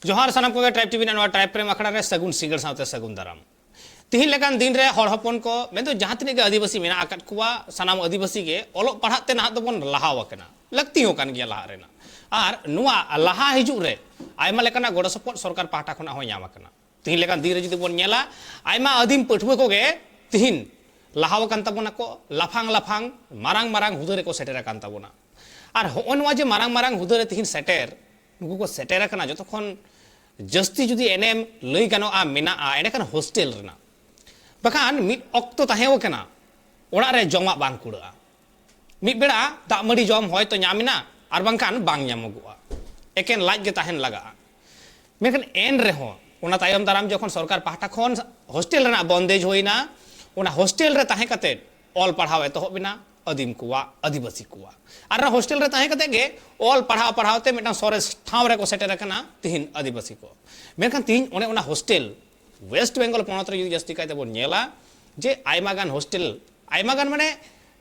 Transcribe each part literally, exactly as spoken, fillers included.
ᱡᱚᱦᱟᱨ ᱥᱟᱱᱟᱢ ᱠᱚᱜᱮ, ᱴᱨᱟᱭᱤᱵᱽ ᱴᱤᱵᱷᱤ ᱨᱮᱱᱟᱜ ᱱᱚᱣᱟ ᱴᱨᱟᱭᱤᱵᱽ ᱯᱨᱮᱢ ᱟᱠᱷᱲᱟ ᱨᱮ ᱥᱟᱹᱜᱩᱱ ᱥᱤᱸᱜᱟᱹᱲ ᱥᱟᱶᱛᱮ ᱥᱟᱹᱜᱩᱱ ᱫᱟᱨᱟᱢ᱾ ᱛᱤᱦᱤᱧ ᱞᱮᱠᱟᱱ ᱫᱤᱱ ᱨᱮ ᱦᱚᱲ ᱦᱚᱯᱚᱱ ᱠᱚ, ᱢᱮᱱᱫᱚ ᱡᱟᱦᱟᱸ ᱛᱤᱱᱟᱹᱜ ᱜᱮ ᱟᱹᱫᱤᱵᱟᱹᱥᱤ ᱢᱮᱱᱟᱜ ᱟᱠᱟᱫ ᱠᱚᱣᱟ, ᱥᱟᱱᱟᱢ ᱟᱹᱫᱤᱵᱟᱹᱥᱤ ᱜᱮ ᱚᱞᱚᱜ ᱯᱟᱲᱦᱟᱜ ᱛᱮ ᱱᱟᱦᱟᱜ ᱫᱚᱵᱚᱱ ᱞᱟᱦᱟᱣ ᱟᱠᱟᱱᱟ, ᱞᱟᱹᱠᱛᱤ ᱦᱚᱸ ᱠᱟᱱ ᱜᱮᱭᱟ ᱞᱟᱦᱟᱜ ᱨᱮᱱᱟᱜ᱾ ᱟᱨ ᱱᱚᱣᱟ ᱞᱟᱦᱟ ᱦᱤᱡᱩᱜ ᱨᱮ ᱟᱭᱢᱟ ᱞᱮᱠᱟᱱᱟᱜ ᱜᱚᱲᱚ ᱥᱚᱯᱚᱦᱚᱫ ᱥᱚᱨᱠᱟᱨ ᱯᱟᱦᱴᱟ ᱠᱷᱚᱱᱟᱜ ᱦᱚᱸ ᱧᱟᱢ ᱟᱠᱟᱱᱟ᱾ ᱛᱤᱦᱤᱧ ᱞᱮᱠᱟᱱ ᱫᱤᱱ ᱨᱮ ᱡᱩᱫᱤ ᱵᱚᱱ ᱧᱮᱞᱟ, ᱟᱭᱢᱟ ᱟᱹᱫᱤᱢ ᱯᱟᱹᱴᱷᱩᱣᱟᱹ ᱠᱚᱜᱮ ᱛᱤᱦᱤᱧ ᱞᱟᱦᱟᱣ ᱟᱠᱟᱱ ᱛᱟᱵᱚᱱᱟ ᱠᱚ, ᱞᱟᱯᱷᱟᱝ ᱞᱟᱯᱷᱟᱝ ᱢᱟᱨᱟᱝ ᱢᱟᱨᱟᱝ ᱦᱩᱫᱟᱹ ᱨᱮᱠᱚ ᱥᱮᱴᱮᱨ ᱟᱠᱟᱱ ᱛᱟᱵᱚᱱᱟ᱾ ᱟᱨ ᱦᱚᱸᱜᱼᱚ ᱱᱚᱣᱟ ᱡᱮ ᱢᱟᱨᱟᱝ ᱢᱟᱨᱟᱝ ᱦᱩᱫᱟᱹ ᱨᱮ ᱛᱤᱦᱤᱧ ᱥᱮᱴᱮᱨ, ᱱᱩᱠᱩ ᱠᱚ ᱥᱮᱴᱮᱨ ᱟᱠᱟᱱᱟ, ᱡᱚᱛᱚ ᱠᱷᱚᱱ ᱡᱟᱹᱥᱛᱤ ᱡᱩᱫᱤ ᱮᱱᱮᱢ ᱞᱟᱹᱭ ᱜᱟᱱᱚᱜᱼᱟ ᱢᱮᱱᱟᱜᱼᱟ, ᱮᱸᱰᱮᱠᱷᱟᱱ ᱦᱳᱥᱴᱮᱞ ᱨᱮᱱᱟᱜ᱾ ᱵᱟᱠᱷᱟᱱ ᱢᱤᱫ ᱚᱠᱛᱚ ᱛᱟᱦᱮᱸ ᱠᱟᱱᱟ, ᱚᱲᱟᱜ ᱨᱮ ᱡᱚᱢᱟᱜ ᱵᱟᱝ ᱠᱩᱲᱟᱹᱜᱼᱟ, ᱢᱤᱫ ᱵᱮᱲᱟ ᱫᱟᱜ ᱢᱟᱹᱰᱤ ᱡᱚᱢ ᱦᱚᱭᱛᱚ ᱧᱟᱢ ᱮᱱᱟ, ᱟᱨ ᱵᱟᱝᱠᱷᱟᱱ ᱵᱟᱝ ᱧᱟᱢᱚᱜᱚᱜᱼᱟ, ᱮᱠᱮᱱ ᱞᱟᱡ ᱜᱮ ᱛᱟᱦᱮᱱ ᱞᱟᱜᱟᱜᱼᱟ᱾ ᱢᱮᱱᱠᱷᱟᱱ ᱮᱱ ᱨᱮᱦᱚᱸ ᱚᱱᱟ ᱛᱟᱭᱚᱢ ᱫᱟᱨᱟᱢ ᱡᱚᱠᱷᱚᱱ ᱥᱚᱨᱠᱟᱨ ᱯᱟᱦᱴᱟ ᱠᱷᱚᱱ ᱦᱳᱥᱴᱮᱞ ᱨᱮᱱᱟᱜ ᱵᱚᱱᱫᱮᱡᱽ ᱦᱩᱭᱱᱟ, ᱚᱱᱟ ᱦᱳᱥᱴᱮᱞ ᱨᱮ ᱛᱟᱦᱮᱸ ᱠᱟᱛᱮ ᱚᱞ ᱯᱟᱲᱦᱟᱣ ᱮᱛᱚᱦᱚᱵ ᱮᱱᱟ ᱟᱹᱫᱤᱢ ᱠᱚᱣᱟᱜ, ᱟᱹᱫᱤᱵᱟᱹᱥᱤ ᱠᱚᱣᱟᱜ᱾ ᱟᱨ ᱚᱱᱟ ᱦᱳᱥᱴᱮᱞ ᱨᱮ ᱛᱟᱦᱮᱸ ᱠᱟᱛᱮ ᱜᱮ ᱚᱞ ᱯᱟᱲᱦᱟᱣ ᱯᱟᱲᱦᱟᱣ ᱛᱮ ᱢᱤᱫᱴᱟᱝ ᱥᱚᱨᱮᱥ ᱴᱷᱟᱶ ᱨᱮᱠᱚ ᱥᱮᱴᱮᱨ ᱟᱠᱟᱱᱟ ᱛᱤᱦᱤᱧ ᱟᱹᱫᱤᱵᱟᱹᱥᱤ ᱠᱚ᱾ ᱢᱮᱱᱠᱷᱟᱱ ᱛᱤᱦᱤᱧ ᱚᱱᱮ ᱚᱱᱟ ᱦᱳᱥᱴᱮᱞ, ᱳᱭᱮᱥᱴ ᱵᱮᱝᱜᱚᱞ ᱯᱚᱱᱚᱛ ᱨᱮ ᱡᱩᱫᱤ ᱡᱟᱹᱥᱛᱤ ᱠᱟᱭ ᱛᱮᱵᱚᱱ ᱧᱮᱞᱟ, ᱡᱮ ᱟᱭᱢᱟ ᱜᱟᱱ ᱦᱳᱥᱴᱮᱞ, ᱟᱭᱢᱟ ᱜᱟᱱ ᱢᱟᱱᱮ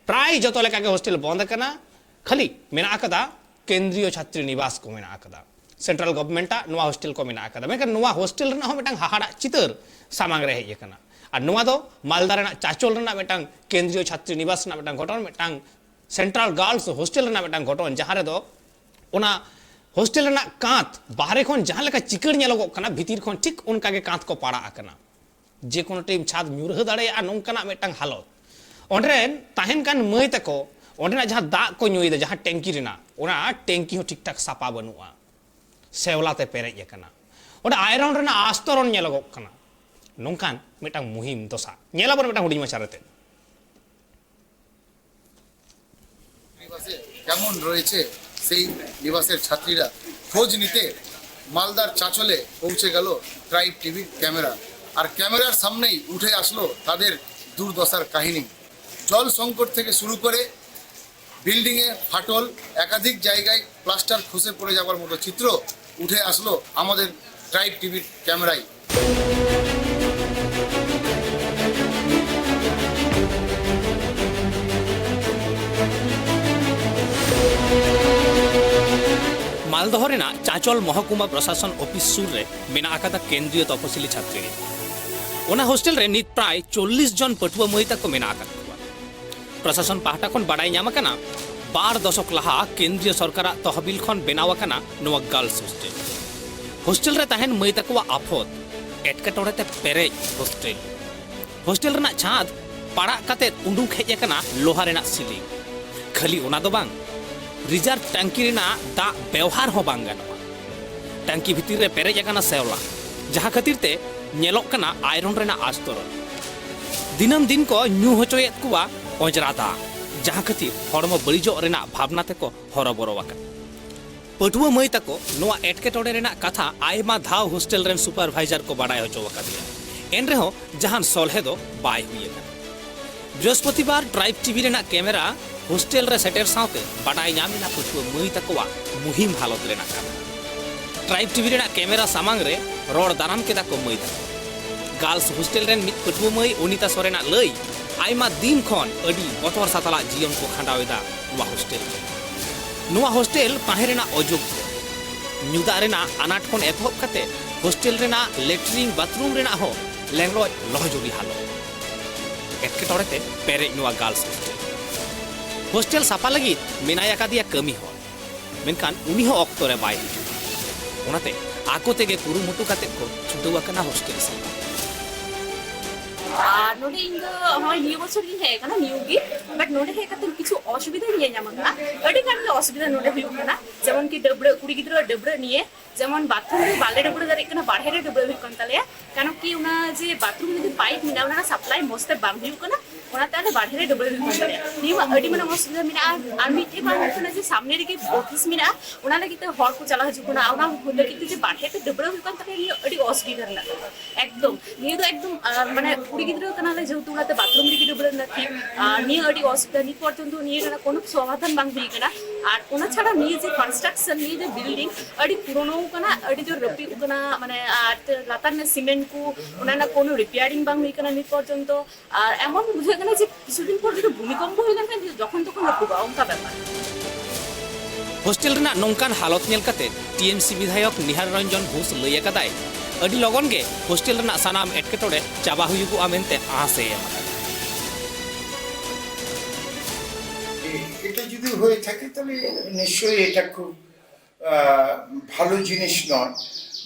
ᱯᱨᱟᱭ ᱡᱚᱛᱚ ᱞᱮᱠᱟ ᱜᱮ ᱦᱳᱥᱴᱮᱞ ᱵᱚᱱᱫ ᱟᱠᱟᱱᱟ, ᱠᱷᱟᱹᱞᱤ ᱢᱮᱱᱟᱜ ᱟᱠᱟᱫᱟ ᱠᱮᱱᱫᱨᱤᱭᱚ ᱪᱷᱟᱛᱨᱤ ᱱᱤᱵᱟᱥ ᱠᱚ ᱢᱮᱱᱟᱜ ᱟᱠᱟᱫᱟ, ᱥᱮᱱᱴᱨᱟᱞ ᱜᱚᱵᱷᱢᱮᱱᱴᱟᱜ ᱱᱚᱣᱟ ᱦᱳᱥᱴᱮᱞ ᱠᱚ ᱢᱮᱱᱟᱜ ᱟᱠᱟᱫᱟ᱾ ᱢᱮᱱᱠᱷᱟᱱ ᱱᱚᱣᱟ ᱦᱳᱥᱴᱮᱞ ᱨᱮᱱᱟᱜ ᱦᱚᱸ ᱢᱤᱫᱴᱟᱝ ᱦᱟᱦᱟᱲᱟᱜ ᱪᱤᱛᱟᱹᱨ ᱥᱟᱢᱟᱝ ᱨᱮ ᱦᱮᱡ ᱟᱠᱟᱱᱟ᱾ ᱟᱨ ᱱᱚᱣᱟ ᱫᱚ ᱢᱟᱞᱫᱟ ᱨᱮᱱᱟᱜ ᱪᱟᱪᱚᱞ ᱨᱮᱱᱟᱜ ᱢᱤᱫᱴᱟᱝ ᱠᱮᱱᱫᱨᱤᱭᱚ ᱪᱷᱟᱛᱨᱤ ᱱᱤᱵᱟᱥ ᱨᱮᱱᱟᱜ ᱢᱤᱫᱴᱟᱝ ᱜᱷᱚᱴᱚᱱ, ᱢᱤᱫᱴᱟᱝ ᱥᱮᱱᱴᱨᱟᱞ ᱜᱟᱨᱞᱥ ᱦᱳᱥᱴᱮᱞ ᱨᱮᱱᱟᱜ ᱢᱤᱫᱴᱟᱝ ᱜᱷᱚᱴᱚᱱ, ᱡᱟᱦᱟᱸ ᱨᱮᱫᱚ ᱚᱱᱟ ᱦᱳᱥᱴᱮᱞ ᱨᱮᱱᱟᱜ ᱠᱟᱸᱛ ᱵᱟᱦᱨᱮ ᱠᱷᱚᱱ ᱡᱟᱦᱟᱸ ᱞᱮᱠᱟ ᱪᱤᱠᱟᱹᱲ ᱧᱮᱞᱚᱜᱚᱜ ᱠᱟᱱᱟ, ᱵᱷᱤᱛᱤᱨ ᱠᱷᱚᱱ ᱴᱷᱤᱠ ᱚᱱᱠᱟ ᱜᱮ ᱠᱟᱸᱛ ᱠᱚ ᱯᱟᱲᱟᱜ ᱟᱠᱟᱱᱟ᱾ ᱡᱮ ᱠᱳᱱᱳ ᱴᱟᱭᱤᱢ ᱪᱷᱟᱫᱽ ᱧᱩᱨᱦᱟᱹ ᱫᱟᱲᱮᱭᱟᱜᱼᱟ, ᱱᱚᱝᱠᱟᱱᱟᱜ ᱢᱤᱫᱴᱟᱝ ᱦᱟᱞᱚᱛ᱾ ᱚᱸᱰᱮ ᱨᱮᱱ ᱛᱟᱦᱮᱱ ᱠᱟᱱ ᱢᱟᱹᱭ ᱛᱟᱠᱚ ᱚᱸᱰᱮᱱᱟᱜ ᱡᱟᱦᱟᱸ ᱫᱟᱜ ᱠᱚ ᱧᱩᱭᱮᱫᱟ, ᱡᱟᱦᱟᱸ ᱴᱮᱝᱠᱤ ᱨᱮᱱᱟᱜ, ᱚᱱᱟ ᱴᱮᱝᱠᱤ ᱦᱚᱸ ᱴᱷᱤᱠ ᱴᱷᱟᱠ ᱥᱟᱯᱟ ᱵᱟᱹᱱᱩᱜᱼᱟ, ᱥᱮᱣᱞᱟ ᱛᱮ ᱯᱮᱨᱮᱡ ᱟᱠᱟᱱᱟ᱾ ᱚᱸᱰᱮ ᱟᱭᱨᱚᱱ ᱨᱮᱱᱟᱜ ᱟᱥᱛᱚᱨᱚᱱ ᱧᱮᱞᱚᱜᱚᱜ ᱠᱟᱱᱟ᱾ ᱱᱚᱝᱠᱟᱱ ᱢᱤᱫᱴᱟᱝ ᱢᱩᱦᱤᱢ ᱫᱚᱥᱟ ᱧᱮᱞᱟᱵᱚᱱ ᱢᱤᱫᱴᱟᱝ ᱦᱩᱰᱤᱧ ᱢᱟᱪᱷᱟ ᱨᱮᱛᱮ᱾ নিবাসে কেমন রয়েছে সেই নিবাসের ছাত্রীরা খোঁজ নিতে মালদার চাচলে পৌঁছে গেল ট্রাইব টিভির ক্যামেরা। আর ক্যামেরার সামনেই উঠে আসলো তাদের দুর্দশার কাহিনী। জল সংকট থেকে শুরু করে বিল্ডিংয়ে ফাটল, একাধিক জায়গায় প্লাস্টার খসে পড়ে যাওয়ার মতো চিত্র উঠে আসলো আমাদের ট্রাইব টিভির ক্যামেরায়। ᱢᱟᱞᱫᱚᱦᱚ ᱨᱮᱱᱟᱜ ᱪᱟᱸᱪᱚᱞ ᱢᱚᱦᱚᱠᱩᱢᱟ ᱯᱨᱚᱥᱟᱥᱚᱱ ᱚᱯᱷᱤᱥ ᱥᱩᱨ ᱨᱮ ᱢᱮᱱᱟᱜ ᱟᱠᱟᱫᱟ ᱠᱮᱱᱫᱨᱤᱭᱚ ᱛᱚᱯᱚᱥᱤᱞᱤ ᱪᱷᱟᱛᱨᱤ ᱱᱤᱠᱮᱛᱚᱱ᱾ ᱚᱱᱟ ᱦᱳᱥᱴᱮᱞ ᱨᱮ ᱱᱤᱛ ᱯᱨᱟᱭ ᱪᱚᱞᱞᱤᱥ ᱡᱚᱱ ᱯᱟᱹᱴᱷᱩᱣᱟᱹ ᱢᱟᱹᱭ ᱛᱟᱠᱚ ᱢᱮᱱᱟᱜ ᱟᱠᱟᱫ ᱠᱚᱣᱟ᱾ ᱯᱨᱚᱥᱟᱥᱚᱱ ᱯᱟᱦᱴᱟ ᱠᱷᱚᱱ ᱵᱟᱰᱟᱭ ᱧᱟᱢ ᱟᱠᱟᱱᱟ, ᱵᱟᱨ ᱫᱚᱥᱚᱠ ᱞᱟᱦᱟ ᱠᱮᱱᱫᱨᱤᱭᱚ ᱥᱚᱨᱠᱟᱨᱟᱜ ᱛᱚᱦᱚᱵᱤᱞ ᱠᱷᱚᱱ ᱵᱮᱱᱟᱣ ᱟᱠᱟᱱᱟ ᱱᱚᱣᱟ ᱜᱟᱨᱞᱥ ᱦᱳᱥᱴᱮᱞ᱾ ᱦᱳᱥᱴᱮᱞ ᱨᱮ ᱛᱟᱦᱮᱱ ᱢᱟᱹᱭ ᱛᱟᱠᱚᱣᱟᱜ ᱟᱯᱷᱚᱛ, ᱮᱴᱠᱮᱴᱚᱬᱮ ᱛᱮ ᱯᱮᱨᱮᱡ ᱦᱳᱥᱴᱮᱞ᱾ ᱦᱳᱥᱴᱮᱞ ᱨᱮᱱᱟᱜ ᱪᱷᱟᱫᱽ ᱯᱟᱲᱟᱜ ᱠᱟᱛᱮ ᱩᱰᱩᱠ ᱦᱮᱡ ᱟᱠᱟᱱᱟ ᱞᱳᱦᱟ ᱨᱮᱱᱟᱜ ᱥᱤᱞᱤᱝ᱾ ᱠᱷᱟᱹᱞᱤ ᱚᱱᱟ ᱫᱚ ᱵᱟᱝ, ᱨᱤᱡᱟᱨᱵᱷ ᱴᱟᱝᱠᱤ ᱨᱮᱱᱟᱜ ᱫᱟᱜ ᱵᱮᱣᱦᱟᱨ ᱦᱚᱸ ᱵᱟᱝ ᱜᱟᱱᱚᱜᱼᱟ᱾ ᱴᱟᱝᱠᱤ ᱵᱷᱤᱛᱤᱨ ᱨᱮ ᱯᱮᱨᱮᱡ ᱟᱠᱟᱱᱟ ᱥᱮᱣᱞᱟ, ᱡᱟᱦᱟᱸ ᱠᱷᱟᱹᱛᱤᱨ ᱛᱮ ᱧᱮᱞᱚᱜ ᱠᱟᱱᱟ ᱟᱭᱨᱚᱱ ᱨᱮᱱᱟᱜ ᱟᱥᱛᱚᱨᱚᱱ᱾ ᱫᱤᱱᱟᱹᱢ ᱫᱤᱱ ᱠᱚ ᱧᱩ ᱦᱚᱪᱚᱭᱮᱫ ᱠᱚᱣᱟ ᱚᱸᱡᱽᱨᱟ ᱫᱟᱜ, ᱡᱟᱦᱟᱸ ᱠᱷᱟᱹᱛᱤᱨ ᱦᱚᱲᱢᱚ ᱵᱟᱹᱲᱤᱡᱚᱜ ᱨᱮᱱᱟᱜ ᱵᱷᱟᱵᱽᱱᱟ ᱛᱮᱠᱚ ᱦᱚᱨᱚᱵᱚᱨᱚ ᱟᱠᱟᱱᱟ᱾ ᱯᱟᱹᱴᱷᱩᱣᱟᱹ ᱢᱟᱹᱭ ᱛᱟᱠᱚ ᱱᱚᱣᱟ ᱮᱴᱠᱮᱴᱚᱬᱮ ᱨᱮᱱᱟᱜ ᱠᱟᱛᱷᱟ ᱟᱭᱢᱟ ᱫᱷᱟᱣ ᱦᱳᱥᱴᱮᱞ ᱨᱮᱱ ᱥᱩᱯᱟᱨᱵᱷᱟᱭᱡᱟᱨ ᱠᱚ ᱵᱟᱰᱟᱭ ᱦᱚᱪᱚ ᱟᱠᱟᱫᱮᱭᱟ, ᱮᱱᱨᱮᱦᱚᱸ ᱡᱟᱦᱟᱱ ᱥᱚᱞᱦᱮ ᱫᱚ ᱵᱟᱭ ᱦᱩᱭ ᱟᱠᱟᱱᱟ᱾ ᱵᱨᱤᱦᱚᱥᱯᱚᱛᱤᱵᱟᱨ ᱴᱨᱟᱭᱤᱵᱽ ᱴᱤᱵᱷᱤ ᱨᱮᱱᱟᱜ ᱠᱮᱢᱮᱨᱟ ᱦᱳᱥᱴᱮᱞ ᱨᱮ ᱥᱮᱴᱮᱨ ᱥᱟᱶᱛᱮ ᱵᱟᱰᱟᱭ ᱧᱟᱢ ᱮᱱᱟ ᱯᱟᱹᱴᱷᱩᱣᱟᱹ ᱢᱟᱹᱭ ᱛᱟᱠᱚᱣᱟᱜ ᱢᱩᱦᱤᱢ ᱦᱟᱞᱚᱛ ᱨᱮᱱᱟᱜ ᱠᱟᱛᱷᱟ᱾ ᱴᱨᱟᱭᱤᱵᱽ ᱴᱤᱵᱷᱤ ᱨᱮᱱᱟᱜ ᱠᱮᱢᱮᱨᱟ ᱥᱟᱢᱟᱝ ᱨᱮ ᱨᱚᱲ ᱫᱟᱨᱟᱢ ᱠᱮᱫᱟ ᱠᱚ ᱢᱟᱹᱭ ᱛᱟᱠᱚ᱾ ᱜᱟᱨᱞᱥ ᱦᱳᱥᱴᱮᱞ ᱨᱮᱱ ᱢᱤᱫ ᱯᱟᱹᱴᱷᱩᱣᱟᱹ ᱢᱟᱹᱭ ᱚᱱᱤᱛᱟ ᱥᱚᱨᱮᱱᱟᱜ ᱞᱟᱹᱭ, ᱟᱭᱢᱟ ᱫᱤᱱ ᱠᱷᱚᱱ ᱟᱹᱰᱤ ᱵᱚᱛᱚᱨ ᱥᱟᱛᱟᱞᱟᱜ ᱡᱤᱭᱚᱱ ᱠᱚ ᱠᱷᱟᱸᱰᱟᱣ ᱮᱫᱟ ᱱᱚᱣᱟ ᱦᱳᱥᱴᱮᱞ ᱨᱮ᱾ ᱱᱚᱣᱟ ᱦᱳᱥᱴᱮᱞ ᱛᱟᱦᱮᱸ ᱨᱮᱱᱟᱜ ᱚᱡᱳᱜᱽᱭᱚ, ᱧᱩ ᱫᱟᱜ ᱨᱮᱱᱟᱜ ᱟᱱᱟᱴ ᱠᱷᱚᱱ ᱮᱛᱚᱦᱚᱵ ᱠᱟᱛᱮ ᱦᱳᱥᱴᱮᱞ ᱨᱮᱱᱟᱜ ᱞᱮᱴᱨᱤᱱ ᱵᱟᱛᱷᱨᱩᱢ ᱨᱮᱱᱟᱜ ᱦᱚᱸ ᱞᱮᱸᱜᱽᱲᱚᱡ ᱞᱚᱦᱚᱡᱚᱨᱤ ᱦᱟᱞᱚᱛ᱾ ᱮᱴᱠᱮᱴᱚᱬᱮ ᱛᱮ ᱯᱮᱨᱮᱡ ᱱᱚᱣᱟ ᱜᱟᱨᱞᱥ ᱦᱳᱥᱴᱮᱞ᱾ ᱦᱳᱥᱴᱮᱞ ᱥᱟᱯᱷᱟ ᱞᱟᱹᱜᱤᱫ ᱢᱮᱱᱟᱭ ᱟᱠᱟᱫᱮᱭᱟ ᱠᱟᱹᱢᱤ ᱦᱚᱲ, ᱢᱮᱱᱠᱷᱟᱱ ᱩᱱᱤ ᱦᱚᱸ ᱚᱠᱛᱚ ᱨᱮ ᱵᱟᱭ ᱦᱤᱡᱩᱜᱼᱟ᱾ ᱚᱱᱟᱛᱮ ᱟᱠᱚ ᱛᱮᱜᱮ ᱠᱩᱨᱩᱢᱩᱴᱩ ᱠᱟᱛᱮ ᱠᱚ ᱪᱷᱩᱴᱟᱹᱣ ᱟᱠᱟᱱᱟ ᱦᱳᱥᱴᱮᱞ ᱥᱟᱯᱷᱟ᱾ ᱟᱨ ᱱᱚᱰᱮ ᱤᱧ ᱫᱚ ᱦᱚᱸᱜᱼᱚᱭ ᱱᱤᱭᱟᱹ ᱵᱚᱪᱷᱚᱨ ᱜᱤᱧ ᱦᱮᱡ ᱟᱠᱟᱱᱟ, ᱱᱤᱭᱩ ᱜᱮ᱾ ᱵᱟᱴ ᱱᱚᱰᱮ ᱦᱮᱡ ᱠᱟᱛᱮ ᱠᱤᱪᱷᱩ ᱚᱥᱩᱵᱤᱫᱷᱟᱧ ᱧᱮᱞ ᱧᱟᱢ ᱟᱠᱟᱫᱟ, ᱟᱹᱰᱤ ᱜᱟᱱ ᱜᱮ ᱚᱥᱩᱵᱤᱫᱷᱟ ᱱᱚᱰᱮ ᱦᱩᱭᱩᱜ ᱠᱟᱱᱟ᱾ ᱡᱮᱢᱚᱱ ᱠᱤ ᱰᱟᱹᱵᱽᱨᱟᱹᱜ, ᱠᱩᱲᱤ ᱜᱤᱫᱽᱨᱟᱹ ᱰᱟᱹᱵᱽᱨᱟᱹᱜ ᱱᱤᱭᱮ, ᱡᱮᱢᱚᱱ ᱵᱟᱛᱷᱨᱩᱢ ᱨᱮ ᱵᱟᱞᱮ ᱰᱟᱹᱵᱽᱨᱟᱹ ᱫᱟᱲᱮᱭᱟᱜ ᱠᱟᱱᱟ, ᱵᱟᱨᱦᱮ ᱨᱮ ᱰᱟᱹᱵᱽᱨᱟᱹ ᱦᱩᱭᱩᱜ ᱠᱟᱱ ᱛᱟᱞᱮᱭᱟ᱾ ᱠᱟᱨᱚᱱ ᱠᱤ ᱚᱱᱟ ᱡᱮ ᱵᱟᱛᱷᱨᱩᱢ ᱨᱮ ᱡᱮ ᱯᱟᱭᱤᱯ ᱢᱮᱱᱟᱜᱼᱟ, ᱚᱱᱟ ᱨᱮᱱᱟᱜ ᱥᱟᱯᱞᱟᱭ ᱢᱚᱸᱡᱽ ᱛᱮ ᱵᱟᱝ ᱦᱩᱭᱩᱜ ᱠᱟᱱᱟ, ᱚᱱᱟᱛᱮ ᱟᱞᱮ ᱵᱟᱨᱦᱮ ᱨᱮ ᱰᱟᱹᱵᱽᱨᱟᱹ ᱦᱩᱭᱩᱜ ᱠᱟᱱ ᱛᱟᱞᱮᱭᱟ᱾ ᱱᱤᱭᱟᱹ ᱢᱟ ᱟᱹᱰᱤ ᱢᱟᱨᱟᱝ ᱚᱥᱩᱵᱤᱫᱷᱟ ᱢᱮᱱᱟᱜᱼᱟ᱾ ᱟᱨ ᱢᱤᱫᱴᱮᱡ ᱢᱟ ᱦᱩᱭᱩᱜ ᱠᱟᱱᱟ ᱡᱮ ᱥᱟᱢᱱᱮ ᱨᱮᱜᱮ ᱚᱯᱷᱤᱥ ᱢᱮᱱᱟᱜᱼᱟ, ᱚᱱᱟ ᱞᱟᱹᱜᱤᱫ ᱛᱮ ᱦᱚᱲ ᱠᱚ ᱪᱟᱞᱟᱣ ᱦᱤᱡᱩᱜ ᱠᱟᱱᱟ, ᱚᱱᱟ ᱞᱟᱹᱜᱤᱫ ᱛᱮ ᱡᱮ ᱵᱟᱨᱦᱮ ᱛᱮ ᱰᱟᱹᱵᱽᱨᱟᱹ ᱦᱩᱭᱩᱜ ᱠᱟᱱ ᱛᱟᱞᱮᱭᱟ, ᱱᱤᱭᱟᱹ ᱟᱹᱰᱤ ᱚᱥᱩᱵᱤᱫᱷᱟ ᱨᱮᱱᱟᱜ ᱠᱟᱛᱷᱟ᱾ ᱮᱠᱫᱚᱢ ᱱᱤᱭᱟᱹ ᱫᱚ ᱮᱠᱫᱚᱢ, ᱟᱨ ᱢᱟᱱᱮ ᱠᱩᱲᱤ ᱜᱤᱫᱽᱨᱟᱹ ᱠᱟᱱᱟᱞᱮ ᱡᱮᱦᱮᱛᱩ, ᱚᱱᱟᱛᱮ ᱵᱟᱛᱷᱨᱩᱢ ᱨᱮᱜᱮ ᱰᱟᱹᱵᱽᱨᱟᱹ ᱨᱮᱱᱟᱜ ᱴᱷᱤᱠ᱾ ᱟᱨ ᱱᱤᱭᱟᱹ ᱟᱹᱰᱤ ᱚᱥᱩᱵᱤᱫᱷᱟ, ᱱᱤᱛ ᱯᱚᱨᱡᱚᱱᱛᱚ ᱱᱤᱭᱟᱹ ᱨᱮᱱᱟᱜ ᱠᱳᱱᱳ ᱥᱚᱢᱟᱫᱷᱟᱱ ᱵᱟᱝ ᱦᱩᱭ ᱟᱠᱟᱱᱟ᱾ ᱟᱨ ᱚᱱᱟ ᱪᱷᱟᱲᱟ ᱱᱤᱭᱟᱹ ᱡᱮ ᱠᱚᱱᱥᱴᱨᱟᱠᱥᱚᱱ, ᱱᱤᱭᱟᱹ ᱡᱮ ᱵᱤᱞᱰᱤᱝ ᱟᱹᱰᱤ ᱯᱩᱨᱳᱱᱳ ᱠᱟᱱᱟ, ᱟᱹᱰᱤ ᱡᱳᱨ ᱨᱟᱹᱯᱩᱫ ᱠᱟᱱᱟ, ᱢᱟᱱᱮ ᱟᱨ ᱞᱟᱛᱟᱨ ᱨᱮᱱᱟᱜ ᱥᱤᱢᱮᱱᱴ ᱠᱚ, ᱚᱱᱟ ᱨᱮᱱᱟᱜ ᱠᱳᱱᱳ ᱨᱤᱯᱮᱭᱟᱨᱤᱝ ᱵᱟᱝ ᱦᱩᱭ ᱠᱟᱱᱟ ᱱᱤᱛ ᱯᱚᱨᱡᱚᱱᱛᱚ᱾ ᱟᱨ ᱮᱢᱚᱱ ᱵᱩᱡᱷᱟᱹᱜ ᱠᱟᱱᱟ ᱡᱮ ᱠᱤᱪᱷᱩ ᱫᱤᱱ ᱯᱚᱨ ᱡᱩᱫᱤ ᱵᱷᱩᱢᱤᱠᱚᱢᱯᱚ ᱦᱩᱭ ᱞᱮᱱᱠᱷᱟᱱ ᱡᱩᱫᱤ ᱡᱚᱠᱷᱚᱱ ᱛᱚᱠᱷᱚᱱ ᱨᱟᱹᱯᱩᱫᱚᱜᱼᱟ, ᱚᱱᱠᱟ ᱵᱮᱯᱟᱨ᱾ ᱦᱳᱥᱴᱮᱞ ᱨᱮᱱᱟᱜ ᱱᱚᱝᱠᱟᱱ ᱦᱟᱞᱚᱛ ᱧᱮᱞ ᱠᱟᱛᱮ ᱴᱤᱮᱢᱥᱤ ᱵᱤᱫᱷᱟᱭᱚᱠ ᱱᱤᱦᱟᱨ ᱨᱚᱧᱡᱚᱱ ᱜᱷᱳᱥ ᱞᱟᱹᱭ ᱟᱠᱟᱫᱟᱭ, ᱟᱹᱰᱤ ᱞᱚᱜᱚᱱ ᱜᱮ ᱦᱳᱥᱴᱮᱞ ᱨᱮᱱᱟᱜ ᱥᱟᱱᱟᱢ ᱮᱴᱠᱮᱴᱚᱬᱮ ᱪᱟᱵᱟ ᱦᱩᱭᱩᱜᱚᱜᱼᱟ ᱢᱮᱱᱛᱮ ᱟᱸᱥ ᱮ ᱮᱢ ᱟᱠᱟᱫᱟ᱾ এটা যদি হয়ে থাকে, তাহলে নিশ্চয়ই এটা খুব আহ, ভালো জিনিস নয়।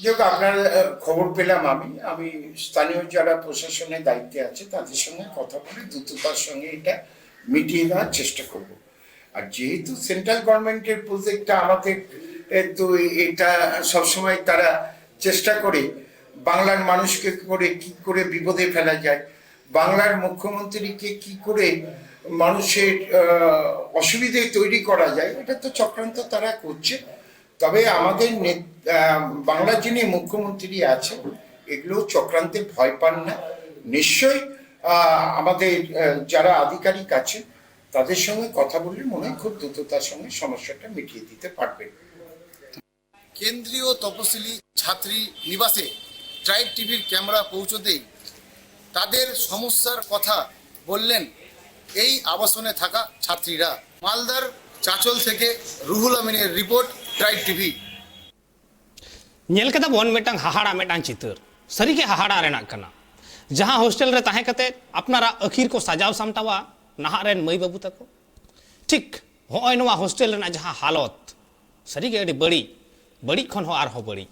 যাই হোক, আপনার আহ, খবর পেলাম আমি। আমি স্থানীয় যারা প্রশাসনের দায়িত্বে আছে, তাদের সঙ্গে কথা বলে দ্রুততার সঙ্গে এটা মিটিয়ে দেওয়ার চেষ্টা করব। আর যেহেতু সেন্ট্রাল গভর্নমেন্টের প্রজেক্টটা আমাদের, এ, তো এ-, এটা সবসময় তারা চেষ্টা করে বাংলার মানুষকে করে কি করে বিপদে ফেলা যায়, বাংলার মুখ্যমন্ত্রীকে কি করে মানুষের আহ, অসুবিধে তৈরি করা যায়, এটা তো চক্রান্ত তারা করছে। তবে আমাদের নে- আহ, বাংলার যিনি মুখ্যমন্ত্রী আছেন, এগুলো চক্রান্তে ভয় পান না। নিশ্চয়ই আহ, আমাদের আহ, যারা আধিকারিক আছেন, তাদের সঙ্গে কথা বললে মনে হয় খুব দ্রুততার সঙ্গে সমস্যাটা মিটিয়ে দিতে পারবেন। কেন্দ্রীয় তপশিলি ছাত্রী নিবাসে ট্রাইব টিভির ক্যামেরা পৌঁছতেই তাদের সমস্যার কথা বললেন এই আবাসনে থাকা ছাত্রীরা। মালদার চাচল থেকে রুহুল আমিনের রিপোর্ট, ট্রাইব টিভি। ᱧᱮᱞ ᱠᱮᱫᱟ ᱵᱚᱱ ᱢᱤᱫᱴᱟᱝ ᱦᱟᱦᱟᱲᱟ ᱢᱤᱫᱴᱟᱝ ᱪᱤᱛᱟᱹᱨ, ᱥᱟᱹᱨᱤᱜᱮ ᱦᱟᱦᱟᱲᱟ ᱨᱮᱱᱟᱜ ᱠᱟᱱᱟ᱾ ᱡᱟᱦᱟᱸ ᱦᱳᱥᱴᱮᱞ ᱨᱮ ᱛᱟᱦᱮᱸ ᱠᱟᱛᱮ ᱟᱯᱱᱟᱨᱟᱜ ᱟᱹᱠᱷᱤᱨ ᱠᱚ ᱥᱟᱡᱟᱣ ᱥᱟᱢᱴᱟᱣᱟ ᱱᱟᱦᱟᱜ ᱨᱮᱱ ᱢᱟᱹᱭ ᱵᱟᱹᱵᱩ ᱛᱟᱠᱚ, ᱴᱷᱤᱠ ᱦᱚᱸᱜᱼᱚᱭ ᱱᱚᱣᱟ ᱦᱳᱥᱴᱮᱞ ᱨᱮᱱᱟᱜ ᱡᱟᱦᱟᱸ ᱦᱟᱞᱚᱛ, ᱥᱟᱹᱨᱤᱜᱮ ᱟᱹᱰᱤ ᱵᱟᱹᱲᱤᱡ, ᱵᱟᱹᱲᱤᱡ ᱠᱷᱚᱱ ᱦᱚᱸ ᱟᱨᱦᱚᱸ ᱵᱟᱹᱲᱤᱡ᱾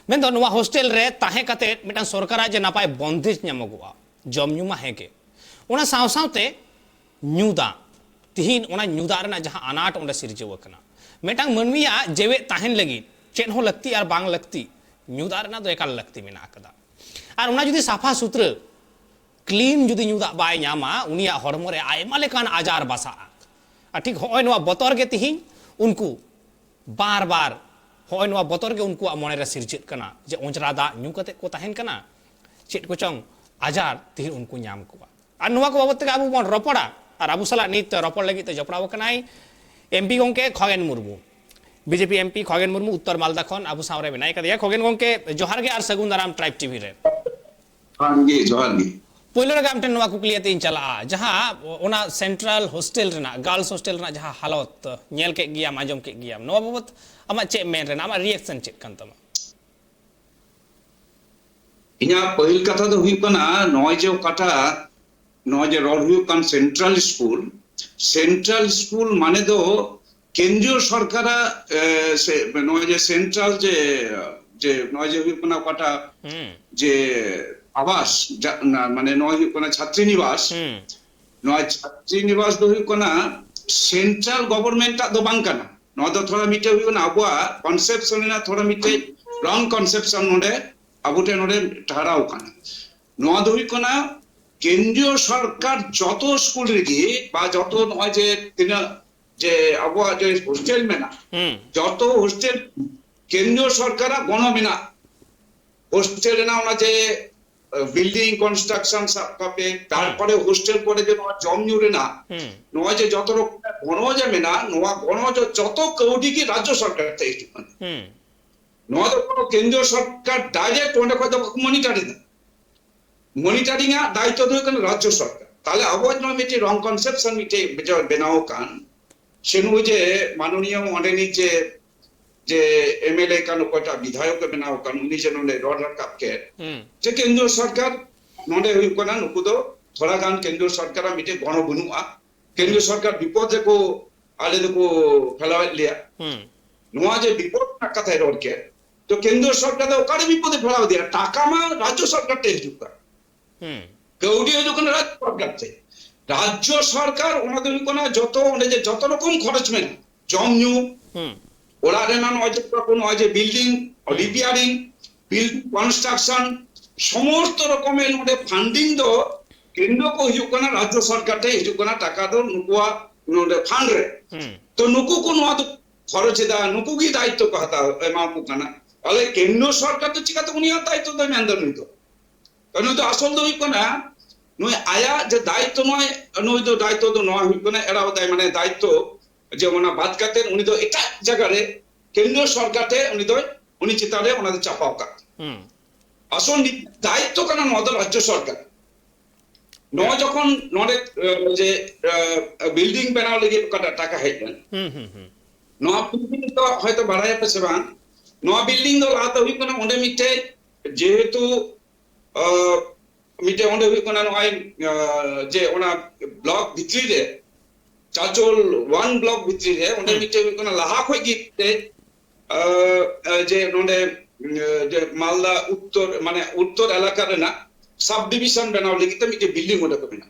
ᱢᱮᱱᱫᱚ ᱱᱚᱣᱟ ᱦᱳᱥᱴᱮᱞ ᱨᱮ ᱛᱟᱦᱮᱸ ᱠᱟᱛᱮ ᱢᱤᱫᱴᱟᱝ ᱥᱚᱨᱠᱟᱨᱟᱜ ᱡᱮ ᱱᱟᱯᱟᱭ ᱵᱚᱱᱫᱮᱡᱽ ᱧᱟᱢᱚᱜᱚᱜᱼᱟ, ᱡᱚᱢ ᱧᱩ ᱢᱟ ᱦᱮᱸᱜᱮ, ᱚᱱᱟ ᱥᱟᱶ ᱥᱟᱶᱛᱮ ᱧᱩ ᱫᱟᱜ, ᱛᱤᱦᱤᱧ ᱚᱱᱟ ᱧᱩ ᱫᱟᱜ ᱨᱮᱱᱟᱜ ᱡᱟᱦᱟᱸ ᱟᱱᱟᱴ ᱚᱸᱰᱮ ᱥᱤᱨᱡᱟᱹᱣ ᱟᱠᱟᱱᱟ, ᱢᱤᱫᱴᱟᱝ ᱢᱟᱹᱱᱢᱤᱭᱟᱜ ᱡᱮᱣᱮᱫ ᱛᱟᱦᱮᱱ ᱞᱟᱹᱜᱤᱫ ᱪᱮᱫ ᱦᱚᱸ ᱞᱟᱹᱠᱛᱤ ᱟᱨ ᱵᱟᱝ ᱞᱟᱹᱠᱛᱤ, ᱧᱩ ᱫᱟᱜ ᱨᱮᱱᱟᱜ ᱫᱚ ᱮᱠᱟᱞ ᱞᱟᱹᱠᱛᱤ ᱢᱮᱱᱟᱜ ᱟᱠᱟᱫᱟ᱾ ᱟᱨ ᱚᱱᱟ ᱡᱩᱫᱤ ᱥᱟᱯᱷᱟ ᱥᱩᱛᱨᱟᱹ, ᱠᱞᱤᱱ ᱡᱩᱫᱤ ᱧᱩ ᱫᱟᱜ ᱵᱟᱭ ᱧᱟᱢᱟ, ᱩᱱᱤᱭᱟᱜ ᱦᱚᱲᱢᱚ ᱨᱮ ᱟᱭᱢᱟ ᱞᱮᱠᱟᱱ ᱟᱡᱟᱨ ᱵᱟᱥᱟᱜᱼᱟ᱾ ᱟᱨ ᱴᱷᱤᱠ ᱦᱚᱸᱜᱼᱚᱭ ᱱᱚᱣᱟ ᱵᱚᱛᱚᱨ ᱜᱮ ᱛᱤᱦᱤᱧ ᱩᱱᱠᱩ ᱵᱟᱨ ᱵᱟᱨ, ᱦᱚᱸᱜᱼᱚᱭ ᱱᱚᱣᱟ ᱵᱚᱛᱚᱨ ᱜᱮ ᱩᱱᱠᱩᱣᱟᱜ ᱢᱚᱱᱮ ᱨᱮ ᱥᱤᱨᱡᱟᱹᱜ ᱠᱟᱱᱟ ᱡᱮ ᱚᱸᱡᱽᱨᱟ ᱫᱟᱜ ᱧᱩ ᱠᱟᱛᱮ ᱠᱚ ᱛᱟᱦᱮᱱ ᱠᱟᱱᱟ, ᱪᱮᱫ ᱠᱚᱪᱚᱝ ᱟᱡᱟᱨ ᱛᱤᱦᱤᱧ ᱩᱱᱠᱩ ᱧᱟᱢ ᱠᱚᱣᱟ᱾ ᱟᱨ ᱱᱚᱣᱟ ᱠᱚ ᱵᱟᱵᱚᱛ ᱛᱮᱜᱮ ᱟᱵᱚ ᱵᱚᱱ ᱨᱚᱯᱚᱲᱟ᱾ ᱟᱨ ᱟᱵᱚ ᱥᱟᱞᱟᱜ ᱱᱤᱛ ᱨᱚᱯᱚᱲ ᱞᱟᱹᱜᱤᱫ ᱛᱮ ᱡᱚᱯᱲᱟᱣ ᱟᱠᱟᱱᱟᱭ ᱮᱢᱯᱤ ᱜᱚᱢᱠᱮ ᱠᱷᱚᱜᱮᱱ ᱢᱩᱨᱢᱩ, ᱵᱤᱡᱮᱯᱤ ᱮᱢᱯᱤ ᱠᱷᱚᱜᱮᱱ ᱢᱩᱨᱢᱩ ᱩᱛᱛᱚᱨ ᱢᱟᱞᱫᱟ ᱠᱷᱚᱱ ᱟᱵᱚ ᱥᱟᱶ ᱨᱮ ᱢᱮᱱᱟᱭ ᱠᱟᱫᱮᱭᱟ᱾ ᱠᱷᱚᱜᱮᱱ ᱜᱚᱢᱠᱮ, ᱡᱚᱦᱟᱨ ᱜᱮ ᱟᱨ ᱥᱟᱹᱜᱩᱱ ᱫᱟᱨᱟᱢ ᱴᱨᱟᱭᱤᱵᱽ ᱴᱤᱵᱷᱤ ᱨᱮ᱾ ᱡᱚᱦᱟᱨ ᱜᱮ, ᱡᱚᱦᱟᱨ ᱜᱮ᱾ ᱯᱳᱭᱞᱳ ᱨᱮᱜᱮ ᱟᱢ ᱴᱷᱮᱱ ᱱᱚᱣᱟ ᱠᱩᱠᱞᱤ ᱟᱛᱮ ᱤᱧ ᱪᱟᱞᱟᱜᱼᱟ, ᱡᱟᱦᱟᱸ ᱚᱱᱟ ᱥᱮᱱᱴᱨᱟᱞ ᱦᱳᱥᱴᱮᱞ ᱨᱮᱱᱟᱜ, ᱜᱟᱨᱞᱥ ᱦᱳᱥᱴᱮᱞ ᱨᱮᱱᱟᱜ ᱡᱟᱦᱟᱸ ᱦᱟᱞᱚᱛ ᱧᱮᱞ ᱠᱮᱫ ᱜᱮᱭᱟᱢ, ᱟᱸᱡᱚᱢ ᱠᱮᱫ ᱜᱮᱭᱟᱢ, ᱱᱚᱣᱟ ᱵᱟᱵᱚᱛ ᱟᱢᱟᱜ ᱪᱮᱫ ᱢᱮᱱ ᱨᱮᱱᱟᱜ, ᱟᱢᱟᱜ ᱨᱤᱭᱮᱠᱥᱚᱱ ᱪᱮᱫ ᱠᱟᱱ ᱛᱟᱢᱟ? ᱤᱧᱟᱹᱜ ᱯᱟᱹᱦᱤᱞ ᱠᱟᱛᱷᱟ ᱫᱚ ᱦᱩᱭᱩᱜ ᱠᱟᱱᱟ, ᱱᱚᱜᱼᱚᱭ ᱡᱮ ᱚᱠᱟᱴᱟᱜ, ᱱᱚᱜᱼᱚᱭ ᱡᱮ ᱨᱚᱲ ᱦᱩᱭᱩᱜ ᱠᱟᱱ ᱥᱮᱱᱴᱨᱟᱞ ᱥᱠᱩᱞ, ᱥᱮᱱᱴᱨᱟᱞ ᱥᱠᱩᱞ ᱢᱟᱱᱮ ᱫᱚ ᱠᱮᱱᱫᱨᱤᱭᱚ ᱥᱚᱨᱠᱟᱨᱟᱜ, ᱮ, ᱥᱮ ᱱᱚᱜᱼᱚᱭ ᱡᱮ ᱥᱮᱱᱴᱨᱟᱞ ᱡᱮ, ᱡᱮ ᱱᱚᱜᱼᱚᱭ ᱡᱮ ᱦᱩᱭᱩᱜ ᱠᱟᱱᱟ ᱚᱠᱟᱴᱟᱜ, ᱦᱩᱸ᱾ ᱡᱮ ᱟᱵᱟᱥ, ᱡᱟ-, ᱱᱟ-, ᱢᱟᱱᱮ ᱱᱚᱜᱼᱚᱭ ᱦᱩᱭᱩᱜ ᱠᱟᱱᱟ ᱪᱷᱟᱛᱨᱤ ᱱᱤᱵᱟᱥ᱾ ᱦᱩᱸ᱾ ᱱᱚᱣᱟ ᱪᱷᱟᱛᱨᱤ ᱱᱤᱵᱟᱥ ᱫᱚ ᱦᱩᱭᱩᱜ ᱠᱟᱱᱟ ᱥᱮᱱᱴᱨᱟᱞ ᱜᱚᱵᱷᱚᱨᱱᱢᱮᱱᱴ ᱟᱜ ᱫᱚ ᱵᱟᱝ ᱠᱟᱱᱟ᱾ ᱱᱚᱣᱟ ᱫᱚ ᱛᱷᱚᱲᱟ ᱢᱤᱫᱴᱮᱡ ᱦᱩᱭᱩᱜ ᱠᱟᱱᱟ ᱟᱵᱚᱣᱟᱜ ᱠᱚᱱᱥᱮᱯᱥᱚᱱ ᱨᱮᱱᱟᱜ ᱛᱷᱚᱲᱟ ᱢᱤᱫᱴᱮᱡ ᱨᱚᱝ ᱠᱚᱱᱥᱮᱯᱥᱚᱱ ᱱᱚᱰᱮ ᱟᱵᱚ ᱴᱷᱮᱱ ᱱᱚᱰᱮ ᱴᱷᱟᱲᱟᱣ ᱠᱟᱱᱟ᱾ ᱱᱚᱣᱟ ᱫᱚ ᱦᱩᱭᱩᱜ ᱠᱟᱱᱟ ᱠᱮᱱᱫᱨᱤᱭᱚ ᱥᱚᱨᱠᱟᱨ ᱡᱚᱛᱚ ᱥᱠᱩᱞ ᱨᱮᱜᱮ ᱵᱟ ᱡᱚᱛᱚ ᱱᱚᱜᱼᱚᱭ ᱡᱮ ᱛᱤᱱᱟᱹᱜ ᱡᱮ ᱟᱵᱚᱣᱟᱜ ᱡᱮ ᱦᱳᱥᱴᱮᱞ ᱢᱮᱱᱟᱜᱼᱟ, ᱦᱩᱸ᱾ ᱡᱚᱛᱚ ᱦᱳᱥᱴᱮᱞ ᱠᱮᱱᱫᱨᱤᱭᱚ ᱥᱚᱨᱠᱟᱨᱟᱜ ᱜᱚᱲᱚ ᱢᱮᱱᱟᱜᱼᱟ᱾ ᱦᱳᱥᱴᱮᱞ ᱨᱮᱱᱟᱜ ᱚᱱᱟ ᱡᱮ, ᱮ, ᱵᱤᱞᱰᱤᱝ ᱠᱚᱱᱥᱴᱨᱟᱠᱥᱚᱱ ᱥᱟᱵ ᱠᱟᱛᱮ, ᱛᱟᱨᱯᱚᱨᱮ ᱦᱳᱥᱴᱮᱞ ᱠᱚᱨᱮ ᱡᱮ ᱱᱚᱣᱟ ᱡᱚᱢ ᱧᱩ ᱨᱮᱱᱟᱜ, ᱦᱩᱸ᱾ ᱱᱚᱣᱟ ᱡᱮ ᱡᱚᱛᱚ ᱨᱚᱠᱚᱢ ᱜᱚᱲᱚ ᱡᱮ ᱢᱮᱱᱟᱜᱼᱟ, ᱱᱚᱣᱟ ᱜᱚᱲᱚ ᱡᱚ-, ᱡᱚᱛᱚ ᱠᱟᱹᱣᱰᱤ ᱜᱮ ᱨᱟᱡᱽᱡᱚ ᱥᱚᱨᱠᱟᱨ ᱴᱷᱮᱡ ᱦᱤᱡᱩᱜ ᱠᱟᱱᱟ᱾ ᱦᱩᱸ᱾ ᱱᱚᱣᱟ ᱫᱚ ᱠᱳᱱᱳ ᱠᱮᱱᱫᱨᱤᱭᱚ ᱥᱚᱨᱠᱟᱨ ᱰᱟᱭᱨᱮᱠᱴ ᱚᱸᱰᱮ ᱠᱷᱚᱡ ᱫᱚ ᱵᱟᱠᱚ ᱢᱚᱱᱤᱴᱟᱨ ᱮᱫᱟ᱾ ᱢᱚᱱᱤᱴᱟᱨᱤᱝ ᱟᱜ ᱫᱟᱭᱤᱛᱛᱚ ᱫᱚ ᱦᱩᱭᱩᱜ ᱠᱟᱱᱟ ᱨᱟᱡᱽᱡᱚ ᱥᱚᱨᱠᱟᱨ᱾ ᱛᱟᱦᱞᱮ ᱟᱵᱚᱣᱟᱜ ᱱᱚᱣᱟ ᱢᱤᱫᱴᱮᱡ ᱨᱚᱝ ᱠᱚᱱᱥᱮᱯᱥᱚᱱ ᱢᱤᱫᱴᱮᱡ ᱵᱮᱡᱟᱣ ᱵᱮᱱᱟᱣ ᱟᱠᱟᱱ, ᱥᱮ ᱱᱩᱜᱼᱩᱭ ᱡᱮ ᱢᱟᱱᱚᱱᱤᱭᱚ ᱚᱸᱰᱮᱱᱤᱡ ᱡᱮ, ᱡᱮ ᱮᱢ ᱮᱞ ᱮ ᱠᱟᱱ, ᱚᱠᱚᱭᱴᱟᱜ ᱵᱤᱫᱷᱟᱭᱚᱠ ᱮ ᱵᱮᱱᱟᱣ ᱟᱠᱟᱱ, ᱩᱱᱤ ᱡᱮ ᱱᱚᱰᱮ ᱨᱚᱲ ᱨᱟᱠᱟᱵ ᱠᱮᱫ, ᱦᱩᱸ᱾ ᱡᱮ ᱠᱮᱱᱫᱨᱚ ᱥᱚᱨᱠᱟᱨ ᱱᱚᱰᱮ ᱦᱩᱭᱩᱜ ᱠᱟᱱᱟ, ᱱᱩᱠᱩ ᱫᱚ ᱛᱷᱚᱲᱟ ᱜᱟᱱ ᱠᱮᱱᱫᱨᱚ ᱥᱚᱨᱠᱟᱨᱟᱜ ᱢᱤᱫᱴᱮᱡ ᱜᱚᱲᱚ ᱵᱟᱹᱱᱩᱜᱼᱟ, ᱠᱮᱱᱫᱨᱚ ᱦᱩᱸ᱾ ᱥᱚᱨᱠᱟᱨ ᱵᱤᱯᱚᱫ ᱨᱮᱠᱚ, ᱟᱞᱮ ᱫᱚᱠᱚ ᱯᱷᱮᱞᱟᱣᱮᱫ ᱞᱮᱭᱟ᱾ ᱦᱩᱸ᱾ ᱱᱚᱣᱟ ᱡᱮ ᱵᱤᱯᱚᱫ ᱨᱮᱱᱟᱜ ᱠᱟᱛᱷᱟᱭ ᱨᱚᱲ ᱠᱮᱫ, ᱛᱚ ᱠᱮᱱᱫᱨᱚ ᱥᱚᱨᱠᱟᱨ ᱫᱚ ᱚᱠᱟᱨᱮ ᱵᱤᱯᱚᱫ ᱮ ᱯᱷᱮᱞᱟᱣ ᱫᱮᱭᱟ? ᱴᱟᱠᱟ ᱢᱟ ᱨᱟᱡᱽᱡᱚ ᱥᱚᱨᱠᱟᱨ ᱴᱷᱮᱱ ᱦᱤᱡᱩᱜ ᱠᱟᱱ᱾ ᱦᱩᱸ᱾ ᱠᱟᱹᱣᱰᱤ ᱦᱤᱡᱩᱜ ᱠᱟᱱᱟ ᱨᱟᱡᱽᱡᱚ ᱥᱚᱨᱠᱟᱨ ᱴᱷᱮᱱ᱾ ᱨᱟᱡᱽᱡᱚ ᱥᱚᱨᱠᱟᱨ ᱚᱱᱟ ᱫᱚ ᱦᱩᱭᱩᱜ ᱠᱟᱱᱟ ᱡᱚᱛᱚ ᱚᱸᱰᱮ ᱡᱮ ᱡᱚᱛᱚ ᱨᱚᱠᱚᱢ ᱠᱷᱚᱨᱚᱪ ᱢᱮᱱᱟᱜᱼᱟ, ᱡᱚᱢ ᱧᱩ, ᱦᱩᱸ᱾ ᱚᱲᱟᱜ ᱨᱮᱱᱟᱜ ᱱᱚᱜᱼᱚᱭ ᱡᱮ ᱱᱚᱜᱼᱚᱭ ᱡᱮ ᱵᱤᱞᱰᱤᱝ, ᱦᱩᱸ᱾ ᱨᱤᱯᱮᱭᱟᱨᱤᱝ, ᱵᱤᱞᱰᱤᱝ ᱠᱚᱱᱥᱴᱨᱟᱠᱥᱚᱱ, ᱥᱚᱢᱚᱥᱛᱚ ᱨᱚᱠᱚᱢᱮᱨ ᱱᱚᱰᱮ ᱯᱷᱟᱱᱰᱤᱝ ᱫᱚ ᱠᱮᱱᱫᱨᱚ ᱠᱚ ᱦᱤᱡᱩᱜ ᱠᱟᱱᱟ, ᱨᱟᱡᱽᱡᱚ ᱥᱚᱨᱠᱟᱨ ᱴᱷᱮᱱ ᱦᱤᱡᱩᱜ ᱠᱟᱱᱟ ᱴᱟᱠᱟ ᱫᱚ ᱱᱩᱠᱩᱣᱟᱜ ᱱᱚᱰᱮ ᱯᱷᱟᱱᱰ ᱨᱮ᱾ ᱦᱩᱸ᱾ ᱛᱚ ᱱᱩᱠᱩ ᱠᱚ ᱱᱚᱣᱟ ᱫᱚ ᱠᱷᱚᱨᱚᱪ ᱮᱫᱟ, ᱱᱩᱠᱩ ᱜᱮ ᱫᱟᱭᱤᱛᱛᱚ ᱠᱚ ᱦᱟᱛᱟᱣ ᱮᱢᱟ ᱠᱚ ᱠᱟᱱᱟ᱾ ᱛᱟᱦᱞᱮ ᱠᱮᱱᱫᱨᱚ ᱥᱚᱨᱠᱟᱨ ᱫᱚ ᱪᱤᱠᱟᱛᱮ ᱩᱱᱤᱭᱟᱜ ᱫᱟᱭᱤᱛᱛᱚ ᱫᱚᱭ ᱢᱮᱱᱫᱟ ᱱᱩᱭ ᱫᱚ? ᱛᱚ ᱱᱩᱭ ᱫᱚ ᱟᱥᱚᱞ ᱫᱚ ᱦᱩᱭᱩᱜ ᱠᱟᱱᱟ, ᱱᱩᱭ ᱟᱭᱟᱜ ᱡᱮ ᱫᱟᱭᱤᱛᱛᱚ ᱱᱚᱣᱟ, ᱱᱩᱭ ᱫᱚ ᱫᱟᱭᱤᱛᱛᱚ ᱫᱚ ᱱᱚᱣᱟ ᱦᱩᱭᱩᱜ ᱠᱟᱱᱟ, ᱮᱲᱟᱣ ᱫᱟᱭ, ᱢᱟᱱᱮ ᱫᱟᱭᱤᱛᱛᱚ ᱡᱮ ᱚᱱᱟ ᱵᱟᱫ ᱠᱟᱛᱮ ᱩᱱᱤ ᱫᱚ ᱮᱴᱟᱜ ᱡᱟᱭᱜᱟ ᱨᱮ ᱠᱮᱱᱫᱨᱚ ᱥᱚᱨᱠᱟᱨ ᱴᱷᱮᱱ ᱩᱱᱤ ᱫᱚᱭ, ᱩᱱᱤ ᱪᱮᱛᱟᱱ ᱨᱮ ᱚᱱᱟ ᱫᱚ ᱪᱟᱯᱟᱣ ᱠᱟᱜ᱾ ᱦᱩᱸ᱾ ᱟᱥᱚᱞ ᱱᱤ-, ᱫᱟᱭᱤᱛᱛᱚ ᱠᱟᱱᱟ ᱱᱚᱣᱟ ᱫᱚ ᱨᱟᱡᱽᱡᱚ ᱥᱚᱨᱠᱟᱨ᱾ ᱱᱚᱣᱟ ᱡᱚᱠᱷᱚᱱ ᱱᱚᱰᱮ ᱡᱮ ᱵᱤᱞᱰᱤᱝ ᱵᱮᱱᱟᱣ ᱞᱟᱹᱜᱤᱫ ᱚᱠᱟᱴᱟᱜ ᱴᱟᱠᱟ ᱦᱮᱡ ᱞᱮᱱ, ᱱᱚᱣᱟ ᱵᱤᱞᱰᱤᱝ ᱫᱚ ᱦᱚᱭᱛᱚ ᱵᱟᱲᱟᱭᱟᱯᱮ ᱥᱮ ᱵᱟᱝ, ᱱᱚᱣᱟ ᱵᱤᱞᱰᱤᱝ ᱫᱚ ᱞᱟᱦᱟᱛᱮ ᱦᱩᱭᱩᱜ ᱠᱟᱱᱟ ᱚᱸᱰᱮ ᱢᱤᱫᱴᱮᱡ, ᱡᱮᱦᱮᱛᱩ ᱢᱤᱫᱴᱮᱡ ᱚᱸᱰᱮ ᱦᱩᱭᱩᱜ ᱠᱟᱱᱟ ᱱᱚᱜᱼᱚᱭ ᱡᱮ ᱚᱱᱟ ᱵᱞᱚᱠ ᱵᱷᱤᱛᱨᱤ ᱨᱮ, ᱪᱟᱪᱚᱞ ᱳᱣᱟᱱ ᱵᱞᱚᱠ ᱵᱷᱤᱛᱨᱤ ᱨᱮ ᱚᱸᱰᱮ ᱢᱤᱫᱴᱮᱡ ᱦᱩᱭᱩᱜ ᱠᱟᱱᱟ ᱞᱟᱦᱟ ᱠᱷᱚᱡ ᱜᱮ ᱢᱤᱫᱴᱮᱡ ᱡᱮ ᱱᱚᱰᱮ ᱡᱮ ᱢᱟᱞᱫᱟ ᱩᱛᱛᱚᱨ, ᱢᱟᱱᱮ ᱩᱛᱛᱚᱨ ᱮᱞᱟᱠᱟ ᱨᱮᱱᱟᱜ ᱥᱟᱵ ᱰᱤᱵᱤᱡᱚᱱ ᱵᱮᱱᱟᱣ ᱞᱟᱹᱜᱤᱫ ᱛᱮ ᱢᱤᱫᱴᱮᱡ ᱵᱤᱞᱰᱤᱝ ᱚᱸᱰᱮ ᱠᱚ ᱵᱮᱱᱟᱣ᱾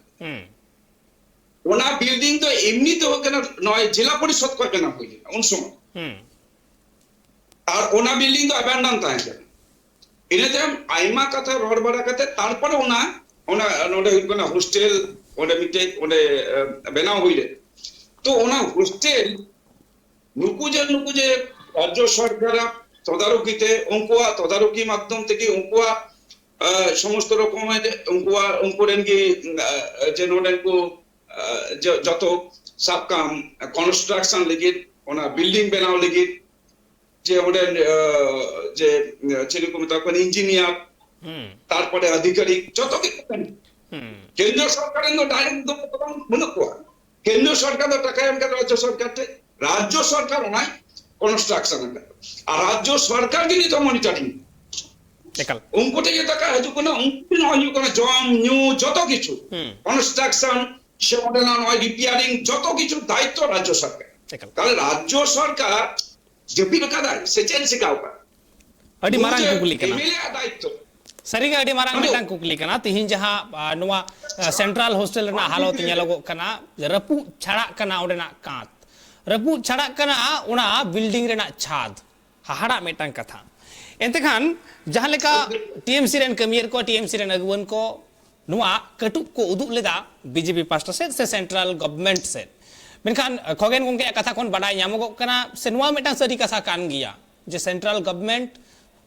ᱚᱱᱟ ᱵᱤᱞᱰᱤᱝ ᱫᱚ ᱮᱢᱱᱤ ᱫᱚ ᱦᱩᱭᱩᱜ ᱠᱟᱱᱟ ᱱᱚᱜᱼᱚᱭ ᱡᱮᱞᱟ ᱯᱚᱨᱤᱥᱚᱫ ᱠᱷᱚᱡ ᱵᱮᱱᱟᱣ ᱦᱩᱭ ᱞᱮᱱᱟ ᱩᱱ ᱥᱚᱢᱚᱭ᱾ ᱟᱨ ᱚᱱᱟ ᱵᱤᱞᱰᱤᱝ ᱫᱚ ᱮᱵᱮᱱᱰᱚᱱ ᱛᱟᱦᱮᱸ ᱠᱟᱱᱟ᱾ ᱤᱱᱟᱹ ᱛᱟᱭᱚᱢ ᱟᱭᱢᱟ ᱠᱟᱛᱷᱟ ᱨᱚᱲ ᱵᱟᱲᱟ ᱠᱟᱛᱮ ᱛᱟᱨᱯᱚᱨᱮ ᱚᱱᱟ, ᱚᱱᱟ ᱱᱚᱰᱮ ᱦᱩᱭᱩᱜ ᱠᱟᱱᱟ ᱦᱳᱥᱴᱮᱞ, ᱚᱸᱰᱮ ᱢᱤᱫᱴᱮᱡ ᱚᱸᱰᱮ ᱵᱮᱱᱟᱣ ᱦᱩᱭ ᱞᱮᱱᱟ᱾ ᱛᱚ ᱚᱱᱟ ᱦᱳᱥᱴᱮᱞ ᱱᱩᱠᱩ ᱡᱮ, ᱱᱩᱠᱩ ᱡᱮ ᱨᱟᱡᱽᱡᱚ ᱥᱚᱨᱠᱟᱨᱟᱜ ᱛᱚᱫᱟᱨᱚᱠᱤ ᱛᱮ, ᱩᱱᱠᱩᱣᱟᱜ ᱛᱚᱫᱟᱨᱚᱠᱤ ᱢᱟᱫᱽᱫᱷᱚᱢ ᱛᱮᱜᱮ ᱩᱱᱠᱩᱣᱟᱜ ᱥᱚᱢᱚᱥᱛᱚ ᱨᱚᱠᱚᱢ ᱩᱱᱠᱩᱣᱟᱜ, ᱩᱱᱠᱩ ᱨᱮᱱ ᱜᱮ ᱡᱮ ᱱᱚᱰᱮ ᱠᱚ ᱡᱚᱛᱚ ᱥᱟᱵ ᱠᱟᱢ ᱠᱚᱱᱥᱴᱨᱟᱠᱥᱚᱱ ᱞᱟᱹᱜᱤᱫ, ᱚᱱᱟ ᱵᱤᱞᱰᱤᱝ ᱵᱮᱱᱟᱣ ᱞᱟᱹᱜᱤᱫ ᱡᱮ ᱚᱸᱰᱮ ᱡᱮ ᱪᱮᱫ ᱠᱚ ᱢᱮᱛᱟ ᱠᱚᱣᱟ, ᱤᱧᱡᱤᱱᱤᱭᱟᱨ, ᱛᱟᱨᱯᱚᱨᱮ ᱟᱫᱷᱤᱠᱟᱨᱤᱠ, ᱡᱚᱛᱚ ᱜᱮ ᱠᱮᱱᱫᱨᱚ ᱥᱚᱨᱠᱟᱨ ᱨᱮᱱ ᱫᱚ ᱰᱟᱭᱨᱮᱠᱴ ᱫᱚ ᱵᱟᱹᱱᱩᱜ ᱠᱚᱣᱟ᱾ ᱠᱮᱱᱫᱨᱚ ᱥᱚᱨᱠᱟᱨ ᱫᱚ ᱴᱟᱠᱟᱭ ᱮᱢ ᱠᱟᱫᱟ ᱨᱟᱡᱽᱡᱚ ᱥᱚᱨᱠᱟᱨ ᱴᱷᱮᱱ, ᱨᱟᱡᱽᱡᱚ ᱥᱚᱨᱠᱟᱨ ᱚᱱᱟᱭ ᱠᱚᱱᱥᱴᱨᱟᱠᱥᱚᱱ ᱟᱠᱟᱫᱟ᱾ ᱟᱨ ᱨᱟᱡᱽᱡᱚ ᱥᱚᱨᱠᱟᱨ ᱜᱮ ᱱᱤᱛᱚᱜ ᱢᱚᱱᱤᱴᱟᱨᱤᱝ᱾ ᱮᱠᱟᱞ᱾ ᱩᱱᱠᱩ ᱴᱷᱮᱱ ᱜᱮ ᱴᱟᱠᱟ ᱦᱤᱡᱩᱜ ᱠᱟᱱᱟ, ᱩᱱᱠᱩ ᱴᱷᱮᱱ ᱦᱤᱡᱩᱜ ᱠᱟᱱᱟ ᱡᱚᱢ ᱧᱩ ᱡᱚᱛᱚ ᱠᱤᱪᱷᱩ, ᱠᱚᱱᱥᱴᱨᱟᱠᱥᱚᱱ ᱥᱮ ᱚᱸᱰᱮᱱᱟᱜ ᱱᱚᱜᱼᱚᱭ ᱨᱤᱯᱮᱭᱟᱨᱤᱝ, ᱡᱚᱛᱚ ᱠᱤᱪᱷᱩ ᱫᱟᱭᱤᱛᱛᱚ ᱨᱟᱡᱽᱡᱚ ᱥᱚᱨᱠᱟᱨ᱾ ᱮᱠᱟᱞ᱾ ᱛᱟᱦᱞᱮ ᱨᱟᱡᱽᱡᱚ ᱥᱚᱨᱠᱟᱨ ᱡᱟᱹᱯᱤᱫ ᱟᱠᱟᱫᱟᱭ ᱥᱮ ᱪᱮᱫ ᱮ ᱪᱤᱠᱟᱹ ᱟᱠᱟᱫᱟ? ᱟᱹᱰᱤ ᱢᱟᱨᱟᱝ ᱠᱩᱠᱞᱤ ᱠᱟᱱᱟ᱾ ᱮᱢᱮᱞᱮ ᱟᱜ ᱫᱟᱭᱤᱛᱛᱚ᱾ ᱥᱟᱹᱨᱤᱜᱮ ᱟᱹᱰᱤ ᱢᱟᱨᱟᱝ ᱢᱤᱫᱴᱟᱝ ᱠᱩᱠᱞᱤ ᱠᱟᱱᱟ᱾ ᱛᱤᱦᱤᱧ ᱡᱟᱦᱟᱸ, ᱟ, ᱱᱚᱣᱟ, ᱟ, ᱥᱮᱱᱴᱨᱟᱞ ᱦᱳᱥᱴᱮᱞ ᱨᱮᱱᱟᱜ ᱦᱟᱞᱚᱛ ᱧᱮᱞᱚᱜᱚᱜ ᱠᱟᱱᱟ, ᱨᱟᱹᱯᱩᱫ ᱪᱷᱟᱲᱟᱜ ᱠᱟᱱᱟ ᱚᱸᱰᱮᱱᱟᱜ ᱠᱟᱸᱛ, ᱨᱟᱹᱯᱩᱫ ᱪᱷᱟᱲᱟᱜ ᱠᱟᱱᱟ ᱚᱱᱟ ᱵᱤᱞᱰᱤᱝ ᱨᱮᱱᱟᱜ ᱪᱷᱟᱫᱽ, ᱦᱟᱦᱟᱲᱟᱜ ᱢᱤᱫᱴᱟᱝ ᱠᱟᱛᱷᱟ᱾ ᱮᱱᱛᱮ ᱠᱷᱟᱱ ᱡᱟᱦᱟᱸ ᱞᱮᱠᱟ ᱴᱤ ᱮᱢ ᱥᱤ ᱨᱮᱱ ᱠᱟᱹᱢᱤᱭᱟᱹ ᱠᱚ, ᱴᱤ ᱮᱢ ᱥᱤ ᱨᱮᱱ ᱟᱹᱜᱩᱣᱟᱹᱱ ᱠᱚ ᱱᱚᱣᱟ ᱠᱟᱹᱴᱩᱵ ᱠᱚ ᱩᱫᱩᱜ ᱞᱮᱫᱟ ᱵᱤ ᱡᱮ ᱯᱤ ᱯᱟᱥᱴᱟ ᱥᱮᱫ ᱥᱮ ᱥᱮᱱᱴᱨᱟᱞ ᱜᱚᱵᱷᱢᱮᱱᱴ ᱥᱮᱫ, ᱢᱮᱱᱠᱷᱟᱱ ᱠᱷᱚᱜᱮᱱ ᱜᱚᱢᱠᱮᱭᱟᱜ ᱠᱟᱛᱷᱟ ᱠᱷᱚᱱ ᱵᱟᱰᱟᱭ ᱧᱟᱢᱚᱜᱚᱜ ᱠᱟᱱᱟ ᱥᱮ ᱱᱚᱣᱟ ᱢᱤᱫᱴᱟᱝ ᱥᱟᱹᱨᱤ ᱠᱟᱛᱷᱟ ᱠᱟᱱ ᱜᱮᱭᱟ ᱡᱮ ᱥᱮᱱᱴᱨᱟᱞ ᱜᱚᱵᱷᱢᱮᱱᱴ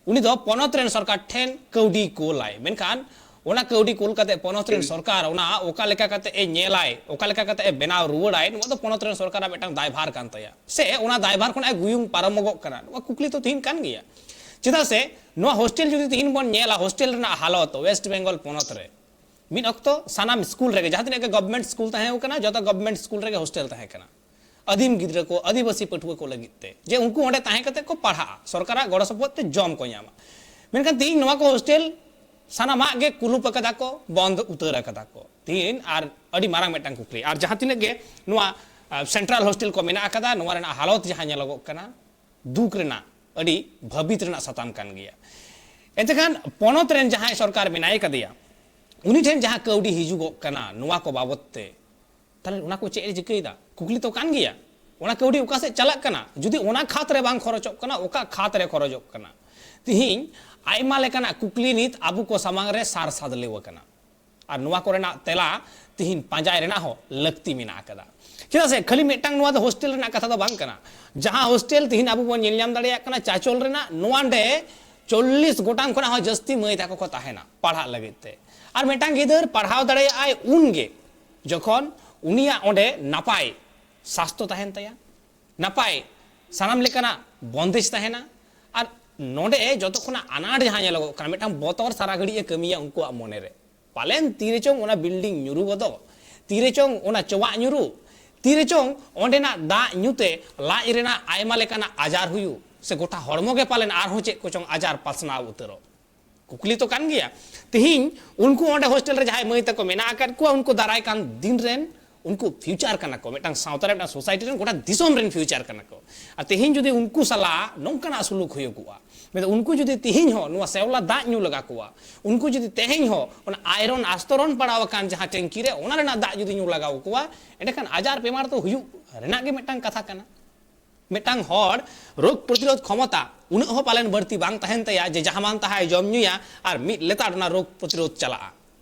ᱩᱱᱤ ᱫᱚ ᱯᱚᱱᱚᱛ ᱨᱮᱱ ᱥᱚᱨᱠᱟᱨ ᱴᱷᱮᱱ ᱠᱟᱹᱣᱰᱤ ᱠᱳᱞᱟᱭ, ᱢᱮᱱᱠᱷᱟᱱ ᱚᱱᱟ ᱠᱟᱹᱣᱰᱤ ᱠᱳᱞ ᱠᱟᱛᱮ ᱯᱚᱱᱚᱛ ᱨᱮᱱ ᱥᱚᱨᱠᱟᱨ ᱚᱱᱟ ᱚᱠᱟ ᱞᱮᱠᱟ ᱠᱟᱛᱮ ᱮ ᱧᱮᱞᱟᱭ, ᱚᱠᱟ ᱞᱮᱠᱟ ᱠᱟᱛᱮ ᱮ ᱵᱮᱱᱟᱣ ᱨᱩᱣᱟᱹᱲᱟᱭ, ᱱᱚᱣᱟ ᱫᱚ ᱯᱚᱱᱚᱛ ᱨᱮᱱ ᱥᱚᱨᱠᱟᱨᱟᱜ ᱢᱤᱫᱴᱟᱝ ᱫᱟᱭᱵᱷᱟᱨ ᱠᱟᱱ ᱛᱟᱭᱟ, ᱥᱮ ᱚᱱᱟ ᱫᱟᱭᱵᱷᱟᱨ ᱠᱷᱚᱱᱟᱜ ᱮ ᱜᱩᱭᱩᱝ ᱯᱟᱨᱚᱢᱚᱜᱚᱜ ᱠᱟᱱᱟ, ᱱᱚᱣᱟ ᱠᱩᱠᱞᱤ ᱛᱚ ᱛᱤᱸᱜᱩᱱ ᱠᱟᱱ ᱜᱮᱭᱟ᱾ ᱪᱮᱫᱟᱜ ᱥᱮ ᱱᱚᱣᱟ ᱦᱳᱥᱴᱮᱞ ᱡᱩᱫᱤ ᱛᱤᱦᱤᱧ ᱵᱚᱱ ᱧᱮᱞᱟ, ᱦᱳᱥᱴᱮᱞ ᱨᱮᱱᱟᱜ ᱦᱟᱞᱚᱛ ᱳᱭᱮᱥᱴ ᱵᱮᱝᱜᱚᱞ ᱯᱚᱱᱚᱛ ᱨᱮ ᱢᱤᱫ ᱚᱠᱛᱚ ᱥᱟᱱᱟᱢ ᱥᱠᱩᱞ ᱨᱮᱜᱮ, ᱡᱟᱦᱟᱸ ᱛᱤᱱᱟᱹᱜ ᱜᱮ ᱜᱚᱵᱷᱢᱮᱱᱴ ᱥᱠᱩᱞ ᱛᱟᱦᱮᱸ ᱠᱟᱱᱟ, ᱡᱚᱛᱚ ᱜᱚᱵᱷᱢᱮᱱᱴ ᱥᱠᱩᱞ ᱨᱮᱜᱮ ᱦᱳᱥᱴᱮᱞ ᱛᱟᱦᱮᱸ ᱠᱟᱱᱟ ᱟᱹᱫᱤᱢ ᱜᱤᱫᱽᱨᱟᱹ ᱠᱚ, ᱟᱹᱫᱤᱵᱟᱹᱥᱤ ᱯᱟᱹᱴᱷᱩᱣᱟᱹ ᱠᱚ ᱞᱟᱹᱜᱤᱫ ᱛᱮ, ᱡᱮ ᱩᱱᱠᱩ ᱚᱸᱰᱮ ᱛᱟᱦᱮᱸ ᱠᱟᱛᱮ ᱠᱚ ᱯᱟᱲᱦᱟᱜᱼᱟ, ᱥᱚᱨᱠᱟᱨᱟᱜ ᱜᱚᱲᱚ ᱥᱚᱯᱚᱦᱚᱫ ᱛᱮ ᱡᱚᱢ ᱠᱚ ᱧᱟᱢᱟ᱾ ᱢᱮᱱᱠᱷᱟᱱ ᱛᱮᱦᱮᱧ ᱱᱚᱣᱟ ᱠᱚ ᱦᱳᱥᱴᱮᱞ ᱥᱟᱱᱟᱢᱟᱜ ᱜᱮ ᱠᱩᱞᱩᱯ ᱟᱠᱟᱫᱟ ᱠᱚ, ᱵᱚᱱᱫ ᱩᱛᱟᱹᱨ ᱟᱠᱟᱫᱟ ᱠᱚ᱾ ᱛᱮᱦᱮᱧ ᱟᱨ ᱟᱹᱰᱤ ᱢᱟᱨᱟᱝ ᱢᱤᱫᱴᱟᱝ ᱠᱩᱠᱞᱤ, ᱟᱨ ᱡᱟᱦᱟᱸ ᱛᱤᱱᱟᱹᱜ ᱜᱮ ᱱᱚᱣᱟ ᱥᱮᱱᱴᱨᱟᱞ ᱦᱳᱥᱴᱮᱞ ᱠᱚ ᱢᱮᱱᱟᱜ ᱟᱠᱟᱫᱟ, ᱱᱚᱣᱟ ᱨᱮᱱᱟᱜ ᱦᱟᱞᱚᱛ ᱡᱟᱦᱟᱸ ᱧᱮᱞᱚᱜᱚᱜ ᱠᱟᱱᱟ, ᱫᱩᱠ ᱨᱮᱱᱟᱜ, ᱟᱹᱰᱤ ᱵᱷᱟᱹᱵᱤᱛ ᱨᱮᱱᱟᱜ ᱥᱟᱛᱟᱢ ᱠᱟᱱ ᱜᱮᱭᱟ᱾ ᱮᱱᱛᱮ ᱠᱷᱟᱱ ᱯᱚᱱᱚᱛ ᱨᱮᱱ ᱡᱟᱦᱟᱸᱭ ᱥᱚᱨᱠᱟᱨ ᱢᱮᱱᱟᱭ ᱠᱟᱫᱮᱭᱟ, ᱩᱱᱤ ᱴᱷᱮᱱ ᱡᱟᱦᱟᱸ ᱠᱟᱹᱣᱰᱤ ᱦᱤᱡᱩᱜᱚᱜ ᱠᱟᱱᱟ ᱱᱚᱣᱟ ᱠᱚ ᱵᱟᱵᱚᱛ ᱛᱮ, ᱛᱟᱦᱞᱮ ᱚᱱᱟ ᱠᱚ ᱪᱮᱫ ᱮ ᱪᱤᱠᱟᱹᱭᱮᱫᱟ? ᱠᱩᱠᱞᱤ ᱛᱚ ᱠᱟᱱ ᱜᱮᱭᱟ᱾ ᱚᱱᱟ ᱠᱟᱹᱣᱰᱤ ᱚᱠᱟ ᱥᱮᱫ ᱪᱟᱞᱟᱜ ᱠᱟᱱᱟ? ᱡᱩᱫᱤ ᱚᱱᱟ ᱠᱷᱟᱛ ᱨᱮ ᱵᱟᱝ ᱠᱷᱚᱨᱚᱪᱚᱜ ᱠᱟᱱᱟ, ᱚᱠᱟ ᱠᱷᱟᱛ ᱨᱮ ᱠᱷᱚᱨᱚᱪᱚᱜ ᱠᱟᱱᱟ? ᱛᱤᱦᱤᱧ ᱟᱭᱢᱟ ᱞᱮᱠᱟᱱᱟᱜ ᱠᱩᱠᱞᱤ ᱱᱤᱛ ᱟᱵᱚ ᱠᱚ ᱥᱟᱢᱟᱝ ᱨᱮ ᱥᱟᱨ ᱥᱟᱫᱽᱞᱮᱣ ᱟᱠᱟᱱᱟ᱾ ᱟᱨ ᱱᱚᱣᱟ ᱠᱚᱨᱮᱱᱟᱜ ᱛᱮᱞᱟ ᱛᱤᱦᱤᱧ ᱯᱟᱸᱡᱟᱭ ᱨᱮᱱᱟᱜ ᱦᱚᱸ ᱞᱟᱹᱠᱛᱤ ᱢᱮᱱᱟᱜ ᱟᱠᱟᱫᱟ᱾ ᱪᱮᱫᱟᱜ ᱥᱮ ᱠᱷᱟᱹᱞᱤ ᱢᱤᱫᱴᱟᱝ ᱱᱚᱣᱟ ᱫᱚ ᱦᱳᱥᱴᱮᱞ ᱨᱮᱱᱟᱜ ᱠᱟᱛᱷᱟ ᱫᱚ ᱵᱟᱝ ᱠᱟᱱᱟ᱾ ᱡᱟᱦᱟᱸ ᱦᱳᱥᱴᱮᱞ ᱛᱤᱦᱤᱧ ᱟᱵᱚ ᱵᱚᱱ ᱧᱮᱞ ᱧᱟᱢ ᱫᱟᱲᱮᱭᱟᱜ ᱠᱟᱱᱟ ᱪᱟᱪᱚᱞ ᱨᱮᱱᱟᱜ, ᱱᱚᱣᱟ ᱱᱚᱰᱮ ᱪᱚᱞᱞᱤᱥ ᱜᱚᱴᱟᱝ ᱠᱷᱚᱱᱟᱜ ᱦᱚᱸ ᱡᱟᱹᱥᱛᱤ ᱢᱟᱹᱭ ᱛᱟᱠᱚ ᱠᱚ ᱛᱟᱦᱮᱱᱟ ᱯᱟᱲᱦᱟᱜ ᱞᱟᱹᱜᱤᱫ ᱛᱮ᱾ ᱟᱨ ᱢᱤᱫᱴᱟᱝ ᱜᱤᱫᱟᱹᱨ ᱯᱟᱲᱦᱟᱣ ᱫᱟᱲᱮᱭᱟᱜᱼᱟᱭ ᱩᱱᱜᱮ, ᱡᱚᱠᱷᱚᱱ ᱩᱱᱤᱭᱟᱜ ᱚᱸᱰᱮ ᱱᱟᱯᱟᱭ ᱥᱟᱥᱛᱚ ᱛᱟᱦᱮᱱ ᱛᱟᱭᱟ, ᱱᱟᱯᱟᱭ ᱥᱟᱱᱟᱢ ᱞᱮᱠᱟᱱᱟᱜ ᱵᱚᱱᱫᱮᱡᱽ ᱛᱟᱦᱮᱱᱟ᱾ ᱟᱨ ᱱᱚᱰᱮ ᱡᱚᱛᱚ ᱠᱷᱚᱱᱟᱜ ᱟᱱᱟᱴ ᱡᱟᱦᱟᱸ ᱧᱮᱞᱚᱜᱚᱜ ᱠᱟᱱᱟ, ᱢᱤᱫᱴᱟᱝ ᱵᱚᱛᱚᱨ ᱥᱟᱨᱟ ᱜᱷᱟᱹᱲᱤᱡ ᱮ ᱠᱟᱹᱢᱤᱭᱟ ᱩᱱᱠᱩᱣᱟᱜ ᱢᱚᱱᱮᱨᱮ᱾ ᱯᱟᱞᱮᱱ ᱛᱤᱨᱮᱪᱚᱝ ᱚᱱᱟ ᱵᱤᱞᱰᱤᱝ ᱧᱩᱨᱩ ᱜᱚᱫᱚᱜ, ᱛᱤᱨᱮᱪᱚᱝ ᱚᱱᱟ ᱪᱚᱣᱟᱜ ᱧᱩᱨᱩ, ᱛᱤᱨᱮᱪᱚᱝ ᱚᱸᱰᱮᱱᱟᱜ ᱫᱟᱜ ᱧᱩᱛᱮ ᱞᱟᱡ ᱨᱮᱱᱟᱜ ᱟᱭᱢᱟ ᱞᱮᱠᱟᱱᱟᱜ ᱟᱡᱟᱨ ᱦᱩᱭᱩᱜ, ᱥᱮ ᱜᱚᱴᱟ ᱦᱚᱲᱢᱚ ᱜᱮ ᱯᱟᱞᱮᱱ ᱟᱨᱦᱚᱸ ᱪᱮᱫ ᱠᱚᱪᱚᱝ ᱟᱡᱟᱨ ᱯᱟᱥᱱᱟᱣ ᱩᱛᱟᱹᱨᱚᱜ᱾ ᱠᱩᱠᱞᱤ ᱛᱚ ᱠᱟᱱ ᱜᱮᱭᱟ᱾ ᱛᱤᱦᱤᱧ ᱩᱱᱠᱩ ᱚᱸᱰᱮ ᱦᱳᱥᱴᱮᱞ ᱨᱮ ᱡᱟᱦᱟᱸᱭ ᱢᱟᱹᱭ ᱛᱟᱠᱚ ᱢᱮᱱᱟᱜ ᱟᱠᱟᱫ ᱠᱚᱣᱟ, ᱩᱱᱠᱩ ᱫᱟᱨᱟᱭ ᱠᱟᱱ ᱫᱤᱱ ᱨᱮᱱ ᱩᱱᱠᱩ ᱯᱷᱤᱭᱩᱪᱟᱨ ᱠᱟᱱᱟ ᱠᱚ, ᱢᱤᱫᱴᱟᱝ ᱥᱟᱶᱛᱟ ᱨᱮ, ᱢᱤᱫᱴᱟᱝ ᱥᱳᱥᱟᱭᱴᱤ ᱨᱮᱱ, ᱜᱚᱴᱟ ᱫᱤᱥᱚᱢ ᱨᱮᱱ ᱯᱷᱤᱭᱩᱪᱟᱨ ᱠᱟᱱᱟ ᱠᱚ᱾ ᱟᱨ ᱛᱮᱦᱮᱧ ᱡᱩᱫᱤ ᱩᱱᱠᱩ ᱥᱟᱞᱟᱜ ᱱᱚᱝᱠᱟᱱᱟᱜ ᱥᱩᱞᱩᱠ ᱦᱩᱭᱩᱜᱚᱜᱼᱟ, ᱢᱮᱱᱫᱚ ᱩᱱᱠᱩ ᱡᱩᱫᱤ ᱛᱮᱦᱮᱧ ᱦᱚᱸ ᱱᱚᱣᱟ ᱥᱮᱣᱞᱟ ᱫᱟᱜ ᱧᱩ ᱞᱟᱜᱟ ᱠᱚᱣᱟ, ᱩᱱᱠᱩ ᱡᱩᱫᱤ ᱛᱮᱦᱮᱧ ᱦᱚᱸ ᱚᱱᱟ ᱟᱭᱨᱚᱱ ᱟᱥᱛᱚᱨᱚᱱ ᱯᱟᱲᱟᱣ ᱟᱠᱟᱱ ᱡᱟᱦᱟᱸ ᱴᱮᱝᱠᱤ ᱨᱮ, ᱚᱱᱟ ᱨᱮᱱᱟᱜ ᱫᱟᱜ ᱡᱩᱫᱤ ᱧᱩ ᱞᱟᱜᱟᱣ ᱠᱚᱣᱟ, ᱮᱸᱰᱮᱠᱷᱟᱱ ᱟᱡᱟᱨ ᱵᱮᱢᱟᱨ ᱫᱚ ᱦᱩᱭᱩᱜ ᱨᱮᱱᱟᱜ ᱜᱮ ᱢᱤᱫᱴᱟᱝ ᱠᱟᱛᱷᱟ ᱠᱟᱱᱟ᱾ ᱢᱤᱫᱴᱟᱝ ᱦᱚᱲ ᱨᱳᱜᱽ ᱯᱨᱚᱛᱤᱨᱳᱫᱷ ᱠᱷᱚᱢᱚᱛᱟ ᱩᱱᱟᱹᱜ ᱦᱚᱸ ᱯᱟᱞᱮᱱ ᱵᱟᱹᱲᱛᱤ ᱵᱟᱝ ᱛᱟᱦᱮᱱ ᱛᱟᱭᱟ ᱡᱮ ᱡᱟᱦᱟᱸ ᱢᱟᱱ ᱛᱟᱦᱟᱭ ᱡᱚᱢ ᱧᱩᱭᱟ ᱟᱨ ᱢᱤᱫ ᱞᱮᱛᱟᱲ ᱚᱱᱟ ᱨᱳᱜᱽ ᱯᱨᱚᱛᱤᱨᱳᱫᱷ ᱪᱟᱞᱟᱜᱼᱟ᱾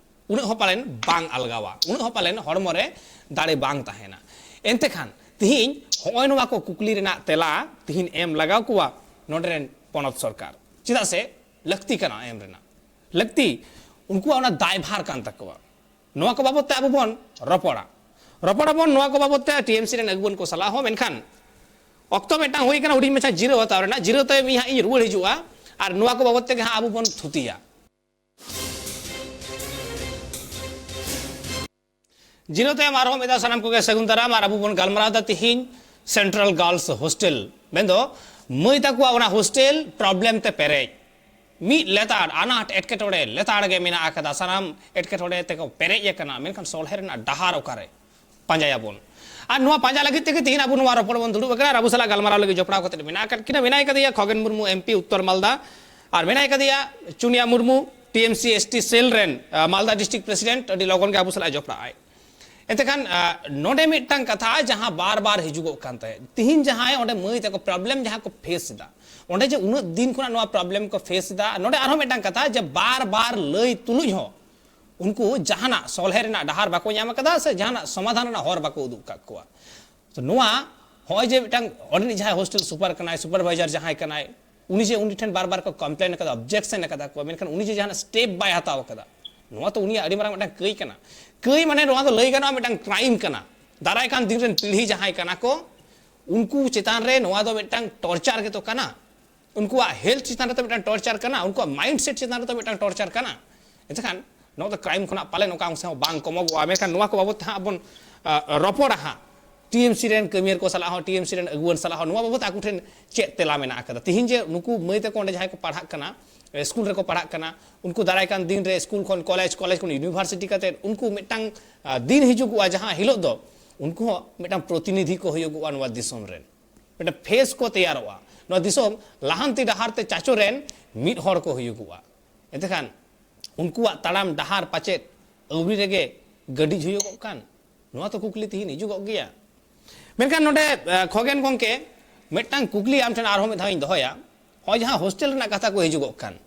ᱩᱱᱟᱹᱜ ᱦᱚᱸ ᱯᱟᱞᱮᱱ ᱵᱟᱝ ᱟᱞᱜᱟᱣᱟ, ᱩᱱᱟᱹᱜ ᱦᱚᱸ ᱯᱟᱞᱮᱱ ᱦᱚᱲᱢᱚ ᱨᱮ ᱫᱟᱲᱮ ᱵᱟᱝ ᱛᱟᱦᱮᱱᱟ᱾ ᱮᱱᱛᱮ ᱠᱷᱟᱱ ᱛᱤᱦᱤᱧ ᱦᱚᱸᱜᱼᱚᱭ ᱱᱚᱣᱟ ᱠᱚ ᱠᱩᱠᱞᱤ ᱨᱮᱱᱟᱜ ᱛᱮᱞᱟ ᱛᱤᱦᱤᱧ ᱮᱢ ᱞᱟᱜᱟᱣ ᱠᱚᱣᱟ ᱱᱚᱰᱮ ᱨᱮᱱ ᱯᱚᱱᱚᱛ ᱥᱚᱨᱠᱟᱨ᱾ ᱪᱮᱫᱟᱜ ᱥᱮ ᱞᱟᱹᱠᱛᱤ ᱠᱟᱱᱟ ᱮᱢ ᱨᱮᱱᱟᱜ, ᱞᱟᱹᱠᱛᱤ, ᱩᱱᱠᱩᱣᱟᱜ ᱚᱱᱟ ᱫᱟᱭᱵᱷᱟᱨ ᱠᱟᱱ ᱛᱟᱠᱚᱣᱟ᱾ ᱱᱚᱣᱟ ᱠᱚ ᱵᱟᱵᱚᱛ ᱛᱮ ᱟᱵᱚ ᱵᱚᱱ ᱨᱚᱯᱚᱲᱟ, ᱨᱚᱯᱚᱲᱟᱵᱚᱱ ᱱᱚᱣᱟ ᱠᱚ ᱵᱟᱵᱚᱛ ᱛᱮ ᱴᱤ ᱮᱢ ᱥᱤ ᱨᱮᱱ ᱟᱹᱜᱩᱣᱟᱹᱱ ᱠᱚ ᱥᱟᱞᱟᱜ ᱦᱚᱸ᱾ ᱢᱮᱱᱠᱷᱟᱱ ᱚᱠᱛᱚ ᱢᱤᱫᱴᱟᱝ ᱦᱩᱭ ᱠᱟᱱᱟ ᱦᱩᱰᱤᱧ ᱢᱟᱪᱷᱟ ᱡᱤᱨᱟᱹᱣ ᱦᱟᱛᱟᱣ ᱨᱮᱱᱟᱜ, ᱡᱤᱨᱟᱹᱣ ᱛᱟᱭᱚᱢ ᱤᱧ ᱦᱟᱸᱜ ᱤᱧ ᱨᱩᱣᱟᱹᱲ ᱦᱤᱡᱩᱜᱼᱟ ᱟᱨ ᱱᱚᱣᱟ ᱠᱚ ᱵᱟᱵᱚᱛ ᱛᱮᱜᱮ ᱦᱟᱸᱜ ᱟᱵᱚ ᱵᱚᱱ ᱛᱷᱩᱛᱤᱭᱟ᱾ ᱡᱤᱱᱟᱹ ᱛᱟᱭᱚᱢ ᱟᱨᱦᱚᱸ ᱢᱤᱫ ᱫᱷᱟᱣ ᱥᱟᱱᱟᱢ ᱠᱚᱜᱮ ᱥᱟᱹᱜᱩᱱ ᱫᱟᱨᱟᱢ᱾ ᱟᱨ ᱟᱵᱚ ᱵᱚᱱ ᱜᱟᱞᱢᱟᱨᱟᱣ ᱮᱫᱟ ᱛᱤᱦᱤᱧ ᱥᱮᱱᱴᱨᱟᱞ ᱜᱟᱨᱞᱥ ᱦᱳᱥᱴᱮᱞ, ᱢᱮᱱᱫᱚ ᱢᱟᱹᱭ ᱛᱟᱠᱚᱣᱟᱜ ᱚᱱᱟ ᱦᱳᱥᱴᱮᱞ ᱯᱨᱚᱵᱞᱮᱢ ᱛᱮ ᱯᱮᱨᱮᱡ᱾ ᱢᱤᱫ ᱞᱮᱛᱟᱲ ᱟᱱᱟᱴ ᱮᱴᱠᱮᱴᱚᱬᱮ ᱞᱮᱛᱟᱲ ᱜᱮ ᱢᱮᱱᱟᱜ ᱟᱠᱟᱫᱟ, ᱥᱟᱱᱟᱢ ᱮᱴᱠᱮᱴᱚᱬᱮ ᱛᱮᱠᱚ ᱯᱮᱨᱮᱡ ᱟᱠᱟᱱᱟ, ᱢᱮᱱᱠᱷᱟᱱ ᱥᱚᱞᱦᱮ ᱨᱮᱱᱟᱜ ᱰᱟᱦᱟᱨ ᱚᱠᱟᱨᱮ? ᱯᱟᱸᱡᱟᱭᱟᱵᱚᱱ᱾ ᱟᱨ ᱱᱚᱣᱟ ᱯᱟᱸᱡᱟ ᱞᱟᱹᱜᱤᱫ ᱛᱮᱜᱮ ᱛᱤᱦᱤᱧ ᱟᱵᱚ ᱱᱚᱣᱟ ᱨᱚᱯᱚᱲ ᱵᱚᱱ ᱫᱩᱲᱩᱵ ᱟᱠᱟᱱᱟ᱾ ᱟᱨ ᱟᱵᱚ ᱥᱟᱞᱟᱜ ᱜᱟᱞᱢᱟᱨᱟᱣ ᱞᱟᱹᱜᱤᱫ ᱡᱚᱯᱲᱟᱣ ᱠᱟᱛᱮ ᱢᱮᱱᱟᱜ ᱟᱠᱟᱫ ᱠᱤᱱᱟ, ᱢᱮᱱᱟᱭ ᱠᱟᱫᱮᱭᱟ ᱠᱷᱚᱜᱮᱱ ᱢᱩᱨᱢᱩ, ᱮᱢᱯᱤ ᱩᱛᱛᱚᱨ ᱢᱟᱞᱫᱟ, ᱟᱨ ᱢᱮᱱᱟᱭ ᱠᱟᱫᱮᱭᱟ ᱪᱩᱱᱤᱭᱟ ᱢᱩᱨᱢᱩ, ᱴᱤᱮᱢᱥᱤ ᱮᱥᱴᱤ ᱥᱮᱞ ᱨᱮᱱ, ᱟᱸ, ᱢᱟᱞᱫᱟ ᱰᱤᱥᱴᱨᱤᱠᱴ ᱯᱨᱮᱥᱤᱰᱮᱱᱴ᱾ ᱟᱹᱰᱤ ᱞᱚᱜᱚᱱ ᱜᱮ ᱟᱵᱚ ᱥᱟᱞᱟᱜ ᱮ ᱡᱚᱯᱲᱟᱜ ᱟᱭ᱾ ᱮᱱᱛᱮ ᱠᱷᱟᱱ, ᱟᱸ, ᱱᱚᱰᱮ ᱢᱤᱫᱴᱟᱝ ᱠᱟᱛᱷᱟ ᱡᱟᱦᱟᱸ ᱵᱟᱨ ᱵᱟᱨ ᱦᱤᱡᱩᱜᱚᱜ ᱠᱟᱱ ᱛᱟᱦᱮᱸᱫ, ᱛᱤᱦᱤᱧ ᱡᱟᱦᱟᱸᱭ ᱚᱸᱰᱮ ᱢᱟᱹᱭ ᱛᱟᱠᱚ ᱯᱨᱚᱵᱞᱮᱢ ᱡᱟᱦᱟᱸ ᱠᱚ ᱯᱷᱮᱥ ᱮᱫᱟ, ᱚᱸᱰᱮ ᱡᱮ ᱩᱱᱟᱹᱜ ᱫᱤᱱ ᱠᱷᱚᱱᱟᱜ ᱱᱚᱣᱟ ᱯᱨᱚᱵᱞᱮᱢ ᱠᱚ ᱯᱷᱮᱥ ᱮᱫᱟ, ᱱᱚᱰᱮ ᱟᱨᱦᱚᱸ ᱢᱤᱫᱴᱟᱝ ᱠᱟᱛᱷᱟ ᱡᱮ ᱵᱟᱨ ᱵᱟᱨ ᱞᱟᱹᱭ ᱛᱩᱞᱩᱡ ᱦᱚᱸ ᱩᱱᱠᱩ ᱡᱟᱦᱟᱱᱟᱜ ᱥᱚᱞᱦᱮ ᱨᱮᱱᱟᱜ ᱰᱟᱦᱟᱨ ᱵᱟᱠᱚ ᱧᱟᱢ ᱟᱠᱟᱫᱟ ᱥᱮ ᱡᱟᱦᱟᱱᱟᱜ ᱥᱚᱢᱟᱫᱷᱟᱱ ᱨᱮᱱᱟᱜ ᱦᱚᱨ ᱵᱟᱠᱚ ᱩᱫᱩᱜ ᱟᱠᱟᱫ ᱠᱚᱣᱟ᱾ ᱛᱚ ᱱᱚᱣᱟ ᱦᱚᱸᱜᱼᱚᱭ ᱡᱮ ᱢᱤᱫᱴᱟᱝ ᱚᱸᱰᱮᱱᱤᱡ ᱡᱟᱦᱟᱸᱭ ᱦᱳᱥᱴᱮᱞ ᱥᱩᱯᱟᱨ ᱠᱟᱱᱟᱭ, ᱥᱩᱯᱟᱨᱵᱷᱟᱭᱡᱟᱨ ᱡᱟᱦᱟᱸᱭ ᱠᱟᱱᱟᱭ, ᱩᱱᱤ ᱡᱮ ᱩᱱᱤ ᱴᱷᱮᱱ ᱵᱟᱨ ᱵᱟᱨ ᱠᱚ ᱠᱚᱢᱯᱞᱮᱱ ᱟᱠᱟᱫᱟ, ᱚᱵᱡᱮᱠᱥᱚᱱ ᱟᱠᱟᱫᱟ ᱠᱚ, ᱢᱮᱱᱠᱷᱟᱱ ᱩᱱᱤ ᱡᱮ ᱡᱟᱦᱟᱱᱟᱜ ᱥᱴᱮᱯ ᱵᱟᱭ ᱦᱟᱛᱟᱣ ᱟᱠᱟᱫᱟ, ᱱᱚᱣᱟ ᱛᱚ ᱩᱱᱤᱭᱟᱜ ᱟᱹᱰᱤ ᱢᱟᱨᱟᱝ ᱢᱤᱫᱴᱟᱝ ᱠᱟᱹᱭ ᱠᱟᱱᱟ᱾ ᱠᱟᱹᱭ ᱢᱟᱱᱮ ᱱᱚᱣᱟ ᱫᱚ ᱞᱟᱹᱭ ᱜᱟᱱᱚᱜᱼᱟ ᱢᱤᱫᱴᱟᱝ ᱠᱨᱟᱭᱤᱢ ᱠᱟᱱᱟ᱾ ᱫᱟᱨᱟᱭ ᱠᱟᱱ ᱫᱤᱱ ᱨᱮᱱ ᱯᱤᱲᱦᱤ ᱡᱟᱦᱟᱸᱭ ᱠᱟᱱᱟ ᱠᱚ, ᱩᱱᱠᱩ ᱪᱮᱛᱟᱱ ᱨᱮ ᱱᱚᱣᱟ ᱫᱚ ᱢᱤᱫᱴᱟᱝ ᱴᱚᱨᱪᱟᱨ ᱜᱮᱛᱚ ᱠᱟᱱᱟ᱾ ᱩᱱᱠᱩᱣᱟᱜ ᱦᱮᱞᱛᱷ ᱪᱮᱛᱟᱱ ᱨᱮᱛᱚ ᱢᱤᱫᱴᱟᱝ ᱴᱚᱨᱪᱟᱨ ᱠᱟᱱᱟ, ᱩᱱᱠᱩᱣᱟᱜ ᱢᱟᱭᱤᱱᱰ ᱥᱮᱴ ᱪᱮᱛᱟᱱ ᱨᱮᱛᱚ ᱢᱤᱫᱴᱟᱝ ᱴᱚᱨᱪᱟᱨ ᱠᱟᱱᱟ᱾ ᱮᱱᱛᱮᱠᱷᱟᱱ ᱱᱚᱣᱟ ᱫᱚ ᱠᱨᱟᱭᱤᱢ ᱠᱷᱚᱱᱟᱜ ᱯᱟᱞᱮᱱ ᱚᱠᱟ ᱚᱝᱥᱮ ᱦᱚᱸ ᱵᱟᱝ ᱠᱚᱢᱚᱜᱚᱜᱼᱟ᱾ ᱢᱮᱱᱠᱷᱟᱱ ᱱᱚᱣᱟ ᱠᱚ ᱵᱟᱵᱚᱛ ᱛᱮ ᱦᱟᱸᱜ ᱵᱚᱱ, ᱟ, ᱨᱚᱯᱚᱲᱟ ᱦᱟᱸᱜ᱾ ᱴᱤᱮᱢᱥᱤ ᱨᱮᱱ ᱠᱟᱹᱢᱤᱭᱟᱹ ᱠᱚ ᱥᱟᱞᱟᱜ ᱦᱚᱸ, ᱴᱤᱮᱢᱥᱤ ᱨᱮᱱ ᱟᱹᱜᱩᱣᱟᱹᱱ ᱥᱟᱞᱟᱜ ᱦᱚᱸ ᱱᱚᱣᱟ ᱵᱟᱵᱚᱛ ᱛᱮ ᱟᱠᱚ ᱴᱷᱮᱱ ᱪᱮᱫ ᱛᱮᱞᱟ ᱢᱮᱱᱟᱜ ᱟᱠᱟᱫᱟ᱾ ᱛᱤᱦᱤᱧ ᱡᱮ ᱱᱩᱠᱩ ᱢᱟᱹᱭ ᱛᱟᱠᱚ ᱚᱸᱰᱮ ᱡᱟᱦᱟᱸᱭ ᱠᱚ ᱯᱟᱲᱦᱟᱜ ᱠᱟᱱᱟ, ᱥᱠᱩᱞ ᱨᱮᱠᱚ ᱯᱟᱲᱦᱟᱜ ᱠᱟᱱᱟ, ᱩᱱᱠᱩ ᱫᱟᱨᱟᱭ ᱠᱟᱱ ᱫᱤᱱ ᱨᱮ ᱥᱠᱩᱞ ᱠᱷᱚᱱ ᱠᱚᱞᱮᱡᱽ, ᱠᱚᱞᱮᱡᱽ ᱠᱷᱚᱱ ᱤᱭᱩᱱᱤᱵᱷᱟᱨᱥᱤᱴᱤ ᱠᱟᱛᱮ ᱩᱱᱠᱩ ᱢᱤᱫᱴᱟᱝ, ᱟ, ᱫᱤᱱ ᱦᱤᱡᱩᱜᱚᱜᱼᱟ ᱡᱟᱦᱟᱸ ᱦᱤᱞᱳᱜ ᱫᱚ ᱩᱱᱠᱩ ᱦᱚᱸ ᱢᱤᱫᱴᱟᱝ ᱯᱨᱚᱛᱤᱱᱤᱫᱷᱤ ᱠᱚ ᱦᱩᱭᱩᱜᱚᱜᱼᱟ ᱱᱚᱣᱟ ᱫᱤᱥᱚᱢ ᱨᱮᱱ᱾ ᱢᱤᱫᱴᱟᱝ ᱯᱷᱮᱥ ᱠᱚ ᱛᱮᱭᱟᱨᱚᱜᱼᱟ᱾ ᱱᱚᱣᱟ ᱫᱤᱥᱚᱢ ᱞᱟᱦᱟᱱᱛᱤ ᱰᱟᱦᱟᱨ ᱛᱮ ᱪᱟᱪᱚ ᱨᱮᱱ ᱢᱤᱫ ᱦᱚᱲ ᱠᱚ ᱦᱩᱭᱩᱜᱚᱜᱼᱟ᱾ ᱮᱱᱛᱮᱠᱷᱟᱱ ᱩᱱᱠᱩᱣᱟᱜ ᱛᱟᱲᱟᱢ ᱰᱟᱦᱟᱨ ᱯᱟᱪᱮᱫ ᱟᱹᱣᱨᱤ ᱨᱮᱜᱮ ᱜᱟᱹᱰᱤᱡ ᱦᱩᱭᱩᱜᱚᱜ ᱠᱟᱱ? ᱱᱚᱣᱟ ᱛᱚ ᱠᱩᱠᱞᱤ ᱛᱤᱦᱤᱧ ᱦᱤᱡᱩᱜᱚᱜ ᱜᱮᱭᱟ᱾ ᱢᱮᱱᱠᱷᱟᱱ ᱱᱚᱰᱮ, ᱟ, ᱠᱷᱚᱜᱮᱱ ᱜᱚᱢᱠᱮ, ᱢᱤᱫᱴᱟᱝ ᱠᱩᱠᱞᱤ ᱟᱢ ᱴᱷᱮᱱ ᱟᱨᱦᱚᱸ ᱢᱤᱫ ᱫᱷᱟᱣ ᱤᱧ ᱫᱚᱦᱚᱭᱟ᱾ ᱱᱚᱜᱼᱚᱭ ᱡᱟᱦᱟᱸ ᱦᱳᱥᱴᱮᱞ ᱨᱮᱱᱟᱜ ᱠᱟᱛᱷᱟ ᱠᱚ ᱦᱤᱡᱩᱜᱚᱜ ᱠᱟᱱ,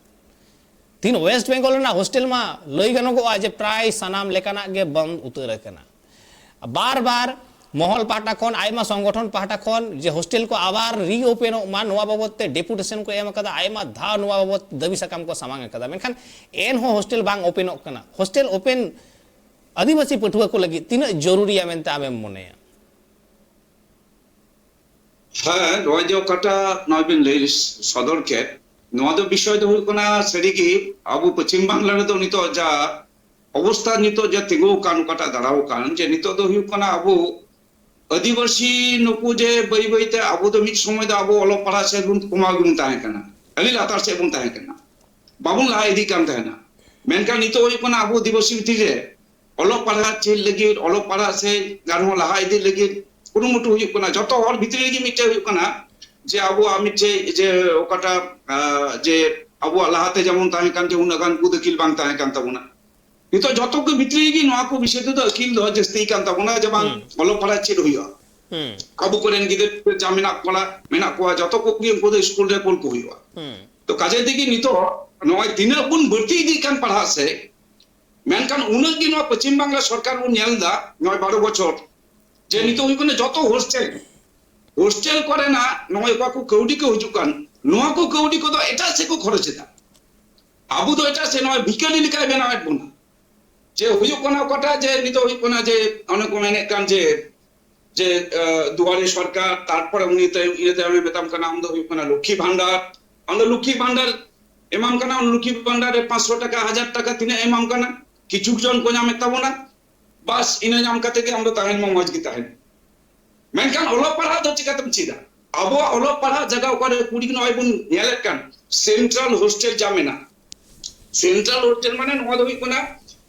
ᱛᱤᱦᱤᱧ ᱳᱭᱮᱥᱴ ᱵᱮᱝᱜᱚᱞ ᱨᱮᱱᱟᱜ ᱦᱳᱥᱴᱮᱞ ᱢᱟ ᱞᱟᱹᱭ ᱜᱟᱱᱚᱜᱚᱜᱼᱟ ᱡᱮ ᱯᱨᱟᱭ ᱥᱟᱱᱟᱢ ᱞᱮᱠᱟᱱᱟᱜ ᱜᱮ ᱵᱚᱱᱫ ᱩᱛᱟᱹᱨ ᱟᱠᱟᱱᱟ᱾ ᱵᱟᱨ ᱵᱟᱨ ᱢᱚᱦᱚᱞ ᱯᱟᱦᱴᱟ ᱠᱷᱚᱱ, ᱟᱭᱢᱟ ᱥᱚᱝᱜᱚᱴᱷᱚᱱ ᱯᱟᱦᱴᱟ ᱠᱷᱚᱱ ᱡᱮ ᱦᱳᱥᱴᱮᱞ ᱠᱚ ᱟᱵᱟᱨ ᱨᱤᱳᱯᱮᱱᱚᱜ ᱢᱟ, ᱱᱚᱣᱟ ᱵᱟᱵᱚᱛ ᱛᱮ ᱰᱮᱯᱩᱴᱮᱥᱚᱱ ᱠᱚ ᱮᱢ ᱟᱠᱟᱫᱟ, ᱟᱭᱢᱟ ᱫᱷᱟᱣ ᱱᱚᱣᱟ ᱵᱟᱵᱚᱛ ᱫᱟᱹᱵᱤ ᱥᱟᱠᱟᱢ ᱠᱚ ᱥᱟᱢᱟᱝ ᱟᱠᱟᱫᱟ, ᱢᱮᱱᱠᱷᱟᱱ ᱮᱱᱦᱚᱸ ᱦᱳᱥᱴᱮᱞ ᱵᱟᱝ ᱳᱯᱮᱱᱚᱜ ᱠᱟᱱᱟ᱾ ᱦᱳᱥᱴᱮᱞ ᱳᱯᱮᱱ ᱟᱹᱫᱤᱵᱟᱹᱥᱤ ᱯᱟᱹᱴᱷᱩᱣᱟᱹ ᱠᱚ ᱞᱟᱹᱜᱤᱫ ᱛᱤᱱᱟᱹᱜ ᱡᱚᱨᱩᱨᱤᱭᱟ ᱢᱮᱱᱛᱮ ᱟᱢᱮᱢ ᱢᱚᱱᱮᱭᱟ? ᱦᱮᱸ, ᱱᱚᱜᱼᱚᱭ ᱡᱮ ᱚᱠᱟᱴᱟᱜ ᱱᱚᱜᱼᱚᱭ ᱵᱤᱱ ᱞᱟᱹᱭ ᱥᱚᱫᱚᱨ ᱠᱮᱫ, ᱱᱚᱣᱟ ᱫᱚ ᱵᱤᱥᱚᱭ ᱫᱚ ᱦᱩᱭᱩᱜ ᱠᱟᱱᱟ, ᱥᱟᱹᱨᱤᱜᱮ ᱟᱵᱚ ᱯᱚᱪᱷᱤᱢ ᱵᱟᱝᱞᱟ ᱨᱮᱫᱚ ᱱᱤᱛᱚᱜ ᱡᱟ ᱚᱵᱚᱥᱛᱷᱟ ᱱᱤᱛᱚᱜ ᱡᱮ ᱛᱤᱸᱜᱩ ᱟᱠᱟᱱ, ᱚᱠᱟᱴᱟᱜ ᱫᱟᱸᱲᱟᱣ ᱟᱠᱟᱱ, ᱡᱮ ᱱᱤᱛᱚᱜ ᱫᱚ ᱦᱩᱭᱩᱜ ᱠᱟᱱᱟ ᱟᱵᱚ ᱟᱹᱫᱤᱵᱟᱹᱥᱤ ᱱᱩᱠᱩ ᱡᱮ ᱵᱟᱹᱭ ᱵᱟᱹᱭ ᱛᱮ ᱟᱵᱚ ᱫᱚ ᱢᱤᱫ ᱥᱚᱢᱚᱭ ᱫᱚ ᱟᱵᱚ ᱚᱞᱚᱜ ᱯᱟᱲᱦᱟᱜ ᱥᱮᱫ ᱵᱚᱱ ᱠᱚᱢᱟᱣ ᱜᱮᱵᱚᱱ ᱛᱟᱦᱮᱸ ᱠᱟᱱᱟ, ᱟᱹᱰᱤ ᱞᱟᱛᱟᱨ ᱥᱮᱫ ᱵᱚᱱ ᱛᱟᱦᱮᱸ ᱠᱟᱱᱟ, ᱵᱟᱵᱚᱱ ᱞᱟᱦᱟ ᱤᱫᱤᱜ ᱠᱟᱱ ᱛᱟᱦᱮᱱᱟ᱾ ᱢᱮᱱᱠᱷᱟᱱ ᱱᱤᱛᱚᱜ ᱦᱩᱭᱩᱜ ᱠᱟᱱᱟ ᱟᱵᱚ ᱟᱹᱫᱤᱵᱟᱹᱥᱤ ᱵᱷᱤᱛᱤᱨ ᱨᱮ ᱚᱞᱚᱜ ᱯᱟᱲᱦᱟᱜ ᱪᱮᱫ ᱞᱟᱹᱜᱤᱫ, ᱚᱞᱚᱜ ᱯᱟᱲᱦᱟᱜ ᱥᱮᱫ ᱟᱨᱦᱚᱸ ᱞᱟᱦᱟ ᱤᱫᱤ ᱞᱟᱹᱜᱤᱫ ᱠᱩᱨᱩᱢᱩᱴᱩ ᱦᱩᱭᱩᱜ ᱠᱟᱱᱟ᱾ ᱡᱚᱛᱚ ᱦᱚᱲ ᱵᱷᱤᱛᱨᱤ ᱨᱮᱜᱮ ᱢᱤᱫᱴᱮᱡ ᱦᱩᱭᱩᱜ ᱠᱟᱱᱟ ᱡᱮ ᱟᱵᱚᱣᱟᱜ ᱢᱤᱫᱴᱮᱡ ᱡᱮ ᱚᱠᱟᱴᱟᱜ, ᱟᱸ, ᱡᱮ ᱟᱵᱚᱣᱟᱜ ᱞᱟᱦᱟᱛᱮ ᱡᱮᱢᱚᱱ ᱛᱟᱦᱮᱸ ᱠᱟᱱ ᱡᱮ ᱩᱱᱟᱹᱜ ᱜᱟᱱ ᱵᱩᱫ ᱟᱹᱠᱤᱞ ᱵᱟᱝ ᱛᱟᱦᱮᱸ ᱠᱟᱱ ᱛᱟᱵᱚᱱᱟ᱾ ᱱᱤᱛᱚᱜ ᱡᱚᱛᱚ ᱠᱚ ᱵᱷᱤᱛᱨᱤ ᱨᱮᱜᱮ ᱱᱚᱣᱟ ᱠᱚ ᱵᱤᱥᱚᱭ ᱛᱮᱫᱚ ᱟᱹᱠᱤᱞ ᱫᱚ ᱡᱟᱹᱥᱛᱤ ᱠᱟᱱ ᱛᱟᱵᱚᱱᱟ ᱡᱮ ᱵᱟᱝ, ᱦᱩᱸ᱾ ᱚᱞᱚᱜ ᱯᱟᱲᱦᱟᱜ ᱪᱮᱫ ᱦᱩᱭᱩᱜᱼᱟ᱾ ᱦᱩᱸ᱾ ᱟᱵᱚ ᱠᱚᱨᱮᱱ ᱜᱤᱫᱽᱨᱟᱹ ᱡᱟ ᱢᱮᱱᱟᱜ ᱠᱚᱣᱟ, ᱢᱮᱱᱟᱜ ᱠᱚᱣᱟ, ᱡᱚᱛᱚ ᱠᱚᱜᱮ ᱩᱱᱠᱩ ᱫᱚ ᱥᱠᱩᱞ ᱨᱮ ᱠᱩᱞ ᱠᱚ ᱦᱩᱭᱩᱜᱼᱟ᱾ ᱦᱩᱸ᱾ ᱛᱚ ᱠᱟᱡᱮ ᱛᱮᱜᱮ ᱱᱤᱛᱚᱜ ᱱᱚᱜᱼᱚᱭ ᱛᱤᱱᱟᱹᱜ ᱵᱚᱱ ᱵᱟᱹᱲᱛᱤ ᱤᱫᱤᱜ ᱠᱟᱱ ᱯᱟᱲᱦᱟᱜ ᱥᱮᱫ, ᱢᱮᱱᱠᱷᱟᱱ ᱩᱱᱟᱹᱜ ᱜᱮ ᱱᱚᱣᱟ ᱯᱚᱪᱷᱤᱢ ᱵᱟᱝᱞᱟ ᱥᱚᱨᱠᱟᱨ ᱵᱚᱱ ᱧᱮᱞ ᱮᱫᱟ ᱱᱚᱜᱼᱚᱭ ᱵᱟᱨᱚ ᱵᱚᱪᱷᱚᱨ, ᱡᱮ ᱦᱩᱸ᱾ ᱱᱤᱛᱚᱜ ᱦᱩᱭᱩᱜ ᱠᱟᱱᱟ ᱡᱚᱛᱚ ᱦᱳᱥᱴᱮᱞ, ᱦᱳᱥᱴᱮᱞ ᱠᱚᱨᱮᱱᱟᱜ ᱱᱚᱜᱼᱚᱭ ᱚᱠᱟ ᱠᱚ ᱠᱟᱹᱣᱰᱤ ᱠᱚ ᱦᱤᱡᱩᱜ ᱠᱟᱱ, ᱱᱚᱣᱟ ᱠᱚ ᱠᱟᱹᱣᱰᱤ ᱠᱚᱫᱚ ᱮᱴᱟᱜ ᱥᱮᱫ ᱠᱚ ᱠᱷᱚᱨᱚᱪ ᱮᱫᱟ᱾ ᱟᱵᱚ ᱫᱚ ᱮᱴᱟᱜ ᱥᱮᱫ ᱱᱚᱜᱼᱚᱭ ᱵᱷᱤᱠᱟᱨᱤ ᱞᱮᱠᱟᱭ ᱵᱮᱱᱟᱣᱮᱫ ᱵᱚᱱᱟ᱾ ᱡᱮ ᱦᱩᱭᱩᱜ ᱠᱟᱱᱟ ᱚᱠᱟᱴᱟᱜ ᱡᱮ ᱱᱤᱛᱚᱜ ᱦᱩᱭᱩᱜ ᱠᱟᱱᱟ ᱡᱮ ᱚᱱᱮ ᱠᱚ ᱢᱮᱱᱮᱫ ᱠᱟᱱ ᱡᱮ, ᱡᱮ, ᱟᱸ, ᱫᱩᱣᱟᱨᱮ ᱥᱚᱨᱠᱟᱨ, ᱛᱟᱨᱯᱚᱨᱮ ᱩᱱᱤ ᱛᱟᱭᱚᱢ, ᱤᱱᱟᱹ ᱛᱟᱭᱚᱢᱮ ᱢᱮᱛᱟᱢ ᱠᱟᱱᱟ ᱟᱢ ᱫᱚ ᱦᱩᱭᱩᱜ ᱠᱟᱱᱟ ᱞᱚᱠᱠᱷᱤ ᱵᱷᱟᱱᱰᱟᱨ᱾ ᱟᱢ ᱫᱚ ᱞᱚᱠᱠᱷᱤ ᱵᱷᱟᱱᱰᱟᱨ ᱮᱢᱟᱢ ᱠᱟᱱᱟ, ᱞᱚᱠᱠᱷᱤ ᱵᱷᱟᱱᱰᱟᱨ ᱨᱮ ᱯᱟᱸᱪᱥᱚ ᱴᱟᱠᱟ, ᱦᱟᱡᱟᱨ ᱴᱟᱠᱟ ᱛᱤᱱᱟᱹᱜ ᱮ ᱮᱢᱟᱢ ᱠᱟᱱᱟ, ᱠᱤᱪᱷᱩ ᱡᱚᱱ ᱠᱚ ᱧᱟᱢᱮᱫ ᱛᱟᱵᱚᱱᱟ᱾ ᱵᱟᱥ, ᱤᱱᱟᱹ ᱧᱟᱢ ᱠᱟᱛᱮ ᱜᱮ ᱟᱢ ᱫᱚ ᱛᱟᱦᱮᱱ ᱢᱟ, ᱢᱚᱡᱽ ᱜᱮ ᱛᱟᱦᱮᱱ᱾ ᱢᱮᱱᱠᱷᱟᱱ ᱚᱞᱚᱜ ᱯᱟᱲᱦᱟᱜ ᱫᱚ ᱪᱤᱠᱟᱛᱮᱢ ᱪᱮᱫᱟ? ᱟᱵᱚᱣᱟᱜ ᱚᱞᱚᱜ ᱯᱟᱲᱦᱟᱜ ᱡᱟᱭᱜᱟ ᱚᱠᱟᱨᱮ ᱠᱩᱲᱤ ᱱᱚᱜᱼᱚᱭ ᱵᱚᱱ ᱧᱮᱞᱮᱫ ᱠᱟᱱ ᱥᱮᱱᱴᱨᱟᱞ ᱦᱳᱥᱴᱮᱞ ᱡᱟ ᱢᱮᱱᱟᱜᱼᱟ, ᱥᱮᱱᱴᱨᱟᱞ ᱦᱳᱥᱴᱮᱞ ᱢᱟᱱᱮ ᱱᱚᱣᱟ ᱫᱚ ᱦᱩᱭᱩᱜ ᱠᱟᱱᱟ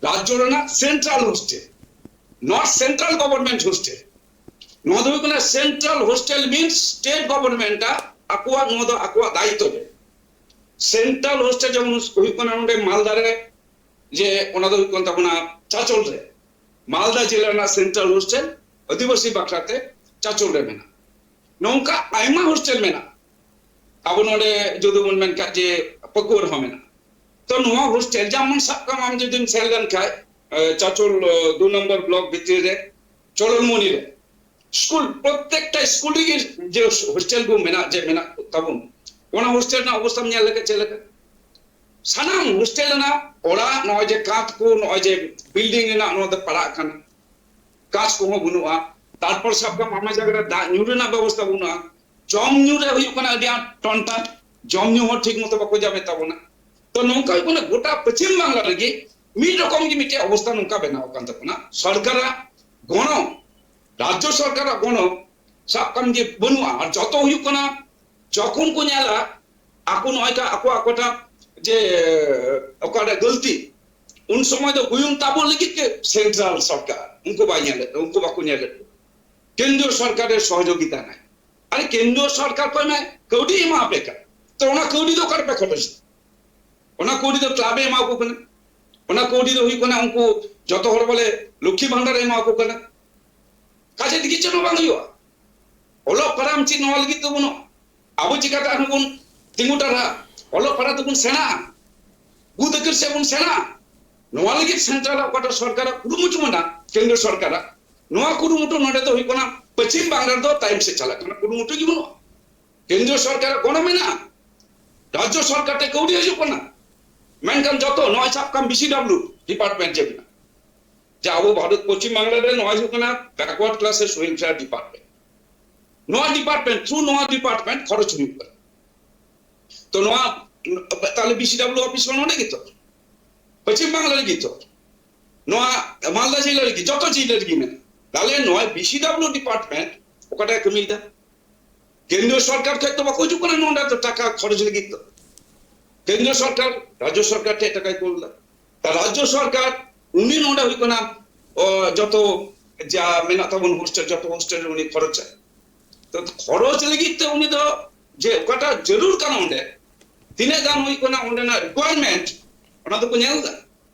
ᱨᱟᱡᱽᱡᱚ ᱨᱮᱱᱟᱜ central hostel, not central government hostel᱾ ᱱᱚᱣᱟ ᱫᱚ ᱦᱩᱭᱩᱜ ᱠᱟᱱᱟ central hostel means state government ᱟᱜ ᱟᱠᱚᱣᱟᱜ, ᱱᱚᱣᱟ ᱫᱚ ᱟᱠᱚᱣᱟᱜ ᱫᱟᱭᱤᱛᱛᱚ ᱨᱮ᱾ ᱥᱮᱱᱴᱨᱟᱞ ᱦᱳᱥᱴᱮᱞ ᱡᱮᱢᱚᱱ ᱦᱩᱭᱩᱜ ᱠᱟᱱᱟ ᱱᱚᱰᱮ ᱢᱟᱞᱫᱟ ᱨᱮ, ᱡᱮ ᱚᱱᱟ ᱫᱚ ᱦᱩᱭᱩᱜ ᱠᱟᱱ ᱛᱟᱵᱚᱱᱟ ᱪᱟᱪᱚᱞ ᱨᱮ, ᱢᱟᱞᱫᱟ ᱡᱮᱞᱟ ᱨᱮᱱᱟᱜ ᱥᱮᱱᱴᱨᱟᱞ ᱦᱳᱥᱴᱮᱞ ᱟᱹᱫᱤᱵᱟᱹᱥᱤ ᱵᱟᱠᱷᱨᱟ ᱛᱮ ᱪᱟᱪᱚᱞ ᱨᱮ ᱢᱮᱱᱟᱜᱼᱟ᱾ ᱱᱚᱝᱠᱟ ᱟᱭᱢᱟ ᱦᱳᱥᱴᱮᱞ ᱢᱮᱱᱟᱜᱼᱟ᱾ ᱟᱵᱚ ᱱᱚᱰᱮ ᱡᱩᱫᱤ ᱵᱚᱱ ᱢᱮᱱ ᱠᱷᱟᱡ ᱡᱮ ᱯᱟᱹᱠᱩᱲ ᱨᱮᱦᱚᱸ ᱢᱮᱱᱟᱜᱼᱟ᱾ ᱛᱚ ᱱᱚᱣᱟ ᱦᱳᱥᱴᱮᱞ ᱡᱮᱢᱚᱱ ᱥᱟᱵ ᱠᱟᱜ ᱢᱮ ᱟᱢ ᱡᱩᱫᱤᱢ ᱥᱮᱱ ᱞᱮᱱ ᱠᱷᱟᱡ, ᱮ, ᱪᱟᱪᱚᱞ, ᱮ, ᱫᱩ ᱱᱚᱢᱵᱚᱨ ᱵᱞᱚᱠ ᱵᱷᱤᱛᱤᱨ ᱨᱮ ᱪᱚᱞᱚᱞᱢᱚᱱᱤ ᱨᱮ ᱥᱠᱩᱞ, ᱯᱨᱚᱛᱮᱠᱴᱟ ᱥᱠᱩᱞ ᱨᱮᱜᱮ ᱡᱮ ᱦᱳᱥᱴᱮᱞ ᱠᱚ ᱢᱮᱱᱟᱜ, ᱡᱮ ᱢᱮᱱᱟᱜ ᱛᱟᱵᱚᱱ, ᱚᱱᱟ ᱦᱳᱥᱴᱮᱞ ᱨᱮᱱᱟᱜ ᱚᱵᱚᱥᱛᱟᱢ ᱧᱮᱞ ᱞᱮᱠᱷᱟᱡ ᱪᱮᱫ ᱞᱮᱠᱟ? ᱥᱟᱱᱟᱢ ᱦᱳᱥᱴᱮᱞ ᱨᱮᱱᱟᱜ ᱚᱲᱟᱜ, ᱱᱚᱜᱼᱚᱭ ᱡᱮ ᱠᱟᱸᱛ ᱠᱚ, ᱱᱚᱜᱼᱚᱭ ᱡᱮ ᱵᱤᱞᱰᱤᱝ ᱨᱮᱱᱟᱜ ᱱᱚᱣᱟ ᱫᱚ ᱯᱟᱲᱟᱜ ᱠᱟᱱᱟ, ᱠᱟᱸᱪ ᱠᱚᱦᱚᱸ ᱵᱟᱹᱱᱩᱜᱼᱟ᱾ ᱛᱟᱨᱯᱚᱨ ᱥᱟᱵ ᱠᱟᱜ ᱢᱮ, ᱟᱭᱢᱟ ᱡᱟᱭᱜᱟ ᱨᱮ ᱫᱟᱜ ᱧᱩ ᱨᱮᱱᱟᱜ ᱵᱮᱵᱚᱥᱛᱷᱟ ᱵᱟᱹᱱᱩᱜᱼᱟ, ᱡᱚᱢ ᱧᱩ ᱨᱮ ᱦᱩᱭᱩᱜ ᱠᱟᱱᱟ ᱟᱹᱰᱤ ᱟᱸᱴ ᱴᱚᱱᱴᱟ, ᱡᱚᱢ ᱧᱩ ᱦᱚᱸ ᱴᱷᱤᱠ ᱢᱚᱛᱚ ᱵᱟᱠᱚ ᱧᱟᱢᱮᱫ ᱛᱟᱵᱚᱱᱟ᱾ ᱛᱚ ᱱᱚᱝᱠᱟ ᱦᱩᱭᱩᱜ ᱠᱟᱱᱟ ᱜᱚᱴᱟ ᱯᱚᱪᱷᱤᱢ ᱵᱟᱝᱞᱟ ᱨᱮᱜᱮ ᱢᱤᱫ ᱨᱚᱠᱚᱢ ᱜᱮ ᱢᱤᱫᱴᱮᱡ ᱚᱵᱚᱥᱛᱷᱟ ᱱᱚᱝᱠᱟ ᱵᱮᱱᱟᱣ ᱟᱠᱟᱱ ᱛᱟᱵᱚᱱᱟ᱾ ᱥᱚᱨᱠᱟᱨᱟᱜ ᱜᱚᱲᱚ, ᱨᱟᱡᱽᱡᱚ ᱥᱚᱨᱠᱟᱨᱟᱜ ᱜᱚᱲᱚ ᱥᱟᱵ ᱠᱟᱜ ᱢᱮ ᱡᱮ ᱵᱟᱹᱱᱩᱜᱼᱟ᱾ ᱟᱨ ᱡᱚᱛᱚ ᱦᱩᱭᱩᱜ ᱠᱟᱱᱟ, ᱡᱚᱠᱷᱚᱱ ᱠᱚ ᱧᱮᱞᱟ ᱟᱠᱚ ᱱᱚᱜᱼᱚᱭ ᱴᱟᱜ ᱟᱠᱚ ᱟᱠᱚᱴᱟᱜ ᱡᱮ ᱚᱠᱟᱨᱮ ᱜᱟᱹᱞᱛᱤ, ᱩᱱ ᱥᱚᱢᱚᱭ ᱫᱚ ᱦᱩᱭᱩᱝ ᱛᱟᱵᱚ ᱞᱟᱹᱜᱤᱫ ᱛᱮ ᱥᱮᱱᱴᱨᱟᱞ ᱥᱚᱨᱠᱟᱨ ᱩᱱᱠᱩ ᱵᱟᱭ ᱧᱮᱞᱮᱫ, ᱩᱱᱠᱩ ᱵᱟᱠᱚ ᱧᱮᱞᱮᱫ᱾ ᱠᱮᱱᱫᱨᱚ ᱥᱚᱨᱠᱟᱨᱮ ᱥᱚᱦᱚᱡᱳᱜᱤᱛᱟ ᱱᱟᱭ᱾ ᱟᱨᱮ ᱠᱮᱱᱫᱨᱚ ᱥᱚᱨᱠᱟᱨ ᱠᱷᱚᱱ ᱢᱟ ᱠᱟᱹᱣᱰᱤ ᱮᱢᱟ ᱯᱮ ᱠᱟᱱ, ᱛᱚ ᱚᱱᱟ ᱠᱟᱹᱣᱰᱤ ᱫᱚ ᱚᱠᱟ ᱨᱮᱯᱮ ᱠᱷᱚᱨᱚᱪ? ᱚᱱᱟ ᱠᱟᱹᱣᱰᱤ ᱫᱚ ᱠᱞᱟᱵ ᱮ ᱮᱢᱟ ᱠᱚ ᱠᱟᱱᱟ, ᱚᱱᱟ ᱠᱟᱹᱣᱰᱤ ᱫᱚ ᱦᱩᱭᱩᱜ ᱠᱟᱱᱟ ᱩᱱᱠᱩ ᱡᱚᱛᱚ ᱦᱚᱲ ᱵᱚᱞᱮ ᱞᱚᱠᱠᱷᱤ ᱵᱷᱟᱱᱰᱟᱨ ᱮ ᱮᱢᱟ ᱠᱚ ᱠᱟᱱᱟ᱾ ᱠᱟᱡᱮ ᱫᱤᱠᱤ ᱪᱮᱫ ᱦᱚᱸ ᱵᱟᱝ ᱦᱩᱭᱩᱜᱼᱟ᱾ ᱚᱞᱚᱜ ᱯᱟᱲᱦᱟᱜ ᱪᱮᱫ ᱱᱚᱣᱟ ᱞᱟᱹᱜᱤᱫ ᱫᱚ ᱵᱟᱹᱱᱩᱜᱼᱟ᱾ ᱟᱵᱚ ᱪᱤᱠᱟᱛᱮ ᱟᱨᱦᱚᱸ ᱵᱚᱱ ᱛᱤᱸᱜᱩ ᱴᱟᱨᱦᱟᱜᱼᱟ? ᱚᱞᱚᱜ ᱯᱟᱲᱦᱟᱜ ᱫᱚᱵᱚᱱ ᱥᱮᱬᱟᱜᱼᱟ, ᱜᱩᱫ ᱟᱹᱠᱤᱞ ᱥᱮᱫ ᱵᱚᱱ ᱥᱮᱬᱟᱜᱼᱟ᱾ ᱱᱚᱣᱟ ᱞᱟᱹᱜᱤᱫ ᱥᱮᱱᱴᱨᱟᱞ ᱚᱠᱟᱴᱟᱜ ᱥᱚᱨᱠᱟᱨᱟᱜ ᱠᱩᱨᱩᱢᱩᱴᱩ ᱢᱮᱱᱟᱜᱼᱟ, ᱠᱮᱱᱫᱨᱚ ᱥᱚᱨᱠᱟᱨᱟᱜ, ᱱᱚᱣᱟ ᱠᱩᱨᱩᱢᱩᱴᱩ ᱱᱚᱰᱮ ᱫᱚ ᱦᱩᱭᱩᱜ ᱠᱟᱱᱟ ᱯᱚᱪᱷᱤᱢ ᱵᱟᱝᱞᱟ ᱨᱮᱫᱚ ᱛᱟᱭᱚᱢ ᱥᱮᱫ ᱪᱟᱞᱟᱜ ᱠᱟᱱᱟ, ᱠᱩᱨᱩᱢᱩᱴᱩ ᱜᱮ ᱵᱟᱹᱱᱩᱜᱼᱟ᱾ ᱠᱮᱱᱫᱨᱚ ᱥᱚᱨᱠᱟᱨᱟᱜ ᱜᱚᱲᱚ ᱢᱮᱱᱟᱜᱼᱟ, ᱨᱟᱡᱽᱡᱚ ᱥᱚᱨᱠᱟᱨ ᱴᱷᱮᱱ ᱠᱟᱹᱣᱰᱤ ᱦᱤᱡᱩᱜ ᱠᱟᱱᱟ, ᱢᱮᱱᱠᱷᱟᱱ ᱡᱚᱛᱚ ᱱᱚᱣᱟ ᱥᱟᱵ ᱠᱟᱜ ᱢᱮ ᱵᱤᱥᱤᱰᱟᱵᱞᱤᱭᱩ ᱰᱤᱯᱟᱨᱴᱢᱮᱱᱴ ᱡᱮ ᱢᱮᱱᱟᱜᱼᱟ, ᱡᱮ ᱟᱵᱚ ᱵᱷᱟᱨᱚᱛ ᱯᱚᱪᱷᱤᱢ ᱵᱟᱝᱞᱟ ᱨᱮ ᱱᱚᱣᱟ ᱦᱩᱭᱩᱜ ᱠᱟᱱᱟ ᱵᱮᱠᱣᱟᱨᱰ ᱠᱞᱟᱥᱮᱥ ᱣᱮᱞᱯᱷᱮᱭᱟᱨ ᱰᱤᱯᱟᱨᱴᱢᱮᱱᱴ᱾ ᱱᱚᱣᱟ ᱰᱤᱯᱟᱨᱴᱢᱮᱱᱴ, ᱛᱷᱨᱩ ᱱᱚᱣᱟ ᱰᱤᱯᱟᱨᱴᱢᱮᱱᱴ ᱠᱷᱚᱨᱚᱪ ᱦᱩᱭᱩᱜ ᱠᱟᱱᱟ᱾ ᱛᱚ ᱱᱚᱣᱟ ᱛᱟᱦᱞᱮ ᱵᱤᱥᱤᱰᱟᱵᱞᱤᱭᱩ ᱚᱯᱷᱤᱥ ᱢᱟ ᱱᱚᱰᱮ ᱜᱮᱛᱚ, ᱯᱚᱪᱷᱤᱢ ᱵᱟᱝᱞᱟ ᱨᱮᱜᱮ ᱛᱚ, ᱱᱚᱣᱟ ᱢᱟᱞᱫᱟ ᱡᱮᱞᱟ ᱨᱮᱜᱮ, ᱡᱚᱛᱚ ᱡᱮᱞᱟ ᱨᱮᱜᱮ ᱢᱮᱱᱟᱜᱼᱟ᱾ ᱛᱟᱦᱞᱮ ᱱᱚᱣᱟ ᱵᱤᱥᱤᱰᱟᱵᱞᱤᱭᱩ ᱰᱤᱯᱟᱨᱴᱢᱮᱱᱴ ᱚᱠᱟᱴᱟᱜ ᱮ ᱠᱟᱹᱢᱤᱭᱮᱫᱟ? ᱠᱮᱱᱫᱨᱚ ᱥᱚᱨᱠᱟᱨ ᱴᱷᱮᱱ ᱛᱚ ᱵᱟᱠᱚ ᱦᱤᱡᱩᱜ ᱠᱟᱱᱟ ᱱᱚᱰᱮ ᱫᱚ ᱴᱟᱠᱟ ᱠᱷᱚᱨᱚᱪ ᱞᱟᱹᱜᱤᱫ ᱫᱚ᱾ ᱠᱮᱱᱫᱨᱚ ᱥᱚᱨᱠᱟᱨ ᱨᱟᱡᱽᱡᱚ ᱥᱚᱨᱠᱟᱨ ᱴᱷᱮᱱ ᱴᱟᱠᱟᱭ ᱠᱩᱞ ᱮᱫᱟ᱾ ᱛᱟ ᱨᱟᱡᱽᱡᱚ ᱥᱚᱨᱠᱟᱨ ᱩᱱᱤ ᱱᱚᱰᱮ ᱦᱩᱭᱩᱜ ᱠᱟᱱᱟ, ᱚ, ᱡᱚᱛᱚ ᱡᱟ ᱢᱮᱱᱟᱜ ᱛᱟᱵᱚᱱ ᱦᱳᱥᱴᱮᱞ, ᱡᱚᱛᱚ ᱦᱳᱥᱴᱮᱞ ᱨᱮ ᱩᱱᱤ ᱠᱷᱚᱨᱚᱪᱟ᱾ ᱛᱚ ᱠᱷᱚᱨᱚᱪ ᱞᱟᱹᱜᱤᱫ ᱛᱮ ᱩᱱᱤ ᱫᱚ ᱡᱮ ᱚᱠᱟᱴᱟᱜ ᱡᱟᱹᱨᱩᱲ ᱠᱟᱱᱟ ᱚᱸᱰᱮ, ᱛᱤᱱᱟᱹᱜ ᱜᱟᱱ ᱦᱩᱭᱩᱜ ᱠᱟᱱᱟ ᱚᱸᱰᱮᱱᱟᱜ ᱨᱤᱠᱣᱟᱨᱢᱮᱱᱴ, ᱚᱱᱟ ᱫᱚᱠᱚ ᱧᱮᱞ ᱮᱫᱟ᱾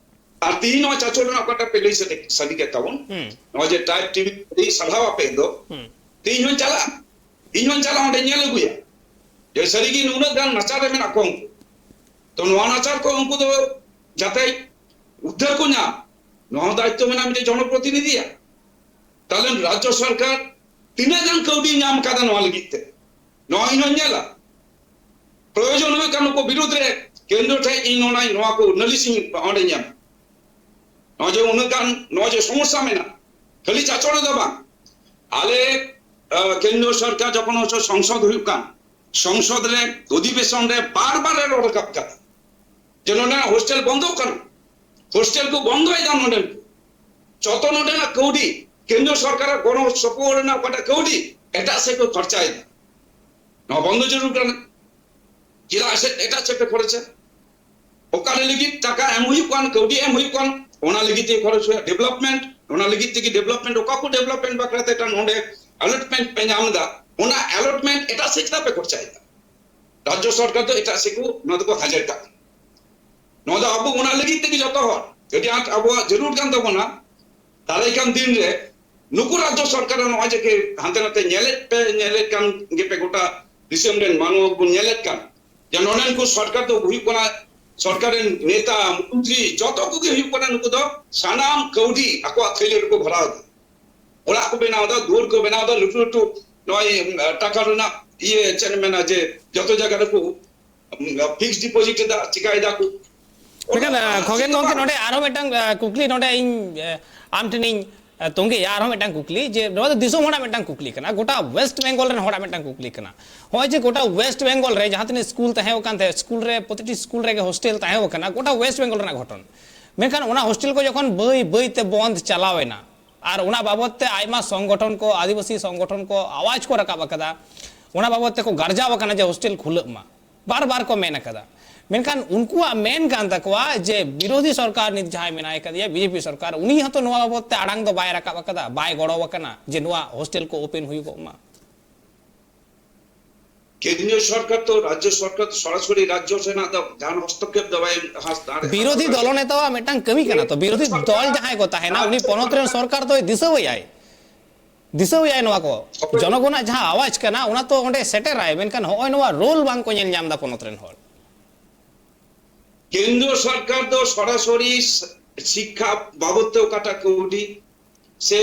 ᱟᱨ ᱛᱤᱦᱤᱧ ᱱᱚᱣᱟ ᱪᱟᱪᱚ ᱨᱮᱱᱟᱜ ᱚᱠᱟᱴᱟᱜ ᱯᱮ ᱞᱟᱹᱭ ᱥᱟᱰᱮ, ᱥᱟᱰᱮ ᱠᱮᱫ ᱛᱟᱵᱚᱱ, ᱦᱩᱸ᱾ ᱱᱚᱣᱟ ᱡᱮ ᱴᱨᱟᱭᱤᱵ ᱴᱤᱵᱷᱤ ᱟᱹᱰᱤ ᱥᱟᱨᱦᱟᱣ ᱟᱯᱮ ᱫᱚ, ᱦᱩᱸ᱾ ᱛᱤᱦᱤᱧ ᱦᱚᱸᱧ ᱪᱟᱞᱟᱜᱼᱟ, ᱤᱧ ᱦᱚᱸᱧ ᱪᱟᱞᱟᱜᱼᱟ, ᱚᱸᱰᱮᱧ ᱧᱮᱞ ᱟᱹᱜᱩᱭᱟ ᱡᱮ ᱥᱟᱹᱨᱤᱜᱮ ᱱᱩᱱᱟᱹᱜ ᱜᱟᱱ ᱱᱟᱪᱟᱨ ᱨᱮ ᱢᱮᱱᱟᱜ ᱠᱚᱣᱟ ᱩᱱᱠᱩ᱾ ᱛᱚ ᱱᱚᱣᱟ ᱱᱟᱪᱟᱨ ᱠᱚ ᱩᱱᱠᱩ ᱫᱚ ᱡᱟᱛᱮ ᱩᱫᱽᱫᱷᱟᱹᱨ ᱠᱚ ᱧᱟᱢ, ᱱᱚᱣᱟ ᱦᱚᱸ ᱫᱟᱭᱤᱛᱛᱚ ᱢᱮᱱᱟᱜᱼᱟ ᱢᱤᱫᱴᱮᱱ ᱡᱚᱱᱚᱯᱨᱚᱛᱤᱱᱤᱫᱷᱤᱭᱟᱜ᱾ ᱛᱟᱦᱞᱮ ᱨᱟᱡᱽᱡᱚ ᱥᱚᱨᱠᱟᱨ ᱛᱤᱱᱟᱹᱜ ᱜᱟᱱ ᱠᱟᱹᱣᱰᱤ ᱧᱟᱢ ᱠᱟᱫᱟ ᱱᱚᱣᱟ ᱞᱟᱹᱜᱤᱫ ᱛᱮ, ᱱᱚᱣᱟ ᱤᱧ ᱦᱚᱸᱧ ᱧᱮᱞᱟ᱾ ᱯᱨᱚᱭᱳᱡᱚᱱ ᱦᱩᱭᱩᱜ ᱠᱷᱟᱱ ᱱᱩᱠᱩ ᱵᱤᱨᱩᱫᱷ ᱨᱮ ᱠᱮᱱᱫᱨᱚ ᱴᱷᱮᱡ ᱤᱧ ᱱᱚᱣᱟ, ᱱᱚᱣᱟ ᱠᱚ ᱱᱟᱹᱞᱤᱥ ᱤᱧ ᱚᱸᱰᱮᱧ ᱮᱢᱟ᱾ ᱱᱚᱜᱼᱚᱭ ᱡᱮ ᱩᱱᱟᱹᱜ ᱜᱟᱱ ᱱᱚᱜᱼᱚᱭ ᱡᱮ ᱥᱚᱢᱚᱥᱥᱟ ᱢᱮᱱᱟᱜᱼᱟ, ᱠᱷᱟᱹᱞᱤ ᱪᱟᱪᱚᱲ ᱨᱮᱫᱚ ᱵᱟᱝ, ᱟᱞᱮ, ᱟ, ᱠᱮᱱᱫᱨᱚ ᱥᱚᱨᱠᱟᱨ ᱡᱚᱠᱷᱚᱱ ᱦᱚᱪᱚ ᱥᱚᱝᱥᱚᱫ ᱦᱩᱭᱩᱜ ᱠᱟᱱ, ᱥᱚᱝᱥᱚᱫ ᱨᱮ ᱚᱫᱷᱤᱵᱮᱥᱚᱱ ᱨᱮ ᱵᱟᱨ ᱵᱟᱨ ᱮ ᱨᱚᱲ ᱨᱟᱠᱟᱵ ᱠᱟᱫᱟ ᱡᱮ ᱱᱚᱰᱮ ᱦᱳᱥᱴᱮᱞ ᱵᱚᱱᱫᱚᱜ ᱠᱟᱱᱟ᱾ ᱦᱳᱥᱴᱮᱞ ᱠᱚ ᱵᱚᱱᱫᱚᱭᱮᱫᱟ ᱱᱚᱰᱮᱱ ᱠᱚ᱾ ᱡᱚᱛᱚ ᱱᱚᱰᱮᱱᱟᱜ ᱠᱟᱹᱣᱰᱤ, ᱠᱮᱱᱫᱨᱚ ᱥᱚᱨᱠᱟᱨᱟᱜ ᱜᱚᱲᱚ ᱥᱚᱯᱚᱦᱚᱫ ᱨᱮᱱᱟᱜ ᱚᱠᱟᱴᱟᱜ ᱠᱟᱹᱣᱰᱤ, ᱮᱴᱟᱜ ᱥᱮᱫ ᱠᱚ ᱠᱷᱚᱨᱪᱟᱭᱮᱫᱟ᱾ ᱱᱚᱣᱟ ᱵᱚᱱᱫᱚ ᱡᱟᱹᱨᱩᱲ ᱠᱟᱱᱟ᱾ ᱪᱮᱫᱟᱜ ᱥᱮ ᱮᱴᱟᱜ ᱥᱮᱫ ᱯᱮ ᱠᱷᱚᱨᱚᱪᱟ? ᱚᱠᱟ ᱞᱟᱹᱜᱤᱫ ᱴᱟᱠᱟ ᱮᱢ ᱦᱩᱭᱩᱜ ᱠᱟᱱ, ᱠᱟᱹᱣᱰᱤ ᱮᱢ ᱦᱩᱭᱩᱜ ᱠᱟᱱ, ᱚᱱᱟ ᱞᱟᱹᱜᱤᱫ ᱛᱮ ᱠᱷᱚᱨᱚᱪ ᱦᱩᱭᱩᱜᱼᱟ᱾ ᱰᱮᱵᱷᱞᱚᱯᱢᱮᱱᱴ, ᱚᱱᱟ ᱞᱟᱹᱜᱤᱫ ᱛᱮᱜᱮ ᱰᱮᱵᱷᱞᱚᱯᱢᱮᱱᱴ, ᱚᱠᱟ ᱠᱚ ᱰᱮᱵᱷᱞᱚᱯᱢᱮᱱᱴ ᱵᱟᱠᱷᱨᱟ ᱛᱮ ᱱᱚᱰᱮ ᱮᱞᱚᱴᱢᱮᱱᱴ ᱯᱮ ᱧᱟᱢ ᱮᱫᱟ, ᱚᱱᱟ ᱮᱞᱚᱴᱢᱮᱱᱴ ᱮᱴᱟᱜ ᱥᱮᱫ ᱪᱮᱫᱟᱜ ᱯᱮ ᱠᱷᱚᱨᱪᱟᱭᱮᱫᱟ? ᱨᱟᱡᱽᱡᱚ ᱥᱚᱨᱠᱟᱨ ᱫᱚ ᱮᱴᱟᱜ ᱥᱮᱫ ᱠᱚ ᱱᱚᱣᱟ ᱫᱚᱠᱚ ᱦᱟᱡᱟᱨ ᱠᱟᱜ ᱠᱟᱱᱟ᱾ ᱱᱚᱣᱟ ᱫᱚ ᱟᱵᱚ ᱚᱱᱟ ᱞᱟᱹᱜᱤᱫ ᱛᱮᱜᱮ ᱡᱚᱛᱚ ᱦᱚᱲ ᱟᱹᱰᱤ ᱟᱸᱴ ᱟᱵᱚᱣᱟᱜ ᱡᱟᱹᱨᱩᱲ ᱠᱟᱱ ᱛᱟᱵᱚᱱᱟ᱾ ᱫᱟᱨᱟᱭ ᱠᱟᱱ ᱫᱤᱱ ᱨᱮ ᱱᱩᱠᱩ ᱨᱟᱡᱽᱡᱚ ᱥᱚᱨᱠᱟᱨ ᱱᱚᱜᱼᱚᱭ ᱡᱮ ᱠᱤ ᱦᱟᱱᱛᱮ ᱱᱟᱛᱮ ᱧᱮᱞᱮᱫ ᱯᱮ, ᱧᱮᱞᱮᱫ ᱠᱟᱱ ᱜᱮᱯᱮ, ᱜᱚᱴᱟ ᱫᱤᱥᱚᱢ ᱨᱮᱱ ᱢᱟᱱᱣᱟ ᱵᱚᱱ ᱧᱮᱞᱮᱫ ᱠᱟᱱ, ᱡᱮ ᱱᱚᱰᱮᱱ ᱠᱚ ᱥᱚᱨᱠᱟᱨ ᱫᱚ ᱦᱩᱭᱩᱜ ᱠᱟᱱᱟ, ᱥᱚᱨᱠᱟᱨ ᱨᱮᱱ ᱱᱮᱛᱟ, ᱢᱚᱱᱛᱨᱤ, ᱡᱚᱛᱚ ᱠᱚᱜᱮ ᱦᱩᱭᱩᱜ ᱠᱟᱱᱟ, ᱱᱩᱠᱩ ᱫᱚ ᱥᱟᱱᱟᱢ ᱠᱟᱹᱣᱰᱤ ᱟᱠᱚᱣᱟᱜ ᱠᱷᱟᱹᱞᱤ ᱨᱮᱠᱚ ᱵᱷᱚᱨᱟᱣ ᱮᱫᱟ᱾ ᱚᱲᱟᱜ ᱠᱚ ᱵᱮᱱᱟᱣ ᱮᱫᱟ, ᱫᱩᱣᱟᱹᱨ ᱠᱚ ᱵᱮᱱᱟᱣ ᱮᱫᱟ, ᱞᱟᱹᱴᱩ ᱞᱟᱹᱴᱩ ᱱᱚᱜᱼᱚᱭ, ᱩᱢ, ᱴᱟᱠᱟ ᱨᱮᱱᱟᱜ ᱤᱭᱟᱹ ᱪᱮᱫ ᱮᱢ ᱢᱮᱱᱟ, ᱡᱮ ᱡᱚᱛᱚ ᱡᱟᱭᱜᱟ ᱨᱮᱠᱚ, ᱩᱢ, ᱯᱷᱤᱠᱥᱰ ᱰᱤᱯᱚᱡᱤᱴ ᱮᱫᱟ, ᱪᱤᱠᱟᱭ ᱫᱟᱠᱚ᱾ ᱢᱮᱱᱠᱷᱟᱱ, ᱚᱱᱟ ᱟᱸ, ᱠᱷᱚᱜᱮᱱ ᱪᱮᱫ ᱦᱚᱸ ᱜᱚᱢᱠᱮ, ᱵᱟᱝ᱾ ᱱᱚᱰᱮ ᱟᱨᱦᱚᱸ ᱢᱤᱫᱴᱟᱝ, ᱟᱸ, ᱠᱩᱠᱞᱤ ᱱᱚᱰᱮ ᱤᱧ, ᱟᱸ, ᱟᱢ ᱴᱷᱮᱱᱤᱧ, ᱟᱸ, ᱛᱚᱸᱜᱮᱭᱟ, ᱟᱨᱦᱚᱸ ᱢᱤᱫᱴᱟᱝ ᱠᱩᱠᱞᱤ, ᱡᱮ ᱱᱚᱣᱟ ᱫᱚ ᱫᱤᱥᱚᱢ ᱦᱚᱲᱟᱜ ᱢᱤᱫᱴᱟᱝ ᱠᱩᱠᱞᱤ ᱠᱟᱱᱟ, ᱜᱚᱴᱟ ᱣᱮᱥᱴ ᱵᱮᱝᱜᱚᱞ ᱨᱮᱱ ᱦᱚᱲᱟᱜ ᱢᱤᱫᱴᱟᱝ ᱠᱩᱠᱞᱤ ᱠᱟᱱᱟ᱾ ᱱᱚᱜᱼᱚᱭ ᱡᱮ ᱜᱚᱴᱟ ᱣᱮᱥᱴ ᱵᱮᱝᱜᱚᱞ ᱨᱮ ᱡᱟᱦᱟᱸ ᱛᱤᱱᱟᱹᱜ ᱥᱠᱩᱞ ᱛᱟᱦᱮᱸ ᱠᱟᱱ ᱛᱟᱦᱮᱸᱫ, ᱥᱠᱩᱞ ᱨᱮ, ᱯᱨᱚᱛᱤᱴᱤ ᱥᱠᱩᱞ ᱨᱮᱜᱮ ᱦᱳᱥᱴᱮᱞ ᱛᱟᱦᱮᱸ ᱠᱟᱱᱟ, ᱜᱚᱴᱟ ᱣᱮᱥᱴ ᱵᱮᱝᱜᱚᱞ ᱨᱮᱱᱟᱜ ᱜᱷᱚᱴᱚᱱ᱾ ᱢᱮᱱᱠᱷᱟᱱ ᱚᱱᱟ ᱦᱳᱥᱴᱮᱞ ᱠᱚ ᱡᱚᱠᱷᱚᱱ ᱵᱟᱹᱭ ᱵᱟᱹᱭ ᱛᱮ ᱵᱚᱱᱫ ᱪᱟᱞᱟᱣ ᱮᱱᱟ, ᱟᱨ ᱚᱱᱟ ᱵᱟᱵᱚᱛ ᱛᱮ ᱟᱭᱢᱟ ᱥᱚᱝᱜᱚᱴᱷᱚᱱ ᱠᱚ, ᱟᱹᱫᱤᱵᱟᱹᱥᱤ ᱥᱚᱝᱜᱚᱴᱷᱚᱱ ᱠᱚ ᱟᱣᱟᱡᱽ ᱠᱚ ᱨᱟᱠᱟᱵ ᱟᱠᱟᱫᱟ, ᱚᱱᱟ ᱵᱟᱵᱚᱛ ᱛᱮᱠᱚ ᱜᱟᱨᱡᱟᱣ ᱟᱠᱟᱱᱟ ᱡᱮ ᱦᱳᱥᱴᱮᱞ ᱠᱷᱩᱞᱟᱹᱜ ᱢᱟ, ᱵᱟᱨ ᱵᱟᱨ ᱠᱚ ᱢᱮᱱ ᱟᱠᱟᱫᱟ᱾ ᱢᱮᱱᱠᱷᱟᱱ ᱩᱱᱠᱩᱣᱟᱜ ᱢᱮᱱ ᱠᱟᱱ ᱛᱟᱠᱚᱣᱟ ᱡᱮ ᱵᱤᱨᱳᱫᱷᱤ ᱥᱚᱨᱠᱟᱨ ᱱᱤᱛ ᱡᱟᱦᱟᱸᱭ ᱢᱮᱱᱟᱭ ᱟᱠᱟᱫᱮᱭᱟ, ᱵᱤᱡᱮᱯᱤ ᱥᱚᱨᱠᱟᱨ, ᱩᱱᱤ ᱦᱚᱸᱛᱚ ᱱᱚᱣᱟ ᱵᱟᱵᱚᱛ ᱛᱮ ᱟᱲᱟᱝ ᱫᱚ ᱵᱟᱭ ᱨᱟᱠᱟᱵ ᱟᱠᱟᱫᱟ, ᱵᱟᱭ ᱜᱚᱲᱚ ᱟᱠᱟᱱᱟ ᱡᱮ ᱱᱚᱣᱟ ᱦᱳᱥᱴᱮᱞ ᱠᱚ ᱳᱯᱮᱱ ᱦᱩᱭᱩᱜᱚᱜ ᱢᱟ᱾ ᱠᱮᱱᱫᱨᱚ ᱥᱚᱨᱠᱟᱨ ᱛᱚ, ᱨᱟᱡᱽᱡᱚ ᱥᱚᱨᱠᱟᱨ ᱥᱚᱨᱟᱥᱚᱨᱤ ᱨᱟᱡᱽᱡᱚ ᱥᱮᱱᱟᱜ ᱫᱚ ᱡᱟᱦᱟᱱ ᱦᱚᱥᱛᱚᱠᱠᱷᱮᱯ ᱫᱚ ᱵᱟᱭ ᱦᱟᱛᱟᱣ ᱫᱟᱲᱮᱭᱟᱜᱼᱟ᱾ ᱵᱤᱨᱳᱫᱷᱤ ᱫᱚᱞ ᱱᱮᱛᱟᱣᱟᱜ ᱢᱤᱫᱴᱟᱝ ᱠᱟᱹᱢᱤ ᱠᱟᱱᱟ ᱛᱚ, ᱵᱤᱨᱳᱫᱷᱤ ᱫᱚᱞ ᱡᱟᱦᱟᱸᱭ ᱠᱚ ᱛᱟᱦᱮᱱᱟ, ᱩᱱᱤ ᱯᱚᱱᱚᱛ ᱨᱮᱱ ᱥᱚᱨᱠᱟᱨ ᱫᱚᱭ ᱫᱤᱥᱟᱹᱣᱟᱭᱟᱭ, ᱫᱤᱥᱟᱹᱣᱟᱭᱟᱭ ᱱᱚᱣᱟ ᱠᱚ᱾ ᱚᱠᱚᱭ? ᱡᱚᱱᱚᱜᱚᱱᱟᱜ ᱡᱟᱦᱟᱸ ᱟᱣᱟᱡᱽ ᱠᱟᱱᱟ, ᱚᱱᱟ ᱛᱚ ᱚᱸᱰᱮ ᱥᱮᱴᱮᱨᱟᱭ, ᱢᱮᱱᱠᱷᱟᱱ ᱦᱚᱸᱜᱼᱚᱭ ᱱᱚᱣᱟ ᱨᱳᱞ ᱵᱟᱝ ᱠᱚ ᱧᱮᱞ ᱧᱟᱢ ᱮᱫᱟ ᱯᱚᱱᱚᱛ ᱨᱮᱱ ᱦᱚᱲ᱾ ᱠᱮᱱᱫᱨᱚ ᱥᱚᱨᱠᱟᱨ ᱫᱚ ᱥᱚᱨᱟᱥᱚᱨᱤ ᱥ-, ᱥᱤᱠᱠᱷᱟ ᱵᱟᱵᱚᱫ ᱛᱮ ᱚᱠᱟᱴᱟᱜ ᱠᱟᱹᱣᱰᱤ, ᱥᱮ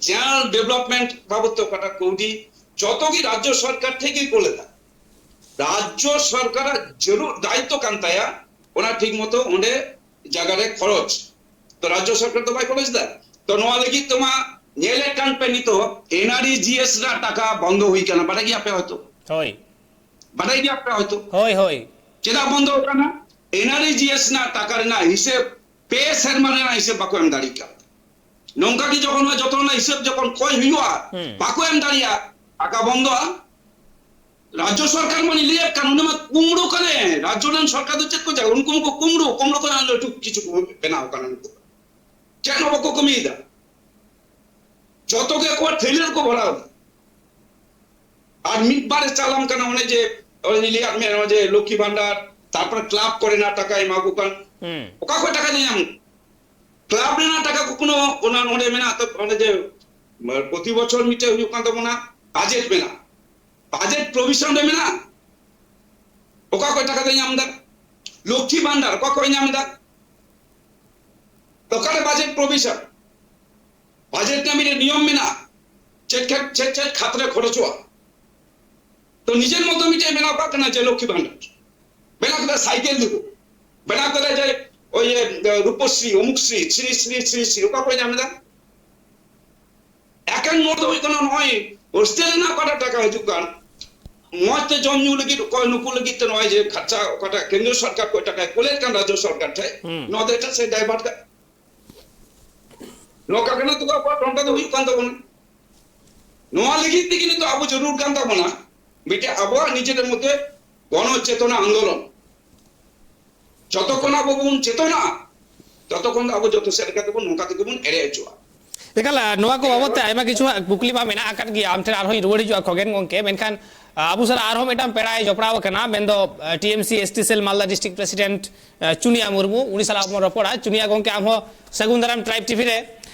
ᱡᱮᱱᱟᱨᱮᱞ ᱰᱮᱵᱷᱞᱚᱯᱢᱮᱱᱴ ᱵᱟᱵᱚᱫ ᱛᱮ ᱚᱠᱟᱴᱟᱜ ᱠᱟᱹᱣᱰᱤ, ᱡᱚᱛᱚ ᱜᱮ ᱨᱟᱡᱽᱡᱚ ᱥᱚᱨᱠᱟᱨ ᱴᱷᱮᱱ ᱜᱮ ᱠᱳᱞ ᱮᱫᱟ᱾ ᱨᱟᱡᱽᱡᱚ ᱥᱚᱨᱠᱟᱨᱟᱜ ᱡᱟᱹᱨᱩᱲ ᱫᱟᱭᱤᱛᱛᱚ ᱠᱟᱱ ᱛᱟᱭᱟ ᱚᱱᱟ ᱴᱷᱤᱠ ᱢᱚᱛᱚ ᱚᱸᱰᱮ ᱡᱟᱭᱜᱟ ᱨᱮ ᱠᱷᱚᱨᱚᱪ᱾ ᱛᱚ ᱨᱟᱡᱽᱡᱚ ᱥᱚᱨᱠᱟᱨ ᱫᱚ ᱵᱟᱭ ᱠᱷᱚᱨᱚᱪ ᱮᱫᱟ᱾ ᱛᱚ ᱱᱚᱣᱟ ᱞᱟᱹᱜᱤᱫ ᱛᱮᱢᱟ ᱧᱮᱞᱮᱫ ᱠᱟᱱ ᱯᱮ ᱱᱤᱛᱚᱜ, ᱮᱱ ᱟᱨ ᱤ ᱡᱤ ᱮᱥ ᱨᱮᱱᱟᱜ ᱴᱟᱠᱟ ᱵᱚᱱᱫᱚ ᱦᱩᱭ ᱠᱟᱱᱟ, ᱵᱟᱰᱟᱭ ᱜᱮᱭᱟ ᱯᱮ ᱦᱚᱭᱛᱚ? ᱦᱳᱭ᱾ ᱵᱟᱰᱟᱭ ᱜᱮᱭᱟ ᱯᱮ ᱦᱚᱭᱛᱚ? ᱦᱳᱭ, ᱦᱳᱭ᱾ ᱪᱮᱫᱟᱜ ᱵᱚᱱᱫᱚ ᱠᱟᱱᱟ? ᱮᱱ ᱟᱨ ᱤ ᱡᱤ ᱮᱥ ᱨᱮᱱᱟᱜ ᱴᱟᱠᱟ ᱨᱮᱱᱟᱜ ᱦᱤᱥᱟᱹᱵ ᱯᱮ ᱥᱮᱨᱢᱟ ᱨᱮᱱᱟᱜ ᱦᱤᱥᱟᱹᱵ ᱵᱟᱠᱚ ᱮᱢ ᱫᱟᱲᱮᱭᱟᱜ ᱠᱟᱱᱟ᱾ ᱱᱚᱝᱠᱟ ᱜᱮ ᱡᱚᱠᱷᱚᱱ ᱱᱚᱣᱟ ᱡᱚᱛᱚ ᱨᱮᱱᱟᱜ ᱦᱤᱥᱟᱹᱵ ᱡᱚᱠᱷᱚᱱ ᱠᱚᱭ ᱦᱩᱭᱩᱜᱼᱟ, ᱦᱩᱸ᱾ ᱵᱟᱠᱚ ᱮᱢ ᱫᱟᱲᱮᱭᱟᱜᱼᱟ, ᱴᱟᱠᱟ ᱵᱚᱱᱫᱚᱜᱼᱟ᱾ ᱨᱟᱡᱽᱡᱚ ᱥᱚᱨᱠᱟᱨ ᱢᱟᱱᱮ ᱞᱟᱹᱭᱮᱫ ᱠᱟᱱ, ᱩᱱᱤ ᱢᱟ ᱠᱩᱢᱲᱩ ᱠᱟᱱᱮ᱾ ᱨᱟᱡᱽᱡᱚ ᱨᱮᱱ ᱥᱚᱨᱠᱟᱨ ᱫᱚ ᱪᱮᱫ ᱠᱚ ᱪᱟᱞᱟᱜᱼᱟ? ᱩᱱᱠᱩ ᱢᱟᱠᱚ ᱠᱩᱢᱲᱩ, ᱠᱩᱢᱲᱩ ᱠᱷᱚᱱ ᱞᱟᱹᱴᱩ ᱠᱤᱪᱷᱩ ᱠᱚ ᱵᱮᱱᱟᱣ ᱠᱟᱱᱟ ᱩᱱᱠᱩ᱾ ᱪᱮᱫ ᱦᱚᱸ ᱵᱟᱠᱚ ᱠᱟᱹᱢᱤᱭᱮᱫᱟ᱾ ᱡᱚᱛᱚ ᱜᱮ ᱟᱠᱚᱣᱟᱜ ᱛᱷᱟᱹᱭᱞᱟᱹ ᱨᱮᱠᱚ ᱵᱷᱚᱨᱟᱣ ᱮᱫᱟ᱾ ᱟᱨ ᱢᱤᱫ ᱵᱟᱨᱮ ᱪᱟᱞᱟᱢ ᱠᱟᱱᱟ, ᱚᱱᱮ ᱡᱮ, ᱚᱱᱮ ᱞᱟᱹᱭᱟᱫ ᱢᱮ, ᱚᱱᱮ ᱡᱮ ᱞᱚᱠᱠᱷᱤ ᱵᱷᱟᱱᱰᱟᱨ, ᱛᱟᱨᱯᱚᱨᱮ ᱠᱞᱟᱵ ᱠᱚᱨᱮᱱᱟᱜ ᱴᱟᱠᱟᱭ ᱮᱢᱟ ᱠᱚ ᱠᱟᱱ᱾ ᱦᱩᱸ᱾ ᱚᱠᱟ ᱠᱷᱚᱱ ᱴᱟᱠᱟ ᱧᱟᱢ? ᱠᱞᱟᱵ ᱨᱮᱱᱟᱜ ᱴᱟᱠᱟ ᱠᱚ ᱠᱳᱱᱳ, ᱚᱱᱟ ᱱᱚᱰᱮ ᱢᱮᱱᱟᱜ ᱛᱚ, ᱚᱱᱮ ᱡᱮ ᱯᱨᱚᱛᱤ ᱵᱚᱪᱷᱚᱨ ᱢᱤᱫᱴᱮᱱ ᱦᱩᱭᱩᱜ ᱠᱟᱱ ᱛᱟᱵᱚᱱᱟ, ᱵᱟᱡᱮᱴ ᱢᱮᱱᱟᱜᱼᱟ, ᱵᱟᱡᱮᱴ ᱯᱨᱚᱵᱷᱤᱥᱚᱱ ᱨᱮ ᱢᱮᱱᱟᱜᱼᱟ᱾ ᱚᱠᱟ ᱠᱷᱚᱱ ᱴᱟᱠᱟ ᱫᱚᱭ ᱧᱟᱢ ᱮᱫᱟ? ᱞᱚᱠᱠᱷᱤ ᱵᱷᱟᱱᱰᱟᱨ ᱚᱠᱟ ᱠᱷᱚᱱ ᱧᱟᱢ ᱮᱫᱟ? ᱚᱠᱟᱨᱮ ᱵᱟᱡᱮᱴ ᱯᱨᱚᱵᱷᱤᱥᱚᱱ? ᱵᱟᱡᱮᱴ ᱨᱮᱱᱟᱜ ᱢᱤᱫᱴᱮᱱ ᱱᱤᱭᱚᱢ ᱢᱮᱱᱟᱜᱼᱟ, ᱪᱮᱫ ᱠᱷᱮᱛ, ᱪᱮᱫ ᱪᱮᱫ ᱠᱷᱟᱛ ᱨᱮ ᱠᱷᱚᱨᱚᱪᱚᱜᱼᱟ᱾ ᱛᱚ ᱱᱤᱡᱮᱨ ᱢᱚᱛᱚ ᱢᱤᱫᱴᱮᱱ ᱵᱮᱱᱟᱣ ᱠᱟᱜ ᱠᱟᱱᱟ ᱡᱮ ᱞᱚᱠᱠᱷᱤ ᱵᱷᱟᱱᱰᱟᱨ, ᱵᱮᱱᱟᱣ ᱠᱮᱫᱟ ᱥᱟᱭᱠᱮᱞ ᱫᱩᱠᱩ, ᱵᱮᱱᱟᱣ ᱠᱮᱫᱟ ᱡᱮ ᱳᱭ ᱤᱭᱟᱹ ᱨᱩᱯᱚᱥᱨᱤ, ᱚᱢᱩᱠ ᱥᱨᱤ, ᱥᱨᱤ ᱥᱨᱤ ᱥᱨᱤ ᱥᱨᱤ, ᱚᱠᱟ ᱠᱚ ᱧᱟᱢ ᱮᱫᱟ? ᱮᱠᱮᱱ ᱱᱚᱣᱟ ᱫᱚ ᱦᱩᱭᱩᱜ ᱠᱟᱱᱟ ᱱᱚᱜᱼᱚᱭ ᱦᱳᱥᱴᱮᱞ ᱨᱮᱱᱟᱜ ᱚᱠᱟᱴᱟᱜ ᱴᱟᱠᱟ ᱦᱤᱡᱩᱜ ᱠᱟᱱ, ᱢᱚᱸᱡᱽ ᱛᱮ ᱡᱚᱢ ᱧᱩ ᱞᱟᱹᱜᱤᱫ ᱚᱠᱚᱭ ᱱᱩᱠᱩ ᱞᱟᱹᱜᱤᱫ ᱛᱮ ᱱᱚᱜᱼᱚᱭ ᱡᱮ ᱠᱷᱟᱨᱪᱟ ᱚᱠᱟᱴᱟᱜ ᱠᱮᱱᱫᱨᱚ ᱥᱚᱨᱠᱟᱨ ᱠᱷᱚᱱ ᱴᱟᱠᱟᱭ ᱠᱳᱞᱮᱫ ᱠᱟᱱ ᱨᱟᱡᱽᱡᱚ ᱥᱚᱨᱠᱟᱨ ᱴᱷᱮᱱ, ᱦᱩᱸ᱾ ᱱᱚᱣᱟ ᱫᱚ ᱮᱴᱟᱜ ᱥᱮᱫ ᱰᱟᱭᱵᱷᱟᱨᱴ ᱠᱟᱜ᱾ ᱱᱚᱝᱠᱟ ᱠᱟᱱᱟ ᱛᱚ ᱟᱵᱚᱣᱟᱜ ᱴᱚᱱᱴᱟ ᱫᱚ ᱦᱩᱭᱩᱜ ᱠᱟᱱ ᱛᱟᱵᱚᱱᱟ᱾ ᱱᱚᱣᱟ ᱞᱟᱹᱜᱤᱫ ᱛᱮᱜᱮ ᱱᱤᱛᱚᱜ ᱟᱵᱚ ᱡᱟᱹᱨᱩᱲ ᱠᱟᱱ ᱛᱟᱵᱚᱱᱟ ᱢᱤᱫᱴᱮᱡ ᱟᱵᱚᱣᱟᱜ ᱱᱤᱡᱮᱨ ᱢᱚᱫᱽᱫᱷᱮ ᱜᱚᱱᱚ ᱪᱮᱛᱚᱱᱟ ᱟᱱᱫᱳᱞᱚᱱ᱾ ᱡᱚᱛᱚ ᱠᱷᱚᱱ ᱟᱵᱚ ᱵᱚᱱ ᱪᱮᱛᱚᱱᱟ, ᱛᱚᱛᱚ ᱠᱷᱚᱱ ᱫᱚ ᱟᱵᱚ ᱡᱚᱛᱚ ᱥᱮᱫ ᱞᱮᱠᱟ ᱛᱮᱵᱚᱱ ᱱᱚᱝᱠᱟ ᱛᱮᱜᱮ ᱵᱚᱱ ᱮᱲᱮ ᱦᱚᱪᱚᱜᱼᱟ᱾ ᱮᱠᱟᱞ, ᱱᱚᱣᱟ ᱠᱚ ᱵᱟᱵᱚᱫ ᱛᱮ ᱟᱭᱢᱟ ᱠᱤᱪᱷᱩ ᱦᱟᱸᱜ ᱠᱩᱠᱞᱤ ᱢᱟ ᱢᱮᱱᱟᱜ ᱟᱠᱟᱫ ᱜᱮᱭᱟ, ᱟᱢ ᱴᱷᱮᱱ ᱟᱨᱦᱚᱸᱧ ᱨᱩᱣᱟᱹᱲ ᱦᱤᱡᱩᱜᱼᱟ ᱠᱷᱚᱜᱮᱱ ᱜᱚᱝᱠᱮ, ᱢᱮᱱᱠᱷᱟᱱ, ᱟ, ᱟᱵᱚ ᱥᱟᱞᱟᱜ ᱟᱨᱦᱚᱸ ᱢᱤᱫᱴᱟᱝ ᱯᱮᱲᱟᱭ ᱡᱚᱯᱲᱟᱣ ᱟᱠᱟᱱᱟ, ᱢᱮᱱᱫᱚ, ᱟ, T M C S T cell Malda district president, ᱟ, ᱪᱩᱱᱤᱭᱟ ᱢᱩᱨᱢᱩ, ᱩᱱᱤ ᱥᱟᱞᱟᱜ ᱵᱚᱱ ᱨᱚᱯᱚᱲᱟ᱾ ᱪᱩᱱᱤᱭᱟ ᱜᱚᱝᱠᱮ, ᱟᱢ ᱦᱚᱸ ᱥᱟᱹᱜᱩᱱ ᱫᱟᱨᱟᱢ ᱴᱨᱟᱭᱤᱵᱽ ᱴᱤᱵᱷᱤ ᱨᱮ᱾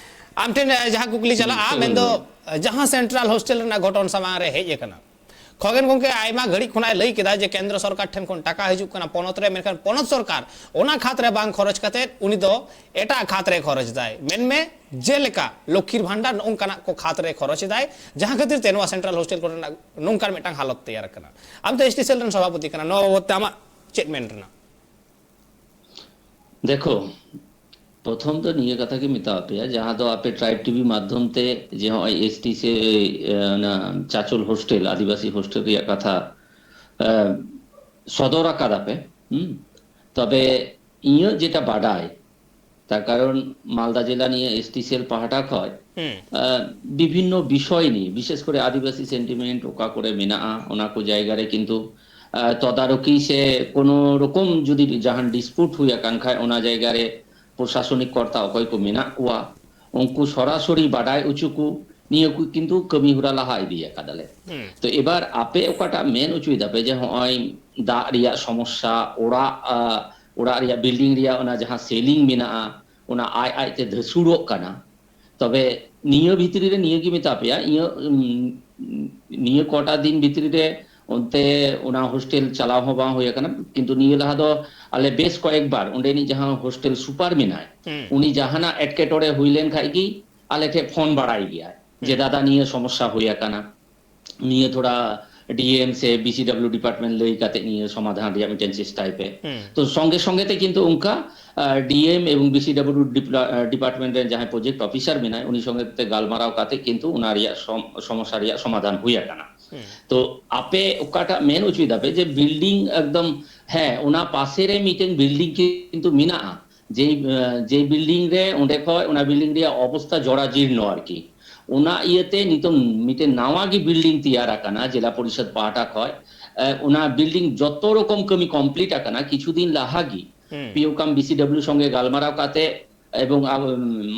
ᱟᱢ ᱴᱷᱮᱱ, ᱟ, ᱡᱟᱦᱟᱸ ᱠᱩᱠᱞᱤ ᱪᱟᱞᱟᱜᱼᱟ, ᱢᱮᱱᱫᱚ, ᱟ, ᱡᱟᱦᱟᱸ ᱥᱮᱱᱴᱨᱟᱞ ᱦᱳᱥᱴᱮᱞ ᱨᱮᱱᱟᱜ ᱜᱷᱚᱴᱚᱱ ᱥᱟᱢᱟᱝ ᱨᱮ ᱦᱮᱡ ᱟᱠᱟᱱᱟ, ᱠᱷᱚᱜᱮᱱ ᱜᱚᱝᱠᱮ ᱟᱭᱢᱟ ᱜᱷᱟᱹᱲᱤᱡ ᱠᱷᱚᱱᱟᱜ ᱮ ᱞᱟᱹᱭ ᱠᱮᱫᱟ ᱡᱮ ᱠᱮᱱᱫᱨᱚ ᱥᱚᱨᱠᱟᱨ ᱴᱷᱮᱱ ᱠᱷᱚᱱ ᱴᱟᱠᱟ ᱦᱤᱡᱩᱜ ᱠᱟᱱᱟ ᱯᱚᱱᱚᱛ ᱨᱮ, ᱢᱮᱱᱠᱷᱟᱱ ᱯᱚᱱᱚᱛ ᱥᱚᱨᱠᱟᱨ ᱚᱱᱟ ᱠᱷᱟᱛ ᱨᱮ ᱵᱟᱝ ᱠᱷᱚᱨᱚᱪ ᱠᱟᱛᱮᱫ ᱩᱱᱤ ᱫᱚ ᱮᱴᱟᱜ ᱠᱷᱟᱛ ᱨᱮ ᱠᱷᱚᱨᱚᱪ ᱮᱫᱟᱭ, ᱢᱮᱱᱢᱮ ᱡᱮᱞᱮᱠᱟ ᱞᱚᱠᱠᱷᱤᱨ ᱵᱷᱟᱱᱰᱟᱨ, ᱱᱚᱜᱼᱚ ᱱᱚᱝᱠᱟᱱᱟᱜ ᱠᱚ ᱠᱷᱟᱛ ᱨᱮ ᱠᱷᱚᱨᱚᱪ ᱮᱫᱟᱭ, ᱡᱟᱦᱟᱸ ᱠᱷᱟᱹᱛᱤᱨ ᱛᱮ ᱱᱚᱣᱟ ᱥᱮᱱᱴᱨᱟᱞ ᱦᱳᱥᱴᱮᱞ ᱠᱚᱨᱮᱱᱟᱜ ᱱᱚᱝᱠᱟᱱ ᱢᱤᱫᱴᱟᱝ ᱦᱟᱞᱚᱛ ᱛᱮᱭᱟᱨ ᱟᱠᱟᱱᱟ᱾ ᱟᱢ ᱫᱚ ᱮᱥ ᱴᱤ ᱥᱮᱞ ᱨᱮᱱ ᱥᱚᱵᱷᱟᱯᱚᱛᱤ ᱠᱟᱱᱟ, ᱱᱚᱣᱟ ᱵᱟᱵᱚᱫ ᱛᱮ ᱟᱢᱟᱜ ᱪᱮᱫ ᱢᱮᱱ ᱨᱮᱱᱟᱜ? ᱫᱮᱠᱷᱳ, ᱯᱨᱚᱛᱷᱚᱢ ᱫᱚ ᱱᱤᱭᱟᱹ ᱠᱟᱛᱷᱟ ᱜᱮ ᱢᱮᱛᱟᱣ ᱯᱮᱭᱟ, ᱡᱟᱦᱟᱸ ᱫᱚ ᱟᱯᱮ ᱴᱨᱟᱭᱤᱵᱽ ᱴᱤᱵᱷᱤ ᱢᱟᱫᱽᱫᱷᱚᱢ ᱛᱮ ᱡᱮ ᱦᱚᱸᱜᱼᱚᱭ ᱮᱥ ᱴᱤ ᱥᱮ, ᱮ, ᱚᱱᱟ ᱪᱟᱪᱚᱞ ᱦᱳᱥᱴᱮᱞ, ᱟᱹᱫᱤᱵᱟᱹᱥᱤ ᱦᱳᱥᱴᱮᱞ ᱨᱮᱭᱟᱜ ᱠᱟᱛᱷᱟ, ᱮ, ᱥᱚᱫᱚᱨ ᱟᱠᱟᱫᱟ ᱯᱮ, ᱦᱩᱸ? ᱛᱚᱵᱮ ᱤᱧᱟᱹᱜ ᱡᱮᱴᱟ ᱵᱟᱰᱟᱭ, ᱛᱟᱨ ᱠᱟᱨᱚᱱ ᱢᱟᱞᱫᱟ ᱡᱮᱞᱟ ᱱᱤᱭᱟᱹ ᱮᱥᱴᱤ ᱥᱮᱞ ᱯᱟᱦᱴᱟ ᱠᱷᱚᱱ, ᱦᱩᱸ᱾ ᱟᱸ, ᱵᱤᱵᱷᱤᱱᱱᱚ ᱵᱤᱥᱚᱭ ᱱᱤᱭᱮ, ᱵᱤᱥᱮᱥ ᱠᱚᱨᱮ ᱟᱹᱫᱤᱵᱟᱹᱥᱤ ᱥᱮᱱᱴᱤᱢᱮᱱᱴ ᱚᱠᱟ ᱠᱚᱨᱮ ᱢᱮᱱᱟᱜᱼᱟ, ᱚᱱᱟ ᱠᱚ ᱡᱟᱭᱜᱟ ᱨᱮ ᱠᱤᱱᱛᱩ, ᱟᱸ, ᱛᱚᱫᱟᱨᱚᱠᱤ ᱥᱮ ᱠᱳᱱᱳ ᱨᱚᱠᱚᱢ ᱡᱩᱫᱤ ᱡᱟᱦᱟᱱ ᱰᱤᱥᱯᱩᱴ ᱦᱩᱭ ᱟᱠᱟᱱ ᱠᱷᱟᱡ, ᱚᱱᱟ ᱡᱟᱭᱜᱟ ᱨᱮ ᱯᱨᱚᱥᱟᱥᱚᱱᱤᱠ ᱠᱚᱨᱛᱟ ᱚᱠᱚᱭ ᱠᱚ ᱢᱮᱱᱟᱜ ᱠᱚᱣᱟ, ᱩᱱᱠᱩ ᱥᱚᱨᱟᱥᱚᱨᱤ ᱵᱟᱰᱟᱭ ᱦᱚᱪᱚ ᱠᱚ, ᱱᱤᱭᱟᱹ ᱠᱚ ᱠᱤᱱᱛᱩ ᱠᱟᱹᱢᱤ ᱦᱚᱨᱟ ᱞᱟᱦᱟ ᱤᱫᱤ ᱟᱠᱟᱫᱟᱞᱮ᱾ ᱦᱩᱸ᱾ ᱛᱚ ᱮᱵᱟᱨ ᱟᱯᱮ ᱚᱠᱟᱴᱟᱜ ᱢᱮᱱ ᱦᱚᱪᱚᱭ ᱫᱟᱯᱮ ᱡᱮ ᱦᱚᱸᱜᱼᱚᱭ ᱫᱟᱜ ᱨᱮᱭᱟᱜ ᱥᱚᱢᱚᱥᱥᱟ, ᱚᱲᱟᱜ, ᱟᱸ, ᱚᱲᱟᱜ ᱨᱮᱭᱟᱜ ᱵᱤᱞᱰᱤᱝ ᱨᱮᱭᱟᱜ ᱚᱱᱟ ᱡᱟᱦᱟᱸ ᱥᱮᱞᱤᱝ ᱢᱮᱱᱟᱜᱼᱟ, ᱚᱱᱟ ᱟᱡ ᱟᱡ ᱛᱮ ᱫᱷᱟᱹᱥᱩᱲᱚᱜ ᱠᱟᱱᱟ᱾ ᱛᱚᱵᱮ ᱱᱤᱭᱟᱹ ᱵᱷᱤᱛᱨᱤ ᱨᱮ ᱱᱤᱭᱟᱹ ᱜᱮ ᱢᱮᱛᱟ ᱯᱮᱭᱟ, ᱤᱧᱟᱹᱜ, ᱩᱢ, ᱱᱤᱭᱟᱹ ᱠᱚᱴᱟ ᱫᱤᱱ ᱵᱷᱤᱛᱨᱤ ᱨᱮ ᱚᱱᱛᱮ ᱚᱱᱟ ᱦᱳᱥᱴᱮᱞ ᱪᱟᱞᱟᱣ ᱦᱚᱸ ᱵᱟᱝ ᱦᱩᱭ ᱟᱠᱟᱱᱟ, ᱠᱤᱱᱛᱩ ᱱᱤᱭᱟᱹ ᱞᱟᱦᱟ ᱫᱚ ᱟᱞᱮ ᱵᱮᱥ ᱠᱚᱭᱮᱠ ᱵᱟᱨ ᱚᱸᱰᱮᱱᱤᱡ ᱡᱟᱦᱟᱸ ᱦᱳᱥᱴᱮᱞ ᱥᱩᱯᱟᱨ ᱢᱮᱱᱟᱭ, ᱦᱩᱸ᱾ ᱩᱱᱤ ᱡᱟᱦᱟᱱᱟᱜ ᱮᱴᱠᱮᱴᱚᱬᱮ ᱦᱩᱭ ᱞᱮᱱ ᱠᱷᱟᱡ ᱜᱮ ᱟᱞᱮ ᱴᱷᱮᱡ ᱯᱷᱳᱱ ᱵᱟᱲᱟᱭ ᱜᱮᱭᱟᱭ ᱡᱮ, ᱦᱩᱸ᱾ "ᱫᱟᱫᱟ, ᱱᱤᱭᱟᱹ ᱥᱚᱢᱚᱥᱥᱟ ᱦᱩᱭ ᱟᱠᱟᱱᱟ, ᱱᱤᱭᱟᱹ ᱛᱷᱚᱲᱟ ᱰᱤ ᱮᱢ ᱥᱮ ᱵᱤ ᱥᱤ ᱰᱟᱵᱞᱤᱭᱩ ᱰᱤᱯᱟᱨᱴᱢᱮᱱᱴ ᱞᱟᱹᱭ ᱠᱟᱛᱮ ᱱᱤᱭᱟᱹ ᱥᱚᱢᱟᱫᱷᱟᱱ ᱨᱮᱭᱟᱜ ᱢᱤᱫᱴᱮᱱ ᱪᱮᱥᱴᱟᱭ ᱯᱮ᱾" ᱦᱩᱸ᱾ ᱛᱚ ᱥᱚᱸᱜᱮ ᱥᱚᱸᱜᱮ ᱛᱮ ᱠᱤᱱᱛᱩ ᱚᱱᱠᱟ, ᱟᱸ, ᱰᱤ ᱮᱢ ᱮᱵᱚᱝ ᱵᱤ ᱥᱤ ᱰᱟᱵᱞᱤᱭᱩ ᱰᱤᱯᱞᱟ-, ᱟᱸ, ᱰᱤᱯᱟᱨᱴᱢᱮᱱᱴ ᱨᱮᱱ ᱡᱟᱦᱟᱸᱭ ᱯᱨᱚᱡᱮᱠᱴ ᱚᱯᱷᱤᱥᱟᱨ ᱢᱮᱱᱟᱭ, ᱩᱱᱤ ᱥᱚᱸᱜᱮ ᱛᱮ ᱜᱟᱞᱢᱟᱨᱟᱣ ᱠᱟᱛᱮ ᱠᱤᱱᱛᱩ ᱚᱱᱟ ᱨᱮᱭᱟᱜ ᱥᱚᱢ-, ᱥᱚᱢᱚᱥᱥᱟ ᱨᱮᱭᱟᱜ ᱥᱚᱢᱟᱫᱷᱟᱱ ᱦᱩᱭ ᱟᱠᱟᱱᱟ᱾ ᱦᱩᱸ᱾ ᱛᱚ ᱟᱯᱮ ᱚᱠᱟᱴᱟᱜ ᱢᱮᱱ ᱦᱚᱪᱚᱭ ᱫᱟᱯᱮ ᱡᱮ ᱵᱤᱞᱰᱤᱝ ᱮᱠᱫᱚᱢ, ᱦᱮᱸ, ᱚᱱᱟ ᱯᱟᱥᱮ ᱨᱮ ᱢᱤᱫᱴᱮᱱ ᱵᱤᱞᱰᱤᱝ ᱠᱤᱱᱛᱩ ᱢᱮᱱᱟᱜᱼᱟ, ᱡᱮ, ᱟᱸ, ᱡᱮ ᱵᱤᱞᱰᱤᱝ ᱨᱮ ᱚᱸᱰᱮ ᱠᱷᱚᱡ ᱚᱱᱟ ᱵᱤᱞᱰᱤᱝ ᱨᱮᱭᱟᱜ ᱚᱵᱚᱥᱛᱟ ᱡᱚᱨᱟ ᱡᱤᱨᱱᱚ ᱟᱨᱠᱤ᱾ ᱚᱱᱟ ᱤᱭᱟᱹᱛᱮ ᱱᱤᱛᱚᱝ ᱢᱤᱫᱴᱮᱱ ᱱᱟᱣᱟ ᱜᱮ ᱵᱤᱞᱰᱤᱝ ᱛᱮᱭᱟᱨ ᱟᱠᱟᱱᱟ ᱡᱮᱞᱟ ᱯᱚᱨᱤᱥᱚᱫ ᱯᱟᱦᱴᱟ ᱠᱷᱚᱡ᱾ ᱮ, ᱚᱱᱟ ᱵᱤᱞᱰᱤᱝ ᱡᱚᱛᱚ ᱨᱚᱠᱚᱢ ᱠᱟᱹᱢᱤ ᱠᱚᱢᱯᱞᱤᱴ ᱟᱠᱟᱱᱟ᱾ ᱠᱤᱪᱷᱩ ᱫᱤᱱ ᱞᱟᱦᱟ ᱜᱮ ᱦᱩᱸ᱾ ᱯᱤ ᱳ ᱠᱟᱢ ᱵᱤ ᱥᱤ ᱰᱟᱵᱞᱤᱭᱩ ᱥᱚᱸᱜᱮ ᱜᱟᱞᱢᱟᱨᱟᱣ ᱠᱟᱛᱮ ᱮᱵᱚᱝ ᱟᱵᱚ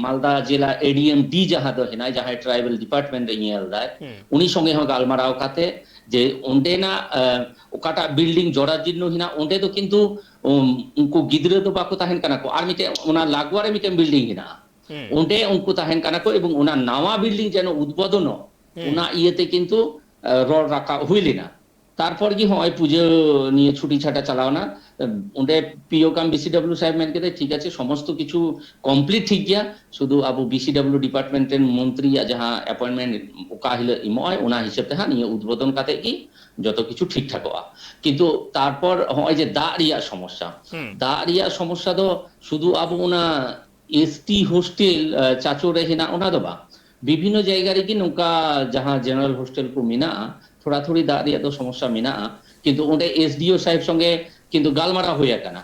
ᱢᱟᱞᱫᱟ ᱡᱮᱞᱟ ᱮ ᱰᱤ ᱮᱢ ᱰᱤ ᱡᱟᱦᱟᱸ ᱫᱚ ᱦᱮᱱᱟᱭ, ᱡᱟᱦᱟᱸᱭ ᱴᱨᱟᱭᱵᱟᱞ ᱰᱤᱯᱟᱨᱴᱢᱮᱱᱴ ᱨᱮ ᱧᱮᱞ ᱫᱟᱭ, ᱦᱩᱸ᱾ ᱩᱱᱤ ᱥᱚᱸᱜᱮ ᱦᱚᱸ ᱜᱟᱞᱢᱟᱨᱟᱣ ᱠᱟᱛᱮ ᱡᱮ ᱚᱸᱰᱮᱱᱟᱜ, ᱮ, ᱚᱠᱟᱴᱟᱜ ᱵᱤᱞᱰᱤᱝ ᱡᱚᱨᱟ ᱡᱤᱨᱱᱚ ᱦᱮᱱᱟᱜ, ᱚᱸᱰᱮ ᱫᱚ ᱠᱤᱱᱛᱩ, ᱩᱢ, ᱩᱱᱠᱩ ᱜᱤᱫᱽᱨᱟᱹ ᱫᱚ ᱵᱟᱠᱚ ᱛᱟᱦᱮᱱ ᱠᱟᱱᱟ ᱠᱚ᱾ ᱟᱨ ᱢᱤᱫᱴᱮᱱ ᱚᱱᱟ ᱞᱟᱜᱣᱟ ᱨᱮ ᱢᱤᱫᱴᱮᱱ ᱵᱤᱞᱰᱤᱝ ᱦᱮᱱᱟᱜᱼᱟ, ᱦᱩᱸ᱾ ᱚᱸᱰᱮ ᱩᱱᱠᱩ ᱛᱟᱦᱮᱱ ᱠᱟᱱᱟ ᱠᱚ ᱮᱵᱚᱝ ᱚᱱᱟ ᱱᱟᱣᱟ ᱵᱤᱞᱰᱤᱝ ᱡᱮᱱᱚ ᱩᱫᱵᱳᱫᱚᱱᱚᱜ, ᱦᱩᱸ᱾ ᱚᱱᱟ ᱤᱭᱟᱹᱛᱮ ᱠᱤᱱᱛᱩ, ᱮ, ᱨᱚᱲ ᱨᱟᱠᱟᱵ ᱦᱩᱭ ᱞᱮᱱᱟ᱾ ᱛᱟᱨᱯᱚᱨ ᱜᱮ ᱦᱚᱸᱜᱼᱚᱭ ᱯᱩᱡᱟᱹ ᱱᱤᱭᱟᱹ ᱪᱷᱩᱴᱤ ᱪᱷᱟᱴᱟ ᱪᱟᱞᱟᱣᱱᱟ᱾ ᱚᱸᱰᱮ ᱯᱤ ᱳ ᱠᱟᱢ ᱵᱤ ᱥᱤ ᱰᱟᱵᱞᱤᱭᱩ ᱥᱟᱦᱮᱵ ᱢᱮᱱ ᱠᱮᱫᱟᱭ, "ᱴᱷᱤᱠ ᱟᱪᱷᱮ, ᱥᱚᱢᱚᱥᱛᱚ ᱠᱤᱪᱷᱩ ᱠᱚᱢᱯᱞᱤᱴ ᱴᱷᱤᱠ ᱜᱮᱭᱟ, ᱥᱩᱫᱷᱩ ᱟᱵᱚ ᱵᱤ ᱥᱤ ᱰᱟᱵᱞᱤᱭᱩ ᱰᱤᱯᱟᱨᱴᱢᱮᱱᱴ ᱨᱮᱱ ᱢᱚᱱᱛᱨᱤᱭᱟᱜ ᱡᱟᱦᱟᱸ ᱮᱯᱚᱭᱮᱱᱴᱢᱮᱱᱴ ᱚᱠᱟ ᱦᱤᱞᱳᱜ ᱮᱢᱚᱜ ᱟᱭ, ᱚᱱᱟ ᱦᱤᱥᱟᱹᱵ ᱛᱮ ᱦᱟᱸᱜ ᱱᱤᱭᱟᱹ ᱩᱫᱵᱳᱫᱚᱱ ᱠᱟᱛᱮ ᱜᱮ ᱡᱚᱛᱚ ᱠᱤᱪᱷᱩ ᱴᱷᱤᱠ ᱴᱷᱟᱠᱚᱜᱼᱟ᱾" ᱠᱤᱱᱛᱩ ᱛᱟᱨᱯᱚᱨ ᱦᱚᱸᱜᱼᱚᱭ ᱡᱮ ᱫᱟᱜ ᱨᱮᱭᱟᱜ ᱥᱚᱢᱚᱥᱥᱟ, ᱦᱩᱸ᱾ ᱫᱟᱜ ᱨᱮᱭᱟᱜ ᱥᱚᱢᱚᱥᱥᱟ ᱫᱚ ᱥᱩᱫᱷᱩ ᱟᱵᱚ ᱚᱱᱟ ᱮᱥ ᱴᱤ ᱦᱳᱥᱴᱮᱞ, ᱟ, ᱪᱟᱪᱳ ᱨᱮ ᱦᱮᱱᱟᱜ ᱚᱱᱟ ᱫᱚ ᱵᱟᱝ, ᱵᱤᱵᱷᱤᱱᱱᱚ ᱡᱟᱭᱜᱟ ᱨᱮᱜᱮ ᱱᱚᱝᱠᱟ ᱡᱟᱦᱟᱸ ᱡᱮᱱᱟᱨᱮᱞ ᱦᱳᱥᱴᱮᱞ ᱠᱚ ᱢᱮᱱᱟᱜᱼᱟ, ᱛᱷᱚᱲᱟ ᱛᱷᱩᱲᱤ ᱫᱟᱜ ᱨᱮᱭᱟᱜ ᱫᱚ ᱥᱚᱢᱚᱥᱥᱟ ᱢᱮᱱᱟᱜᱼᱟ, ᱠᱤᱱᱛᱩ ᱚᱸᱰᱮ ᱮᱥ ᱰᱤ ᱳ ᱥᱟᱦᱮᱵ ᱥᱚᱸᱜᱮ ᱠᱤᱱᱛᱩ ᱜᱟᱞᱢᱟᱨᱟᱣ ᱦᱩᱭ ᱟᱠᱟᱱᱟ᱾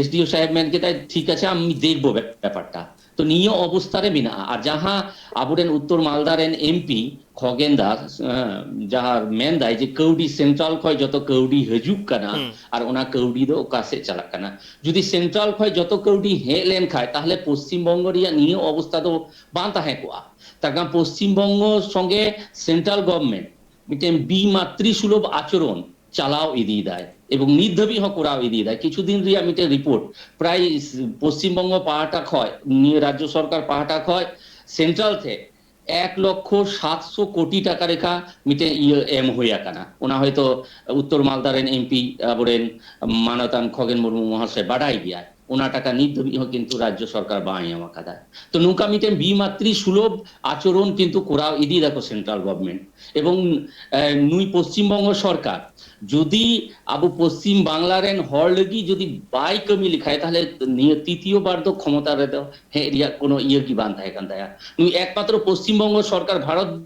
ᱮᱥᱰᱤᱳ ᱥᱟᱦᱮᱵ ᱢᱮᱱ ᱠᱮᱫᱟᱭ, "ᱴᱷᱤᱠ ᱟᱪᱷᱮ, ᱟᱢ ᱫᱮᱠᱷᱵᱚ ᱵᱮᱯᱟᱨᱴᱟ᱾" ᱛᱚ ᱱᱤᱭᱟᱹ ᱚᱵᱚᱥᱛᱟ ᱨᱮ ᱢᱮᱱᱟᱜᱼᱟ᱾ ᱟᱨ ᱡᱟᱦᱟᱸ ᱟᱵᱚᱨᱮᱱ ᱩᱛᱛᱚᱨ ᱢᱟᱞᱫᱟ ᱨᱮᱱ ᱮᱢᱯᱤ ᱠᱷᱚᱜᱮᱱ ᱫᱟᱥ, ᱮᱸ, ᱡᱟᱦᱟᱸ ᱢᱮᱱᱫᱟᱭ ᱡᱮ ᱠᱟᱹᱣᱰᱤ ᱥᱮᱱᱴᱨᱟᱞ ᱠᱷᱚᱱ ᱡᱚᱛᱚ ᱠᱟᱹᱣᱰᱤ ᱦᱤᱡᱩᱜ ᱠᱟᱱᱟ, ᱦᱩᱸ᱾ ᱟᱨ ᱚᱱᱟ ᱠᱟᱹᱣᱰᱤ ᱫᱚ ᱚᱠᱟ ᱥᱮᱫ ᱪᱟᱞᱟᱜ ᱠᱟᱱᱟ? ᱡᱩᱫᱤ ᱥᱮᱱᱴᱨᱟᱞ ᱠᱷᱚᱱ ᱡᱚᱛᱚ ᱠᱟᱹᱣᱰᱤ ᱦᱮᱡ ᱞᱮᱱᱠᱷᱟᱱ, ᱛᱟᱦᱞᱮ ᱯᱚᱥᱪᱤᱢ ᱵᱚᱝᱜᱚ ᱨᱮᱭᱟᱜ ᱱᱤᱭᱟᱹ ᱚᱵᱚᱥᱛᱟ ᱫᱚ ᱵᱟᱝ ᱛᱟᱦᱮᱸ ᱠᱚᱜᱼᱟ᱾ ᱛᱟᱨ ᱠᱟᱨᱚᱱ ᱯᱚᱥᱪᱤᱢ ᱵᱚᱝᱜᱚ ᱥᱚᱸᱜᱮ ᱥᱮᱱᱴᱨᱟᱞ ᱜᱚᱵᱷᱚᱨᱱᱢᱮᱱᱴ ᱢᱤᱫᱴᱮᱱ ᱵᱤᱢᱟᱛᱨᱤ ᱥᱩᱞᱚᱵᱷ ᱟᱪᱚᱨᱚᱱ ᱪᱟᱞᱟᱣ ᱤᱫᱤᱭᱮᱫᱟᱭ ᱮᱵᱚᱝ ᱱᱤᱛ ᱫᱷᱟᱹᱵᱤᱡ ᱦᱚᱸ ᱠᱚᱨᱟᱣ ᱤᱫᱤᱭᱮᱫᱟᱭ᱾ ᱠᱤᱪᱷᱩ ᱫᱤᱱ ᱨᱮᱭᱟᱜ ᱢᱤᱫᱴᱮᱱ ᱨᱤᱯᱳᱨᱴ, ᱯᱨᱟᱭ ᱯᱚᱥᱪᱤᱢ ᱵᱚᱝᱜᱚ ᱯᱟᱦᱴᱟ ᱠᱷᱚᱱ, ᱱᱤᱭᱟᱹ ᱨᱟᱡᱽᱡᱚ ᱥᱚᱨᱠᱟᱨ ᱯᱟᱦᱴᱟ ᱠᱷᱚᱱ ᱥᱮᱱᱴᱨᱟᱞ ᱴᱷᱮᱱ ᱮᱠ ᱞᱚᱠᱠᱷᱚ ᱥᱟᱛᱥᱚ ᱠᱳᱴᱤ ᱴᱟᱠᱟ ᱞᱮᱠᱟ ᱢᱤᱫᱴᱮᱱ ᱤᱭᱟᱹ ᱮᱢ ᱦᱩᱭ ᱟᱠᱟᱱᱟ᱾ ᱚᱱᱟ ᱦᱚᱭᱛᱚ ᱩᱛᱛᱚᱨ ᱢᱟᱞᱫᱟ ᱨᱮᱱ ᱮᱢᱯᱤ ᱟᱵᱚᱨᱮᱱ ᱢᱟᱱᱚᱛᱟᱱ ᱠᱷᱚᱜᱮᱱ ᱢᱩᱨᱢᱩ ᱢᱚᱦᱟᱥᱚᱭ ᱵᱟᱰᱟᱭ ᱜᱮᱭᱟᱭ᱾ ᱚᱱᱟ ᱴᱟᱠᱟ ᱱᱤᱛ ᱫᱷᱟᱹᱵᱤᱡ ᱦᱚᱸ ᱠᱤᱱᱛᱩ ᱨᱟᱡᱽᱡᱚ ᱥᱚᱨᱠᱟᱨ ᱵᱟᱭ ᱮᱢ ᱟᱠᱟᱫᱟ᱾ ᱛᱚ ᱱᱚᱝᱠᱟ ᱢᱤᱫᱴᱮᱱ ᱵᱤᱢᱟᱛᱨᱤ ᱥᱩᱞᱚᱵᱷ ᱟᱪᱚᱨᱚᱱ ᱠᱤᱱᱛᱩ ᱠᱚᱨᱟᱣ ᱤᱫᱤᱭ ᱫᱟᱠᱚ ᱥᱮᱱᱴᱨᱟᱞ ᱜᱚᱵᱷᱚᱨᱱᱢᱮᱱᱴ᱾ ᱮᱵᱚᱝ, ᱮ, ᱱᱩᱭ ᱯᱚᱥᱪᱤᱢ ᱵᱚᱝᱜᱚ ᱥᱚᱨᱠᱟᱨ ᱡᱩᱫᱤ ᱟᱵᱚ ᱯᱚᱥᱪᱤᱢ ᱵᱟᱝᱞᱟ ᱨᱮᱱ ᱦᱚᱲ ᱞᱟᱹᱜᱤᱫ ᱡᱩᱫᱤ ᱵᱟᱭ ᱠᱟᱹᱢᱤ ᱞᱮᱠᱷᱟᱡ, ᱛᱟᱦᱞᱮ ᱱᱤᱭᱟᱹ ᱛᱤᱛᱤᱭᱚ ᱵᱟᱨ ᱫᱚ ᱠᱷᱚᱢᱚᱛᱟ ᱨᱮᱫᱚ ᱦᱮᱡ ᱨᱮᱭᱟᱜ ᱠᱳᱱᱳ ᱤᱭᱟᱹ ᱜᱮ ᱵᱟᱝ ᱛᱟᱦᱮᱸ ᱠᱟᱱ ᱛᱟᱭᱟ᱾ ᱱᱩᱭ ᱮᱠᱢᱟᱛᱨᱚ ᱯᱚᱥᱪᱤᱢ ᱵᱚᱝᱜᱚ ᱥᱚᱨᱠᱟᱨ ᱵᱷᱟᱨᱚᱛ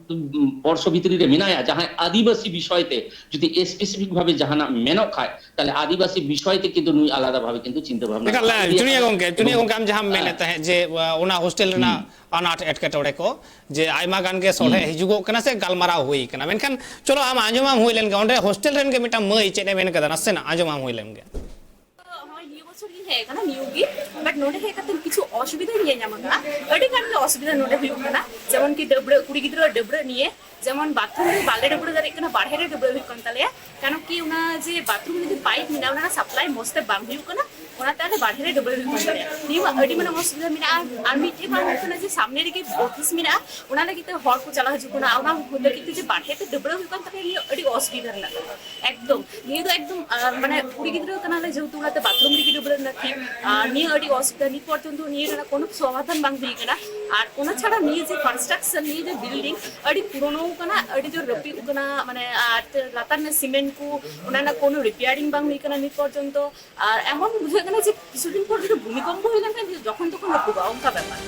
ᱵᱚᱨᱥᱚ ᱵᱷᱤᱛᱨᱤ ᱨᱮ ᱢᱮᱱᱟᱭᱟ, ᱡᱟᱦᱟᱸᱭ ᱟᱹᱫᱤᱵᱟᱹᱥᱤ ᱵᱤᱥᱚᱭ ᱛᱮ ᱡᱩᱫᱤ ᱥᱯᱮᱥᱤᱯᱷᱤᱠ ᱵᱷᱟᱵᱮ ᱡᱟᱦᱟᱱᱟᱜ ᱢᱮᱱᱚᱜ ᱠᱷᱟᱡ, ᱛᱟᱦᱞᱮ ᱟᱹᱫᱤᱵᱟᱹᱥᱤ ᱵᱤᱥᱚᱭ ᱛᱮ ᱠᱤᱱᱛᱩ ᱱᱩᱭ ᱟᱞᱟᱫᱟ ᱵᱷᱟᱵᱮ ᱠᱤᱱᱛᱩ ᱪᱤᱱᱛᱟᱹ ᱵᱷᱟᱵᱽᱱᱟ ᱮᱠᱟᱞ, ᱠᱟᱛᱮ ᱮ, ᱤᱫᱤᱭᱟ᱾ ᱪᱩᱱᱤᱭᱟ ᱜᱚᱝᱠᱮ, ᱪᱩᱱᱤᱭᱟ ᱮᱵᱚᱝ ᱜᱚᱝᱠᱮ, ᱟᱢ ᱡᱟᱦᱟᱸᱢ ᱦᱮᱸ᱾ ᱢᱮᱱᱮᱫ ᱛᱟᱦᱮᱸᱫ ᱡᱮ, ᱟ, ᱚᱱᱟ ᱦᱳᱥᱴᱮᱞ ᱨᱮᱱᱟᱜ ᱦᱩᱸ᱾ ᱟᱱᱟᱴ ᱮᱴᱠᱮᱴᱚᱬᱮ ᱠᱚ, ᱡᱮ ᱟᱭᱢᱟ ᱜᱟᱱ ᱜᱮ ᱥᱚᱞᱦᱮ ᱦᱩᱸ᱾ ᱦᱤᱡᱩᱜᱚᱜ ᱠᱟᱱᱟ ᱥᱮ ᱜᱟᱞᱢᱟᱨᱟᱣ ᱦᱩᱭ ᱠᱟᱱᱟ, ᱢᱮᱱᱠᱷᱟᱱ ᱪᱚᱞᱚ ᱟᱢ ᱟᱸᱡᱚᱢᱟᱢ ᱦᱩᱭ ᱞᱮᱱ ᱜᱮ, ᱚᱸᱰᱮ ᱦᱳᱥᱴᱮᱞ ᱨᱮᱱ ᱜᱮ ᱢᱤᱫᱴᱟᱝ ᱢᱟᱹᱭ ᱪᱮᱫ ᱮ ᱢᱮᱱ ᱠᱟᱫᱟ, ᱱᱟᱥᱮᱱᱟᱜ ᱟᱸᱡᱚᱢᱟᱢ ᱦᱩᱭ ᱞᱮᱱ ᱜᱮ᱾ ᱦᱚᱸᱜᱼᱚᱭ ᱱᱤᱭᱟᱹ ᱵᱚᱪᱷᱚᱨ ᱜᱤᱧ ᱦᱮᱡ ᱟᱠᱟᱱᱟ, ᱱᱤᱭᱩ ᱜᱮ, but ᱱᱚᱰᱮ ᱦᱮᱡ ᱠᱟᱛᱮ ᱠᱤᱪᱷᱩ ᱚᱥᱩᱵᱤᱫᱷᱟᱧ ᱧᱮᱞ ᱧᱟᱢ ᱟᱠᱟᱫᱟ᱾ ᱟᱹᱰᱤ ᱜᱟᱱ ᱜᱮ ᱚᱥᱩᱵᱤᱫᱷᱟ ᱱᱚᱰᱮ ᱦᱩᱭᱩᱜ ᱠᱟᱱᱟ, ᱡᱮᱢᱚᱱ ᱠᱤ ᱰᱟᱹᱵᱽᱨᱟᱹ, ᱠᱩᱲᱤ ᱜᱤᱫᱽᱨᱟᱹ ᱰᱟᱹᱵᱽᱨᱟᱹ ᱱᱤᱭᱮ, ᱡᱮᱢᱚᱱ ᱵᱟᱛᱷᱨᱩᱢ ᱨᱮ ᱵᱟᱞᱮ ᱰᱟᱹᱵᱽᱨᱟᱹ ᱫᱟᱲᱮᱭᱟᱜ ᱠᱟᱱᱟ, ᱵᱟᱨᱦᱮ ᱨᱮ ᱰᱟᱹᱵᱽᱨᱟᱹ ᱦᱩᱭᱩᱜ ᱠᱟᱱ ᱛᱟᱞᱮᱭᱟ᱾ ᱠᱟᱨᱚᱱ ᱠᱤ ᱚᱱᱟ ᱡᱮ ᱵᱟᱛᱷᱨᱩᱢ ᱨᱮ ᱡᱩᱫᱤ ᱯᱟᱭᱤᱯ ᱢᱮᱱᱟᱜᱼᱟ, ᱚᱱᱟ ᱨᱮᱱᱟᱜ ᱥᱟᱯᱞᱟᱭ ᱢᱚᱡᱽ ᱛᱮ ᱵᱟᱝ ᱦᱩᱭᱩᱜ ᱠᱟᱱᱟ, ᱚᱱᱟᱛᱮ ᱟᱞᱮ ᱵᱟᱨᱦᱮ ᱨᱮ ᱰᱟᱹᱵᱽᱨᱟᱹ ᱦᱩᱭᱩᱜ ᱠᱟᱱ ᱛᱟᱞᱮᱭᱟ᱾ ᱱᱤᱭᱟᱹ ᱢᱟ ᱟᱹᱰᱤ ᱢᱟᱨᱟᱝ ᱚᱥᱩᱵᱤᱫᱷᱟ ᱢᱮᱱᱟᱜᱼᱟ᱾ ᱟᱨ ᱢᱤᱫᱴᱮᱡ ᱵᱟᱝ ᱦᱩᱭᱩᱜ ᱠᱟᱱᱟ ᱡᱮ ᱥᱟᱢᱱᱮ ᱨᱮᱜᱮ ᱚᱯᱷᱤᱥ ᱢᱮᱱᱟᱜᱼᱟ, ᱚᱱᱟ ᱞᱟᱹᱜᱤᱫ ᱛᱮ ᱦᱚᱲ ᱠᱚ ᱪᱟᱞᱟᱣ ᱦᱤᱡᱩᱜ ᱠᱟᱱᱟ, ᱚᱱᱟ ᱞᱟᱹᱜᱤᱫ ᱛᱮ ᱡᱮ ᱵᱟᱨᱦᱮ ᱛᱮ ᱰᱟᱹᱵᱽᱨᱟᱹ ᱦᱩᱭᱩᱜ ᱠᱟᱱ ᱛᱟᱞᱮᱭᱟ, ᱱᱤᱭᱟᱹ ᱟᱹᱰᱤ ᱚᱥᱩᱵᱤᱫᱷᱟ ᱨᱮᱱᱟᱜ ᱠᱟᱛᱷᱟ᱾ ᱮᱠᱫᱚᱢ᱾ ᱱᱤᱭᱟᱹ ᱫᱚ ᱮᱠᱫᱚᱢ, ᱟᱸ, ᱢᱟᱱᱮ, ᱠᱩᱲᱤ ᱜᱤᱫᱽᱨᱟᱹ ᱠᱟᱱᱟᱞᱮ, ᱡᱮᱦᱮᱛᱩ ᱚᱱᱟᱛᱮ ᱵᱟᱛᱷᱨᱩᱢ ᱨᱮᱜᱮ ᱰᱟᱹᱵᱽᱨᱟᱹ ᱞᱟᱹᱠᱛᱤ᱾ ᱟᱨ ᱱᱤᱭᱟᱹ ᱟᱹᱰᱤ ᱚᱥᱩᱵᱤᱫᱷᱟ, ᱱᱤᱛ ᱯᱚᱨᱡᱚᱱᱛᱚ ᱱᱤᱭᱟᱹ ᱨᱮᱱᱟᱜ ᱠᱳᱱᱳ ᱥᱚᱢᱟᱫᱷᱟᱱ ᱵᱟᱝ ᱦᱩᱭ ᱠᱟᱱᱟ᱾ ᱟᱨ ᱚᱱᱟ ᱪᱷᱟᱲᱟ ᱱᱤᱭᱟᱹ ᱡᱮ ᱠᱚᱱᱥᱴᱨᱟᱠᱥᱚᱱ, ᱱᱤᱭᱟᱹ ᱡᱮ ᱵᱤᱞᱰᱤᱝ ᱟᱹᱰᱤ ᱯᱩᱨᱳᱱᱳ ᱠᱟᱱᱟ, ᱟᱹᱰᱤ ᱡᱳᱨ ᱨᱟᱹᱯᱩᱫ ᱠᱟᱱᱟ, ᱢᱟᱱᱮ, ᱟᱨ ᱞᱟᱛᱟᱨ ᱨᱮᱱᱟᱜ ᱥᱤᱢᱮᱱᱴ ᱠᱚ, ᱚᱱᱟ ᱨᱮᱱᱟᱜ ᱠᱳᱱᱳ ᱨᱤᱯᱮᱭᱟᱨᱤᱝ ᱵᱟᱝ ᱦᱩᱭ ᱠᱟᱱᱟ ᱱᱤᱛ ᱯᱚᱨᱡᱚᱱᱛᱚ᱾ ᱟᱨ ᱮᱢᱚᱱ ᱵᱩᱡᱷᱟᱹᱜ ᱠᱟᱱᱟ ᱡᱮ ᱠᱤᱪᱷᱩ ᱫᱤᱱ ᱯᱚᱨ ᱡᱩᱫᱤ ᱵᱷᱩᱢᱤᱠᱚᱢᱯᱚ ᱦᱩᱭ ᱞᱮᱱᱠᱷᱟᱱ ᱡᱚᱠᱷᱚᱱ ᱛᱚᱠᱷᱚᱱ ᱨᱟᱹᱯᱩᱫᱚᱜᱼᱟ, ᱚᱱᱠᱟ ᱵᱮᱯᱟᱨ᱾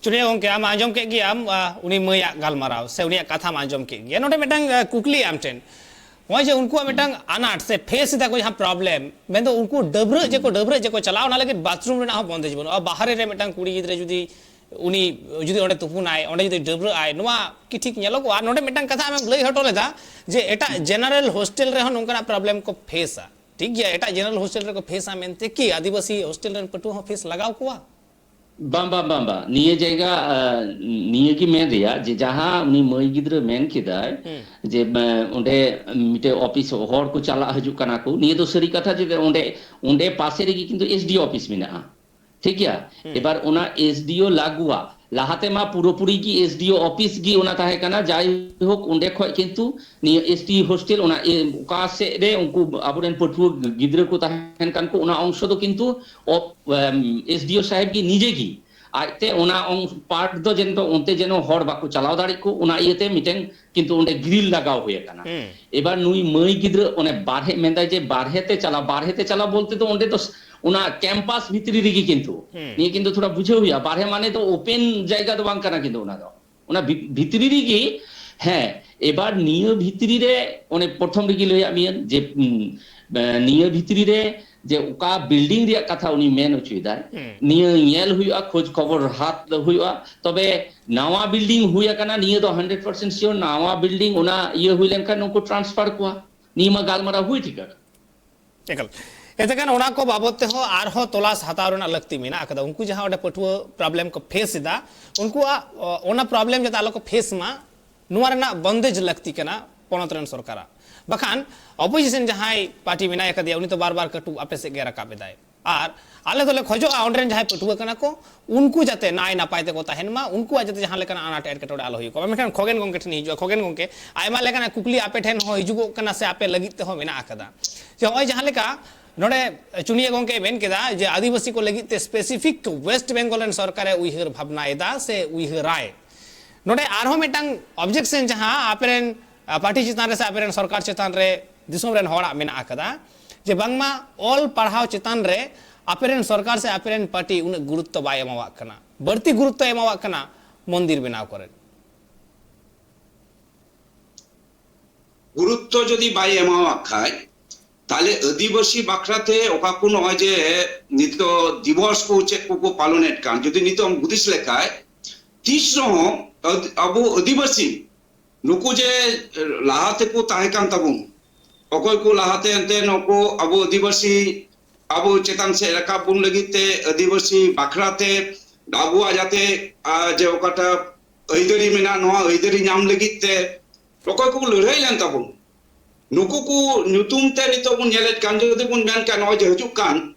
ᱪᱩᱱᱤᱭᱟ ᱜᱚᱝᱠᱮ, ᱟᱢ ᱟᱸᱡᱚᱢ ᱠᱮᱫ ᱜᱮᱭᱟᱢ, ᱟ, ᱩᱱᱤ ᱢᱟᱹᱭᱟᱜ ᱜᱟᱞᱢᱟᱨᱟᱣ ᱥᱮ ᱩᱱᱤᱭᱟᱜ ᱠᱟᱛᱷᱟᱢ ᱟᱸᱡᱚᱢ ᱠᱮᱫ ᱜᱮᱭᱟ᱾ ᱱᱚᱰᱮ ᱢᱤᱫᱴᱟᱝ, ᱟ, ᱠᱩᱠᱞᱤ ᱟᱢ ᱴᱷᱮᱱ, ᱱᱚᱜᱼᱚᱭ ᱡᱮ ᱩᱱᱠᱩᱣᱟᱜ ᱢᱤᱫᱴᱟᱝ ᱟᱱᱟᱴ ᱥᱮ ᱯᱷᱮᱥ ᱮᱫᱟ ᱠᱚ ᱡᱟᱦᱟᱸ ᱯᱨᱚᱵᱞᱮᱢ, ᱢᱮᱱᱫᱚ ᱩᱱᱠᱩ ᱰᱟᱹᱵᱽᱨᱟᱹᱜ ᱡᱮᱠᱚ ᱰᱟᱹᱵᱽᱨᱟᱹᱜ ᱡᱮᱠᱚ ᱪᱟᱞᱟᱣ, ᱚᱱᱟ ᱞᱟᱹᱜᱤᱫ ᱵᱟᱛᱷᱨᱩᱢ ᱨᱮᱱᱟᱜ ᱦᱚᱸ ᱵᱚᱱᱫᱮᱡᱽ ᱵᱟᱹᱱᱩᱜᱼᱟ᱾ ᱵᱟᱦᱨᱮ ᱨᱮ ᱢᱤᱫᱴᱟᱝ ᱠᱩᱲᱤ ᱜᱤᱫᱽᱨᱟᱹ ᱡᱩᱫᱤ ᱩᱱᱤ ᱡᱩᱫᱤ ᱚᱸᱰᱮ ᱛᱩᱯᱩᱱᱟᱭ, ᱚᱸᱰᱮ ᱡᱩᱫᱤ ᱰᱟᱹᱵᱽᱨᱟᱹᱜ ᱟᱭ, ᱱᱚᱣᱟ ᱠᱤ ᱴᱷᱤᱠ ᱧᱮᱞᱚᱜᱚᱜᱼᱟ? ᱟᱨ ᱱᱚᱰᱮ ᱢᱤᱫᱴᱟᱝ ᱠᱟᱛᱷᱟ ᱟᱢᱮᱢ ᱞᱟᱹᱭ ᱦᱚᱴᱚ ᱞᱮᱫᱟ ᱡᱮ ᱮᱴᱟᱜ ᱡᱮᱱᱟᱨᱮᱞ ᱦᱳᱥᱴᱮᱞ ᱨᱮᱦᱚᱸ ᱱᱚᱝᱠᱟᱱᱟᱜ ᱯᱨᱚᱵᱞᱮᱢ ᱠᱚ ᱯᱷᱮᱥᱟ᱾ ᱴᱷᱤᱠ ᱜᱮᱭᱟ, ᱮᱴᱟᱜ ᱡᱮᱱᱟᱨᱮᱞ ᱦᱳᱥᱴᱮᱞ ᱨᱮᱠᱚ ᱯᱷᱮᱥᱟ, ᱢᱮᱱᱛᱮ ᱠᱤ ᱟᱹᱫᱤᱵᱟᱹᱥᱤ ᱦᱳᱥᱴᱮᱞ ᱨᱮᱱ ᱯᱟᱹᱴᱷᱩᱣᱟᱹ ᱦᱚᱸ ᱯᱷᱮᱥ ᱞᱟᱜᱟᱣ ᱠᱚᱣᱟ? ᱵᱟᱝ, ᱵᱟᱝ, ᱵᱟᱝ, ᱵᱟᱝ᱾ ᱱᱤᱭᱟᱹ ᱡᱟᱭᱜᱟ, ᱟᱸ, ᱱᱤᱭᱟᱹ ᱜᱮ ᱢᱮᱱ ᱨᱮᱭᱟᱜ ᱡᱮ ᱡᱟᱦᱟᱸ ᱩᱱᱤ ᱢᱟᱹᱭ ᱜᱤᱫᱽᱨᱟᱹ ᱢᱮᱱ ᱠᱮᱫᱟᱭ ᱦᱩᱸ᱾ ᱡᱮ, ᱟᱸ, ᱚᱸᱰᱮ ᱢᱤᱫᱴᱮᱡ ᱚᱯᱷᱤᱥ ᱦᱚᱲ ᱠᱚ ᱪᱟᱞᱟᱜ ᱦᱤᱡᱩᱜ ᱠᱟᱱᱟ ᱠᱚ, ᱱᱤᱭᱟᱹ ᱫᱚ ᱥᱟᱹᱨᱤ ᱠᱟᱛᱷᱟ ᱡᱮ ᱚᱸᱰᱮ, ᱚᱸᱰᱮ ᱯᱟᱥᱮ ᱨᱮᱜᱮ ᱠᱤᱱᱛᱩ ᱮᱥ ᱰᱤ ᱳ ᱚᱯᱷᱤᱥ ᱢᱮᱱᱟᱜᱼᱟ᱾ ᱴᱷᱤᱠ ᱜᱮᱭᱟ? ᱦᱩᱸ᱾ ᱮᱵᱟᱨ ᱚᱱᱟ ᱮᱥ ᱰᱤ ᱳ ᱞᱟᱜᱩᱣᱟᱜ, ᱞᱟᱦᱟᱛᱮ ᱢᱟ ᱯᱩᱨᱟᱹᱯᱩᱨᱤ ᱜᱮ ᱮᱥ ᱰᱤ ᱳ ᱚᱯᱷᱤᱥ ᱜᱮ ᱚᱱᱟ ᱛᱟᱦᱮᱸ ᱠᱟᱱᱟ᱾ ᱡᱟᱭᱦᱳᱠ, ᱚᱸᱰᱮ ᱠᱷᱚᱡ ᱠᱤᱱᱛᱩ ᱱᱤᱭᱟᱹ ᱮᱥ ᱴᱤ ᱦᱳᱥᱴᱮᱞ, ᱚᱱᱟ ᱮ-, ᱚᱠᱟ ᱥᱮᱫ ᱨᱮ ᱩᱱᱠᱩ ᱟᱵᱚᱨᱮᱱ ᱯᱟᱹᱴᱷᱩᱣᱟᱹ ᱜᱤᱫᱽᱨᱟᱹ ᱠᱚ ᱛᱟᱦᱮᱱ ᱠᱟᱱ ᱠᱚ, ᱚᱱᱟ ᱚᱝᱥᱚ ᱫᱚ ᱠᱤᱱᱛᱩ ᱚᱯ-, ᱮᱢ, ᱮᱥ ᱰᱤ ᱳ ᱥᱟᱦᱮᱵᱽ ᱜᱮ ᱱᱤᱡᱮ ᱜᱮ ᱟᱡᱛᱮ ᱚᱱᱟ ᱚᱝ-, ᱯᱟᱨᱴ ᱫᱚ ᱡᱮᱱᱚ ᱚᱱᱛᱮ ᱡᱮᱱᱚ ᱦᱚᱲ ᱵᱟᱠᱚ ᱪᱟᱞᱟᱣ ᱫᱟᱲᱮᱜ ᱠᱚ, ᱚᱱᱟ ᱤᱭᱟᱹᱛᱮ ᱢᱤᱫᱴᱮᱱ ᱠᱤᱱᱛᱩ ᱚᱸᱰᱮ ᱜᱨᱤᱞ ᱞᱟᱜᱟᱣ ᱦᱩᱭ ᱟᱠᱟᱱᱟ᱾ ᱦᱩᱸ᱾ ᱮᱵᱟᱨ ᱱᱩᱭ ᱢᱟᱹᱭ ᱜᱤᱫᱽᱨᱟᱹ ᱚᱱᱮ ᱵᱟᱨᱦᱮ ᱢᱮᱱᱫᱟᱭ ᱡᱮ ᱵᱟᱨᱦᱮ ᱛᱮ ᱪᱟᱞᱟᱣ, ᱵᱟᱨᱦᱮ ᱛᱮ ᱪᱟᱞᱟᱣ ᱵᱚᱞᱛᱮ ᱫᱚ ᱚᱸᱰᱮ ᱫᱚ ᱥ-, ᱚᱱᱟ ᱠᱮᱢᱯᱟᱥ ᱵᱷᱤᱛᱨᱤ ᱨᱮᱜᱮ ᱠᱤᱱᱛᱩ᱾ ᱦᱩᱸ᱾ ᱱᱤᱭᱟᱹ ᱠᱤᱱᱛᱩ ᱛᱷᱚᱲᱟ ᱵᱩᱡᱷᱟᱹᱣ ᱦᱩᱭᱩᱜᱼᱟ, ᱵᱟᱨᱦᱮ ᱢᱟᱱᱮ ᱫᱚ ᱳᱯᱮᱱ ᱡᱟᱭᱜᱟ ᱫᱚ ᱵᱟᱝ ᱠᱟᱱᱟ ᱠᱤᱱᱛᱩ ᱚᱱᱟ ᱫᱚ᱾ ᱚᱱᱟ ᱵᱷᱤ-, ᱵᱷᱤᱛᱨᱤ ᱨᱮᱜᱮ, ᱦᱮᱸ, ᱮᱵᱟᱨ ᱱᱤᱭᱟᱹ ᱵᱷᱤᱛᱨᱤ ᱨᱮ ᱚᱱᱮ ᱯᱨᱚᱛᱷᱚᱢ ᱨᱮᱜᱮ ᱞᱟᱹᱭᱟᱫ ᱢᱮᱭᱟ ᱡᱮ, ᱩᱢ, ᱮ, ᱱᱤᱭᱟᱹ ᱵᱷᱤᱛᱨᱤ ᱨᱮ ᱡᱮ ᱚᱠᱟ ᱵᱤᱞᱰᱤᱝ ᱨᱮᱭᱟᱜ ᱠᱟᱛᱷᱟ ᱩᱱᱤ ᱢᱮᱱ ᱦᱚᱪᱚᱭᱮᱫᱟᱭ, ᱦᱩᱸ᱾ ᱱᱤᱭᱟᱹ ᱧᱮᱞ ᱦᱩᱭᱩᱜᱼᱟ, ᱠᱷᱳᱡᱽ ᱠᱷᱚᱵᱚᱨ ᱦᱟᱛ ᱦᱩᱭᱩᱜᱼᱟ᱾ ᱛᱚᱵᱮ ᱱᱟᱣᱟ ᱵᱤᱞᱰᱤᱝ ᱦᱩᱭ ᱟᱠᱟᱱᱟ, ᱱᱤᱭᱟᱹ ᱫᱚ ᱦᱟᱱᱰᱨᱮᱰ ᱯᱟᱨᱥᱮᱱᱴ ᱥᱤᱭᱳᱨ, ᱱᱟᱣᱟ ᱵᱤᱞᱰᱤᱝ ᱚᱱᱟ ᱤᱭᱟᱹ ᱦᱩᱭ ᱞᱮᱱᱠᱷᱟᱱ ᱱᱩᱠᱩ ᱴᱨᱟᱱᱥᱯᱷᱟᱨ ᱠᱚᱣᱟ᱾ ᱱᱤᱭᱟᱹ ᱢᱟ ᱜᱟᱞᱢᱟᱨᱟᱣ ᱦᱩᱭ ᱴᱷᱤᱠ ᱟᱠᱟᱱᱟ᱾ ᱮᱠᱟᱞ᱾ ᱮᱱᱛᱮ ᱠᱷᱟᱱ ᱚᱱᱟ ᱠᱚ ᱵᱟᱵᱚᱫ ᱛᱮᱦᱚᱸ ᱟᱨᱦᱚᱸ ᱛᱚᱞᱟᱥ ᱦᱟᱛᱟᱣ ᱨᱮᱱᱟᱜ ᱞᱟᱹᱠᱛᱤ ᱢᱮᱱᱟᱜ ᱟᱠᱟᱫᱟ᱾ ᱩᱱᱠᱩ ᱡᱟᱦᱟᱸ ᱚᱸᱰᱮ ᱯᱟᱹᱴᱷᱩᱣᱟᱹ ᱯᱨᱚᱵᱞᱮᱢ ᱠᱚ ᱯᱷᱮᱥ ᱮᱫᱟ, ᱩᱱᱠᱩᱣᱟᱜ, ᱚ, ᱚᱱᱟ ᱯᱨᱚᱵᱞᱮᱢ ᱡᱟᱛᱮ ᱟᱞᱚ ᱠᱚ ᱯᱷᱮᱥ ᱢᱟ, ᱱᱚᱣᱟ ᱨᱮᱱᱟᱜ ᱵᱚᱱᱫᱮᱡᱽ ᱞᱟᱹᱠᱛᱤ ᱠᱟᱱᱟ ᱯᱚᱱᱚᱛ ᱨᱮᱱ ᱥᱚᱨᱠᱟᱨᱟᱜ᱾ ᱵᱟᱠᱷᱟᱱ ᱚᱯᱳᱡᱤᱥᱚᱱ ᱡᱟᱦᱟᱸᱭ ᱯᱟᱨᱴᱤ ᱢᱮᱱᱟᱭ ᱟᱠᱟᱫᱮᱭᱟ, ᱩᱱᱤ ᱛᱚ ᱵᱟᱨ ᱵᱟᱨ ᱠᱟᱹᱴᱩᱵ ᱟᱯᱮ ᱥᱮᱫ ᱜᱮ ᱨᱟᱠᱟᱵ ᱮᱫᱟᱭ᱾ ᱟᱨ ᱟᱞᱮ ᱫᱚᱞᱮ ᱠᱷᱚᱡᱚᱜᱼᱟ ᱚᱸᱰᱮ ᱨᱮᱱ ᱡᱟᱦᱟᱸᱭ ᱯᱟᱹᱴᱷᱩᱣᱟᱹ ᱠᱟᱱᱟ ᱠᱚ, ᱩᱱᱠᱩ ᱡᱟᱛᱮ ᱱᱟᱭ ᱱᱟᱯᱟᱭ ᱛᱮᱠᱚ ᱛᱟᱦᱮᱱ ᱢᱟ, ᱩᱱᱠᱩᱣᱟᱜ ᱡᱟᱛᱮ ᱡᱟᱦᱟᱸ ᱞᱮᱠᱟᱱᱟᱜ ᱟᱱᱟᱴ ᱮᱴᱠᱮᱴᱚᱬᱮ ᱟᱞᱚ ᱦᱩᱭᱩᱜ ᱢᱟ᱾ ᱢᱮᱱᱠᱷᱟᱱ ᱠᱷᱚᱜᱮᱱ ᱜᱚᱢᱠᱮ ᱴᱷᱮᱱ ᱦᱤᱡᱩᱜᱼᱟ, ᱠᱷᱚᱜᱮᱱ ᱜᱚᱢᱠᱮ, ᱟᱭᱢᱟ ᱞᱮᱠᱟᱱᱟᱜ ᱠᱩᱠᱞᱤ ᱟᱯᱮ ᱴᱷᱮᱱ ᱦᱚᱸ ᱦᱤᱡᱩᱜᱚᱜ ᱠᱟᱱᱟ ᱥᱮ ᱟᱯᱮ ᱞᱟᱹᱜᱤᱫ ᱛᱮᱦᱚᱸ ᱢᱮᱱᱟᱜ ᱟᱠᱟᱫᱟ᱾ ᱡᱮ ᱱᱚᱜᱼᱚᱭ ᱡᱟᱦᱟᱸ ᱞᱮᱠᱟ ᱱᱚᱰᱮ ᱪᱩᱱᱤᱭᱟᱹ ᱜᱚᱢᱠᱮᱭ ᱢᱮᱱ ᱠᱮᱫᱟ ᱡᱮ ᱟᱹᱫᱤᱵᱟᱹᱥᱤ ᱠᱚ ᱞᱟᱹᱜᱤᱫ ᱛᱮ ᱥᱯᱮᱥᱤᱯᱷᱤᱠ ᱣᱮᱥᱴ ᱵᱮᱝᱜᱚᱞ ᱨᱮᱱ ᱥᱚᱨᱠᱟᱨᱮ ᱩᱭᱦᱟᱹᱨ ᱵᱷᱟᱵᱽᱱᱟᱭᱮᱫᱟ ᱥᱮ ᱩᱭᱦᱟᱹᱨᱟᱭ᱾ ᱱᱚᱰᱮ ᱟᱨᱦᱚᱸ ᱢᱤᱫᱴᱟᱝ ᱚᱵᱡᱮᱠᱥᱚᱱ ᱡᱟᱦᱟᱸ ᱟᱯᱮ ᱨᱮᱱ, ᱟ, ᱯᱟᱨᱴᱤ ᱪᱮᱛᱟᱱ ᱨᱮ ᱥᱮ ᱟᱯᱮ ᱨᱮᱱ ᱥᱚᱨᱠᱟᱨ ᱪᱮᱛᱟᱱ ᱨᱮ ᱫᱤᱥᱚᱢ ᱨᱮᱱ ᱦᱚᱲᱟᱜ ᱢᱮᱱᱟᱜ ᱟᱠᱟᱫᱟ, ᱡᱮ ᱵᱟᱝᱢᱟ ᱚᱞ ᱯᱟᱲᱦᱟᱣ ᱪᱮᱛᱟᱱ ᱨᱮ ᱟᱯᱮ ᱨᱮᱱ ᱥᱚᱨᱠᱟᱨ ᱥᱮ ᱟᱯᱮ ᱨᱮᱱ ᱯᱟᱨᱴᱤ ᱩᱱᱟᱹᱜ ᱜᱩᱨᱩᱛᱛᱚ ᱵᱟᱭ ᱮᱢᱟᱣᱟᱜ ᱠᱟᱱᱟ, ᱵᱟᱹᱲᱛᱤ ᱜᱩᱨᱩᱛᱛᱚ ᱮᱢᱟᱣᱟᱜ ᱠᱟᱱᱟ ᱢᱚᱱᱫᱤᱨ ᱵᱮᱱᱟᱣ ᱠᱚᱨᱮ᱾ ᱜᱩᱨᱩᱛᱛᱚ ᱡᱩᱫᱤ ᱵᱟᱭ ᱮᱢᱟᱣᱟᱜ ᱠᱷᱟᱡ, ᱛᱟᱦᱞᱮ ᱟᱹᱫᱤᱵᱟᱹᱥᱤ ᱵᱟᱠᱷᱨᱟᱛᱮ ᱚᱠᱟ ᱠᱚ ᱱᱚᱜᱼᱚᱭ ᱡᱮ ᱱᱤᱛᱚᱜ ᱫᱤᱵᱚᱥ ᱠᱚ ᱪᱮᱫ ᱠᱚᱠᱚ ᱯᱟᱞᱚᱱᱮᱫ ᱠᱟᱱ, ᱡᱩᱫᱤ ᱱᱤᱛᱚᱜ ᱮᱢ ᱦᱩᱫᱤᱥ ᱞᱮᱠᱷᱟᱡ, ᱛᱤᱥ ᱨᱮᱦᱚᱸ ᱟᱹᱫ-, ᱟᱵᱚ ᱟᱹᱫᱤᱵᱟᱹᱥᱤ ᱱᱩᱠᱩ ᱡᱮ ᱞᱟᱦᱟ ᱛᱮᱠᱚ ᱛᱟᱦᱮᱸ ᱠᱟᱱ ᱛᱟᱵᱚᱱ, ᱚᱠᱚᱭ ᱠᱚ ᱞᱟᱦᱟᱛᱮ ᱮᱱᱛᱮ ᱱᱩᱠᱩ ᱟᱵᱚ ᱟᱹᱫᱤᱵᱟᱹᱥᱤ ᱟᱵᱚ ᱪᱮᱛᱟᱱ ᱥᱮᱫ ᱨᱟᱠᱟᱵ ᱵᱚᱱ ᱞᱟᱹᱜᱤᱫ ᱛᱮ, ᱟᱹᱫᱤᱵᱟᱹᱥᱤ ᱵᱟᱠᱷᱨᱟ ᱛᱮ, ᱟᱵᱚᱣᱟᱜ ᱡᱟᱛᱮ, ᱟ, ᱡᱮ ᱚᱠᱟᱴᱟᱜ ᱟᱹᱭᱫᱟᱹᱨᱤ ᱢᱮᱱᱟᱜ, ᱱᱚᱣᱟ ᱟᱹᱭᱫᱟᱹᱨᱤ ᱧᱟᱢ ᱞᱟᱹᱜᱤᱫ ᱛᱮ ᱚᱠᱚᱭ ᱠᱚᱠᱚ ᱞᱟᱹᱲᱦᱟᱹᱭ ᱞᱮᱱ ᱛᱟᱵᱚᱱ, ᱱᱩᱠᱩ ᱠᱚ ᱧᱩᱛᱩᱢ ᱛᱮ ᱱᱤᱛᱚᱜ ᱵᱚᱱ ᱧᱮᱞᱮᱫ ᱠᱟᱱ, ᱡᱩᱫᱤ ᱵᱚᱱ ᱢᱮᱱ ᱠᱷᱟᱱ, ᱱᱚᱜᱼᱚᱭ ᱡᱮ ᱦᱤᱡᱩᱜ ᱠᱟᱱ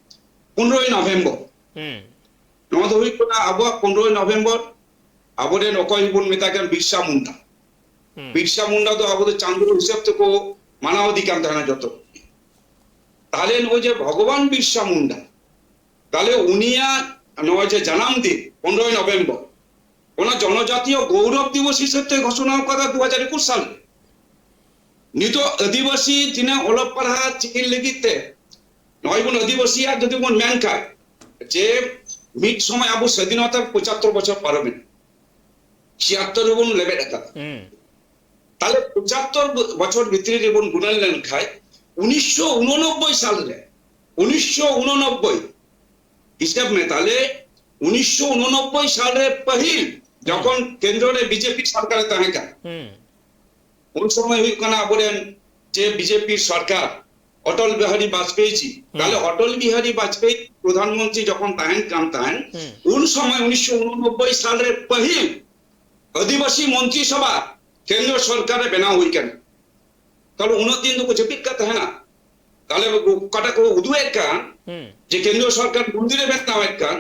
ᱯᱚᱱᱨᱚᱭ ᱱᱚᱵᱷᱮᱢᱵᱚᱨ, ᱦᱩᱸ᱾ ᱱᱚᱣᱟ ᱫᱚ ᱦᱩᱭᱩᱜ ᱠᱟᱱᱟ ᱟᱵᱚᱣᱟᱜ ᱯᱚᱱᱨᱚᱭ ᱱᱚᱵᱷᱮᱢᱵᱚᱨ, ᱟᱵᱚᱨᱮᱱ ᱚᱠᱚᱭ ᱵᱚᱱ ᱢᱮᱛᱟᱭ ᱠᱟᱱ ᱵᱤᱨᱥᱟ ᱢᱩᱱᱰᱟ᱾ ᱦᱩᱸ᱾ ᱵᱤᱨᱥᱟ ᱢᱩᱱᱰᱟ ᱫᱚ ᱟᱵᱚ ᱫᱚ ᱪᱟᱸᱫᱳ ᱦᱤᱥᱟᱹᱵ ᱛᱮᱠᱚ ᱢᱟᱱᱟᱣ ᱤᱫᱤ ᱠᱟᱱ ᱛᱟᱦᱮᱱᱟ ᱡᱚᱛᱚ᱾ ᱛᱟᱦᱞᱮ ᱱᱚᱜᱼᱚᱭ ᱡᱮ ᱵᱷᱚᱜᱚᱵᱟᱱ ᱵᱤᱨᱥᱟ ᱢᱩᱱᱰᱟ, ᱛᱟᱦᱞᱮ ᱩᱱᱤᱭᱟᱜ ᱱᱚᱜᱼᱚᱭ ᱡᱮ ᱡᱟᱱᱟᱢ ᱫᱤᱱ ᱯᱚᱱᱨᱚᱭ ᱱᱚᱵᱷᱮᱢᱵᱚᱨ, ᱚᱱᱟ ᱡᱚᱱᱚᱡᱟᱛᱤᱭᱚ ᱜᱚᱣᱨᱚᱵ ᱫᱤᱵᱚᱥ ᱦᱤᱥᱟᱹᱵ ᱛᱮ ᱜᱷᱳᱥᱚᱱᱟ ᱟᱠᱟᱫᱟ ᱫᱩ ᱦᱟᱡᱟᱨ ᱮᱠᱩᱥ ᱥᱟᱞ ᱨᱮ᱾ ᱱᱤᱛᱚᱜ ᱟᱹᱫᱤᱵᱟᱹᱥᱤ ᱛᱤᱱᱟᱹᱜ ᱚᱞᱚᱜ ᱯᱟᱲᱦᱟᱜ ᱪᱮᱫ ᱞᱟᱹᱜᱤᱫ ᱛᱮ ᱱᱚᱜᱼᱚᱭ ᱵᱚᱱ ᱟᱹᱫᱤᱵᱟᱹᱥᱤᱭᱟᱜ ᱡᱩᱫᱤ ᱵᱚᱱ ᱢᱮᱱ ᱠᱷᱟᱡ, ᱡᱮ ᱢᱤᱫ ᱥᱚᱢᱚᱭ ᱟᱵᱚ ᱥᱟᱹᱫᱷᱤᱱᱚᱛᱟ ᱯᱚᱸᱪᱟᱛᱛᱚᱨ ᱵᱚᱪᱷᱚᱨ ᱯᱟᱨᱚᱢᱮᱱᱟ, ᱪᱷᱤᱭᱟᱛᱛᱚᱨ ᱨᱮᱵᱚᱱ ᱞᱮᱵᱮᱫ ᱟᱠᱟᱫᱟ᱾ ᱦᱩᱸ᱾ ᱛᱟᱦᱞᱮ ᱯᱚᱸᱪᱟᱛᱛᱚᱨ ᱵᱚᱪᱷᱚᱨ ᱵᱷᱤᱛᱨᱤ ᱨᱮᱵᱚᱱ ᱜᱩᱱᱟᱹᱱ ᱞᱮᱱᱠᱷᱟᱡ, ᱩᱱᱤᱥᱥᱚ ᱩᱱᱚᱱᱚᱵᱵᱳᱭ ᱥᱟᱞ ᱨᱮ, ᱩᱱᱤᱥᱥᱚ ᱩᱱᱚᱱᱚᱵᱵᱳᱭ, ᱦᱤᱥᱟᱹᱵ ᱢᱮ ᱛᱟᱦᱞᱮ, ᱩᱱᱤᱥᱥᱚ ᱩᱱᱚᱱᱚᱵᱵᱳᱭ ᱥᱟᱞ ᱨᱮ ᱯᱟᱹᱦᱤᱞ ᱡᱚᱠᱷᱚᱱ ᱠᱮᱱᱫᱨᱚ ᱨᱮ ᱵᱤᱡᱮᱯᱤ ᱥᱚᱨᱠᱟᱨᱮ ᱛᱟᱦᱮᱸ ᱠᱟᱱᱟ, ᱦᱩᱸ᱾ ᱩᱱ ᱥᱚᱢᱚᱭ ᱦᱩᱭᱩᱜ ᱠᱟᱱᱟ ᱟᱵᱚᱨᱮᱱ ᱡᱮ ᱵᱤᱡᱮᱯᱤ ᱥᱚᱨᱠᱟᱨ, ᱚᱴᱚᱞ ᱵᱤᱦᱟᱨᱤ ᱵᱟᱡᱽᱯᱮᱭᱤ ᱡᱤ, ᱦᱩᱸ᱾ ᱛᱟᱦᱞᱮ ᱚᱴᱚᱞ ᱵᱤᱦᱟᱨᱤ ᱵᱟᱡᱽᱯᱮᱭᱤ ᱯᱨᱚᱫᱷᱟᱱ ᱢᱚᱱᱛᱨᱤ ᱡᱚᱠᱷᱚᱱ ᱛᱟᱦᱮᱱ ᱠᱟᱱ ᱛᱟᱦᱮᱱ, ᱦᱩᱸ᱾ ᱩᱱ ᱥᱚᱢᱚᱭ ᱩᱱᱤᱥᱥᱚ ᱩᱱᱚᱱᱚᱵᱵᱳᱭ ᱥᱟᱞ ᱨᱮ ᱯᱟᱹᱦᱤᱞ ᱟᱹᱫᱤᱵᱟᱹᱥᱤ ᱢᱚᱱᱛᱨᱤ ᱥᱚᱵᱷᱟ ᱠᱮᱱᱫᱨᱚ ᱥᱚᱨᱠᱟᱨ ᱨᱮ ᱵᱮᱱᱟᱣ ᱦᱩᱭ ᱠᱟᱱᱟ᱾ ᱛᱟᱦᱞᱮ ᱩᱱᱟᱹᱜ ᱫᱤᱱ ᱫᱚᱠᱚ ᱡᱟᱹᱯᱤᱫ ᱠᱟᱜ ᱛᱟᱦᱮᱱᱟ᱾ ᱛᱟᱦᱞᱮ ᱚᱠᱟᱴᱟᱜ ᱠᱚ ᱩᱫᱩᱜ ᱮᱫ ᱠᱟᱱ, ᱦᱩᱸ᱾ ᱡᱮ ᱠᱮᱱᱫᱨᱚ ᱥᱚᱨᱠᱟᱨ ᱢᱚᱱᱫᱤᱨ ᱮ ᱵᱮᱱᱟᱣᱮᱫ ᱠᱟᱱ,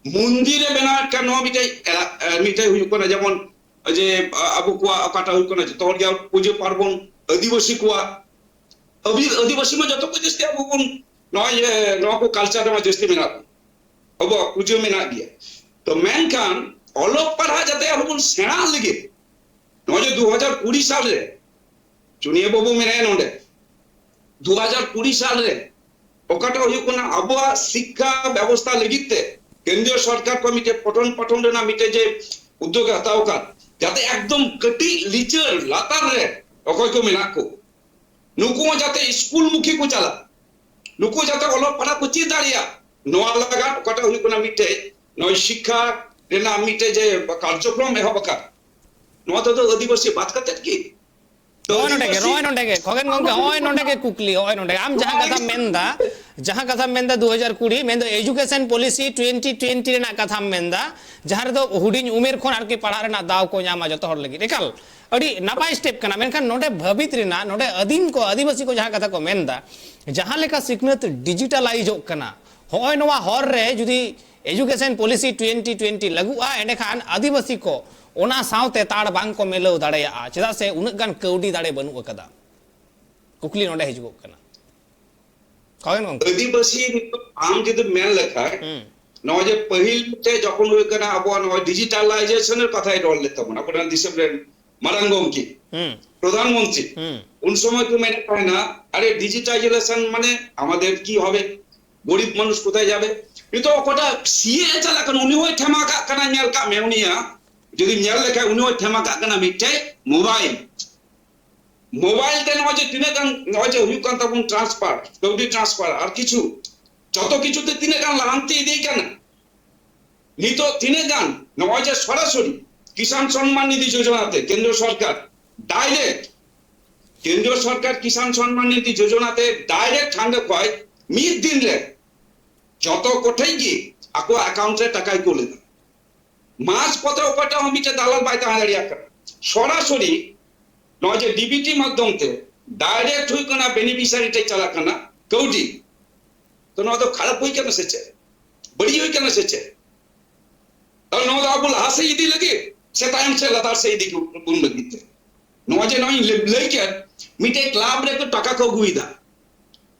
ᱢᱚᱱᱫᱤᱨ ᱮ ᱵᱮᱱᱟᱣᱮᱫ ᱠᱟᱱ, ᱱᱚᱣᱟ ᱢᱤᱫᱴᱮᱡ ᱮᱞᱟ-, ᱮ, ᱢᱤᱫᱴᱮᱡ ᱦᱩᱭᱩᱜ ᱠᱟᱱᱟ, ᱡᱮᱢᱚᱱ ᱡᱮ, ᱟ-, ᱟᱵᱚ ᱠᱚᱣᱟᱜ ᱚᱠᱟᱴᱟᱜ ᱦᱩᱭᱩᱜ ᱠᱟᱱᱟ, ᱡᱚᱛᱚ ᱦᱚᱲ ᱜᱮ ᱯᱩᱡᱟᱹ ᱯᱟᱨᱵᱚᱱ ᱟᱹᱫᱤᱵᱟᱹᱥᱤ ᱠᱚᱣᱟᱜ, ᱟᱹᱵᱤ-, ᱟᱹᱫᱤᱵᱟᱹᱥᱤ ᱢᱟ ᱡᱚᱛᱚ ᱠᱚ ᱡᱟᱹᱥᱛᱤ ᱟᱵᱚ ᱵᱚᱱ, ᱱᱚᱣᱟ ᱤᱭᱟᱹ, ᱱᱚᱣᱟ ᱠᱚ culture ᱨᱮᱢᱟ ᱡᱟᱹᱥᱛᱤ ᱢᱮᱱᱟᱜ ᱵᱚᱱ, ᱟᱵᱚᱣᱟᱜ ᱯᱩᱡᱟᱹ ᱢᱮᱱᱟᱜ ᱜᱮᱭᱟ᱾ ᱛᱚ ᱢᱮᱱᱠᱷᱟᱱ ᱚᱞᱚᱜ ᱯᱟᱲᱦᱟᱜ ᱡᱟᱛᱮ ᱟᱵᱚ ᱵᱚᱱ ᱥᱮᱬᱟ ᱞᱟᱹᱜᱤᱫ, ᱱᱚᱜᱼᱚᱭ ᱡᱮ ᱫᱩ ᱦᱟᱡᱟᱨ ᱠᱩᱲᱤ ᱥᱟᱞ ᱨᱮ ᱪᱩᱱᱤᱭᱟᱹ ᱵᱟᱹᱵᱩ ᱢᱮᱱᱟᱭᱟ ᱱᱚᱰᱮ, ᱫᱩ ᱦᱟᱡᱟᱨ ᱠᱩᱲᱤ ᱥᱟᱞ ᱨᱮ ᱚᱠᱟᱴᱟᱜ ᱦᱩᱭᱩᱜ ᱠᱟᱱᱟ ᱟᱵᱚᱣᱟᱜ ᱥᱤᱠᱠᱷᱟ ᱵᱮᱵᱚᱥᱛᱷᱟ ᱞᱟᱹᱜᱤᱫ ᱛᱮ ᱠᱮᱱᱫᱨᱤᱭᱚ ᱥᱚᱨᱠᱟᱨ ᱠᱷᱚᱱ ᱢᱤᱫᱴᱮᱡ ᱯᱚᱴᱷᱚᱱ ᱯᱟᱴᱷᱚᱱ ᱨᱮᱱᱟᱜ ᱢᱤᱫᱴᱮᱡ ᱡᱮ ᱩᱫᱽᱫᱳᱜᱽ ᱮ ᱦᱟᱛᱟᱣ ᱟᱠᱟᱫ, ᱡᱟᱛᱮ ᱮᱠᱫᱚᱢ ᱠᱟᱹᱴᱤᱡ ᱞᱤᱪᱟᱹᱲ ᱞᱟᱛᱟᱨ ᱨᱮ ᱚᱠᱚᱭ ᱠᱚ ᱢᱮᱱᱟᱜ ᱠᱚ, ᱱᱩᱠᱩ ᱦᱚᱸ ᱡᱟᱛᱮ ᱥᱠᱩᱞ ᱢᱩᱠᱷᱤ ᱠᱚ ᱪᱟᱞᱟᱜ, ᱱᱩᱠᱩ ᱡᱟᱛᱮ ᱚᱞᱚᱜ ᱯᱟᱲᱦᱟᱜ ᱠᱚ ᱪᱮᱫ ᱫᱟᱲᱮᱭᱟᱜ, ᱱᱚᱣᱟ ᱞᱟᱹᱜᱤᱫ ᱚᱠᱟᱴᱟᱜ ᱦᱩᱭᱩᱜ ᱠᱟᱱᱟ ᱢᱤᱫᱴᱮᱡ ᱱᱚᱜᱼᱚᱭ ᱥᱤᱠᱠᱷᱟ ᱨᱮᱱᱟᱜ ᱢᱤᱫᱴᱮᱡ ᱡᱮ ᱠᱟᱨᱡᱚᱠᱨᱚᱢ ᱮᱦᱚᱵ ᱟᱠᱟᱱ, ᱱᱚᱣᱟ ᱫᱚ ᱟᱹᱫᱤᱵᱟᱹᱥᱤ ᱵᱟᱫ ᱠᱟᱛᱮᱫ ᱜᱮ? ᱛᱚ ᱱᱚᱜᱼᱚᱭ ᱱᱚᱰᱮ ᱜᱮ, ᱟᱹᱫᱤᱵᱟᱹᱥᱤ ᱱᱚᱜᱼᱚᱭ ᱱᱚᱰᱮ ᱜᱮ, ᱠᱷᱚᱜᱮᱱ ᱜᱚᱢᱠᱮ, ᱱᱚᱜᱼᱚᱭ ᱱᱚᱰᱮ ᱜᱮ ᱠᱩᱠᱞᱤ, ᱱᱚᱜᱼᱚᱭ ᱱᱚᱰᱮ ᱜᱮ᱾ ᱟᱢ ᱡᱟᱦᱟᱸ ᱠᱟᱛᱷᱟᱢ ᱢᱮᱱᱫᱟ, ᱡᱟᱦᱟᱸ ᱠᱟᱛᱷᱟᱢ ᱢᱮᱱᱫᱟ ᱫᱩ ᱦᱟᱡᱟᱨ ᱠᱩᱲᱤ, ᱢᱮᱱᱫᱚ education policy twenty twenty ᱨᱮᱱᱟᱜ ᱠᱟᱛᱷᱟᱢ ᱢᱮᱱᱫᱟ, ᱡᱟᱦᱟᱸ ᱨᱮᱫᱚ ᱦᱩᱰᱤᱧ ᱩᱢᱮᱨ ᱠᱷᱚᱱ ᱟᱨᱠᱤ ᱯᱟᱲᱦᱟᱜ ᱨᱮᱱᱟᱜ ᱫᱟᱣ ᱠᱚ ᱧᱟᱢᱟ ᱡᱚᱛᱚ ᱦᱚᱲ ᱞᱟᱹᱜᱤᱫ᱾ ᱮᱠᱟᱞ ᱟᱹᱰᱤ ᱱᱟᱯᱟᱭ step ᱠᱟᱱᱟ, ᱢᱮᱱᱠᱷᱟᱱ ᱱᱚᱰᱮ ᱵᱷᱟᱹᱵᱤᱛ ᱨᱮᱱᱟᱜ, ᱱᱚᱰᱮ ᱟᱹᱫᱤᱢ ᱠᱚ, ᱟᱹᱫᱤᱵᱟᱹᱥᱤ ᱠᱚ ᱡᱟᱦᱟᱸ ᱠᱟᱛᱷᱟ ᱠᱚ ᱢᱮᱱᱫᱟ, ᱡᱟᱦᱟᱸ ᱞᱮᱠᱟ ᱥᱤᱠᱷᱱᱟᱹᱛ digitalizeᱚᱜ ᱠᱟᱱᱟ, ᱦᱚᱸᱜᱼᱚᱭ ᱱᱚᱣᱟ ᱦᱚᱨ ᱨᱮ ᱡᱩᱫᱤ education policy twenty twenty ᱞᱟᱹᱜᱩᱜᱼᱟ, ᱮᱸᱰᱮᱠᱷᱟᱱ ᱟᱹᱫᱤᱵᱟᱹᱥᱤ ᱠᱚ ᱚᱱᱟ ᱥᱟᱶᱛᱮ ᱛᱟᱲ ᱵᱟᱝ ᱠᱚ ᱢᱤᱞᱟᱹᱣ ᱫᱟᱲᱮᱭᱟᱜᱼᱟ, ᱪᱮᱫᱟᱜ ᱥᱮ ᱩᱱᱟᱹᱜ ᱜᱟᱱ ᱠᱟᱹᱣᱰᱤ ᱫᱟᱲᱮ ᱵᱟᱹᱱᱩᱜ ᱟᱠᱟᱫᱟ᱾ ᱠᱩᱠᱞᱤ ᱱᱚᱰᱮ ᱦᱤᱡᱩᱜᱚᱜ ᱠᱟᱱᱟ᱾ ᱠᱷᱚᱜᱮᱱ ᱜᱚᱢᱠᱮ᱾ ᱟᱹᱫᱤᱵᱟᱹᱥᱤ ᱱᱤᱛᱚᱜ ᱟᱢ ᱡᱩᱫᱤᱢ ᱢᱮᱱ ᱞᱮᱠᱷᱟᱱ, ᱦᱩᱸ᱾ ᱱᱚᱜᱼᱚᱭ ᱡᱮ ᱯᱟᱹᱦᱤᱞ ᱛᱮ ᱡᱚᱠᱷᱚᱱ ᱦᱩᱭᱩᱜ ᱠᱟᱱᱟ ᱟᱵᱚᱣᱟᱜ ᱱᱚᱜᱼᱚᱭ digitalizationᱮᱨ ᱠᱟᱛᱷᱟᱭ ᱨᱚᱲ ᱞᱮᱫ ᱛᱟᱵᱚᱱᱟ ᱟᱵᱚᱨᱮᱱ ᱫᱤᱥᱚᱢ ᱨᱮᱱ ᱢᱟᱨᱟᱝ ᱜᱚᱢᱠᱮ, ᱦᱩᱸ᱾ ᱯᱨᱚᱫᱷᱟᱱ ᱢᱚᱱᱛᱨᱤ, ᱦᱩᱸ᱾ ᱩᱱ ᱥᱚᱢᱚᱭ ᱠᱚ ᱢᱮᱱᱮᱫ ᱛᱟᱦᱮᱱᱟ, "ᱟᱨᱮ digitalization ᱢᱟᱱᱮ ᱟᱢᱟᱫᱮᱨ ᱠᱤ ᱦᱚᱵᱮ? ᱜᱚᱨᱤᱵ ᱢᱟᱱᱩᱥ ᱠᱳᱛᱷᱟᱭ ᱡᱟᱵᱮ?" ᱱᱤᱛᱚᱜ ᱚᱠᱚᱭᱴᱟᱜ ᱥᱤ ᱮ ᱪᱟᱞᱟᱜ ᱠᱟᱱᱟ ᱩᱱᱤ ᱦᱚᱸᱭ ᱛᱷᱮᱢᱟ ᱠᱟᱜ ᱠᱟᱱᱟ, ᱧᱮᱞ ᱠᱟᱜ ᱢᱮ ᱩᱱᱤᱭᱟᱜ, ᱡᱩᱫᱤᱢ ᱧᱮᱞ ᱞᱮᱠᱷᱟᱱ ᱩᱱᱤ ᱦᱚᱸᱭ ᱛᱷᱮᱢᱟ ᱠᱟᱜ ᱠᱟᱱᱟ ᱢᱤᱫᱴᱮᱡ mobile᱾ Mobile ᱛᱮ ᱱᱚᱜᱼᱚᱭ ᱡᱮ ᱛᱤᱱᱟᱹᱜ ᱜᱟᱱ ᱱᱚᱜᱼᱚᱭ ᱡᱮ ᱦᱩᱭᱩᱜ ᱠᱟᱱ ᱛᱟᱵᱚᱱ transfer, ᱠᱟᱹᱣᱰᱤ transfer ᱟᱨ ᱠᱤᱪᱷᱩ, ᱡᱚᱛᱚ ᱠᱤᱪᱷᱩ ᱛᱮ ᱛᱤᱱᱟᱹᱜ ᱜᱟᱱ ᱞᱟᱦᱟᱱᱛᱤ ᱤᱫᱤ ᱠᱟᱱᱟ᱾ ᱱᱤᱛᱚᱜ ᱛᱤᱱᱟᱹᱜ ᱜᱟᱱ ᱱᱚᱜᱼᱚᱭ ᱡᱮ ᱥᱚᱨᱟᱥᱚᱨᱤ ᱠᱤᱥᱟᱱ ᱥᱚᱱᱢᱟᱱ ᱱᱤᱫᱷᱤ ᱡᱳᱡᱚᱱᱟ ᱛᱮ ᱠᱮᱱᱫᱨᱚ ᱥᱚᱨᱠᱟᱨ direct, ᱠᱮᱱᱫᱨᱚ ᱥᱚᱨᱠᱟᱨ ᱠᱤᱥᱟᱱ ᱥᱚᱱᱢᱟᱱ ᱱᱤᱫᱷᱤ ᱡᱳᱡᱚᱱᱟ ᱛᱮ direct ᱦᱟᱸᱰᱮ ᱠᱷᱚᱡ ᱢᱤᱫ ᱫᱤᱱ ᱨᱮ ᱡᱚᱛᱚ ᱠᱚᱴᱷᱮᱡ ᱜᱮ ᱟᱠᱚᱣᱟᱜ account ᱨᱮ ᱴᱟᱠᱟᱭ ᱠᱩᱞ ᱮᱫᱟ᱾ ᱢᱟᱡᱽ ᱯᱚᱫᱽ ᱨᱮ ᱚᱠᱚᱭᱴᱟᱜ ᱦᱚᱸ ᱢᱤᱫᱴᱮᱱ ᱫᱟᱞᱟᱞ ᱵᱟᱭ ᱛᱟᱦᱮᱸ ᱫᱟᱲᱮᱭᱟᱜ ᱠᱟᱱᱟ᱾ ᱥᱚᱨᱟᱥᱚᱨᱤ ᱱᱚᱜᱼᱚᱭ ᱡᱮ ᱰᱤ ᱵᱤ ᱴᱤ ᱢᱟᱫᱽᱫᱷᱚᱢ ᱛᱮ direct ᱦᱩᱭᱩᱜ ᱠᱟᱱᱟ, beneficiary ᱴᱷᱮᱡ ᱪᱟᱞᱟᱜ ᱠᱟᱱᱟ ᱠᱟᱹᱣᱰᱤ᱾ ᱛᱚ ᱱᱚᱣᱟ ᱫᱚ ᱠᱷᱟᱨᱟᱯ ᱦᱩᱭ ᱠᱟᱱᱟ ᱥᱮ ᱪᱮᱫ? ᱵᱟᱹᱲᱤᱡ ᱦᱩᱭ ᱠᱟᱱᱟ ᱥᱮ ᱪᱮᱫ? ᱛᱟᱦᱞᱮ ᱱᱚᱣᱟ ᱫᱚ ᱟᱵᱚ ᱞᱟᱦᱟ ᱥᱮᱫ ᱤᱫᱤ ᱞᱟᱹᱜᱤᱫ ᱥᱮ ᱛᱟᱭᱚᱢ ᱥᱮᱫ ᱞᱟᱛᱟᱨ ᱥᱮᱫ ᱤᱫᱤ ᱠᱚ-, ᱵᱚᱱ ᱞᱟᱹᱜᱤᱫ ᱛᱮ? ᱱᱚᱣᱟ ᱡᱮ ᱱᱚᱜᱼᱚᱭ ᱞᱟᱹᱭ, ᱞᱟᱹᱭ ᱠᱮᱫ, ᱢᱤᱫᱴᱮᱡ ᱠᱞᱟᱵᱽ ᱨᱮᱠᱚ ᱴᱟᱠᱟ ᱠᱚ ᱟᱹᱜᱩᱭᱮᱫᱟ,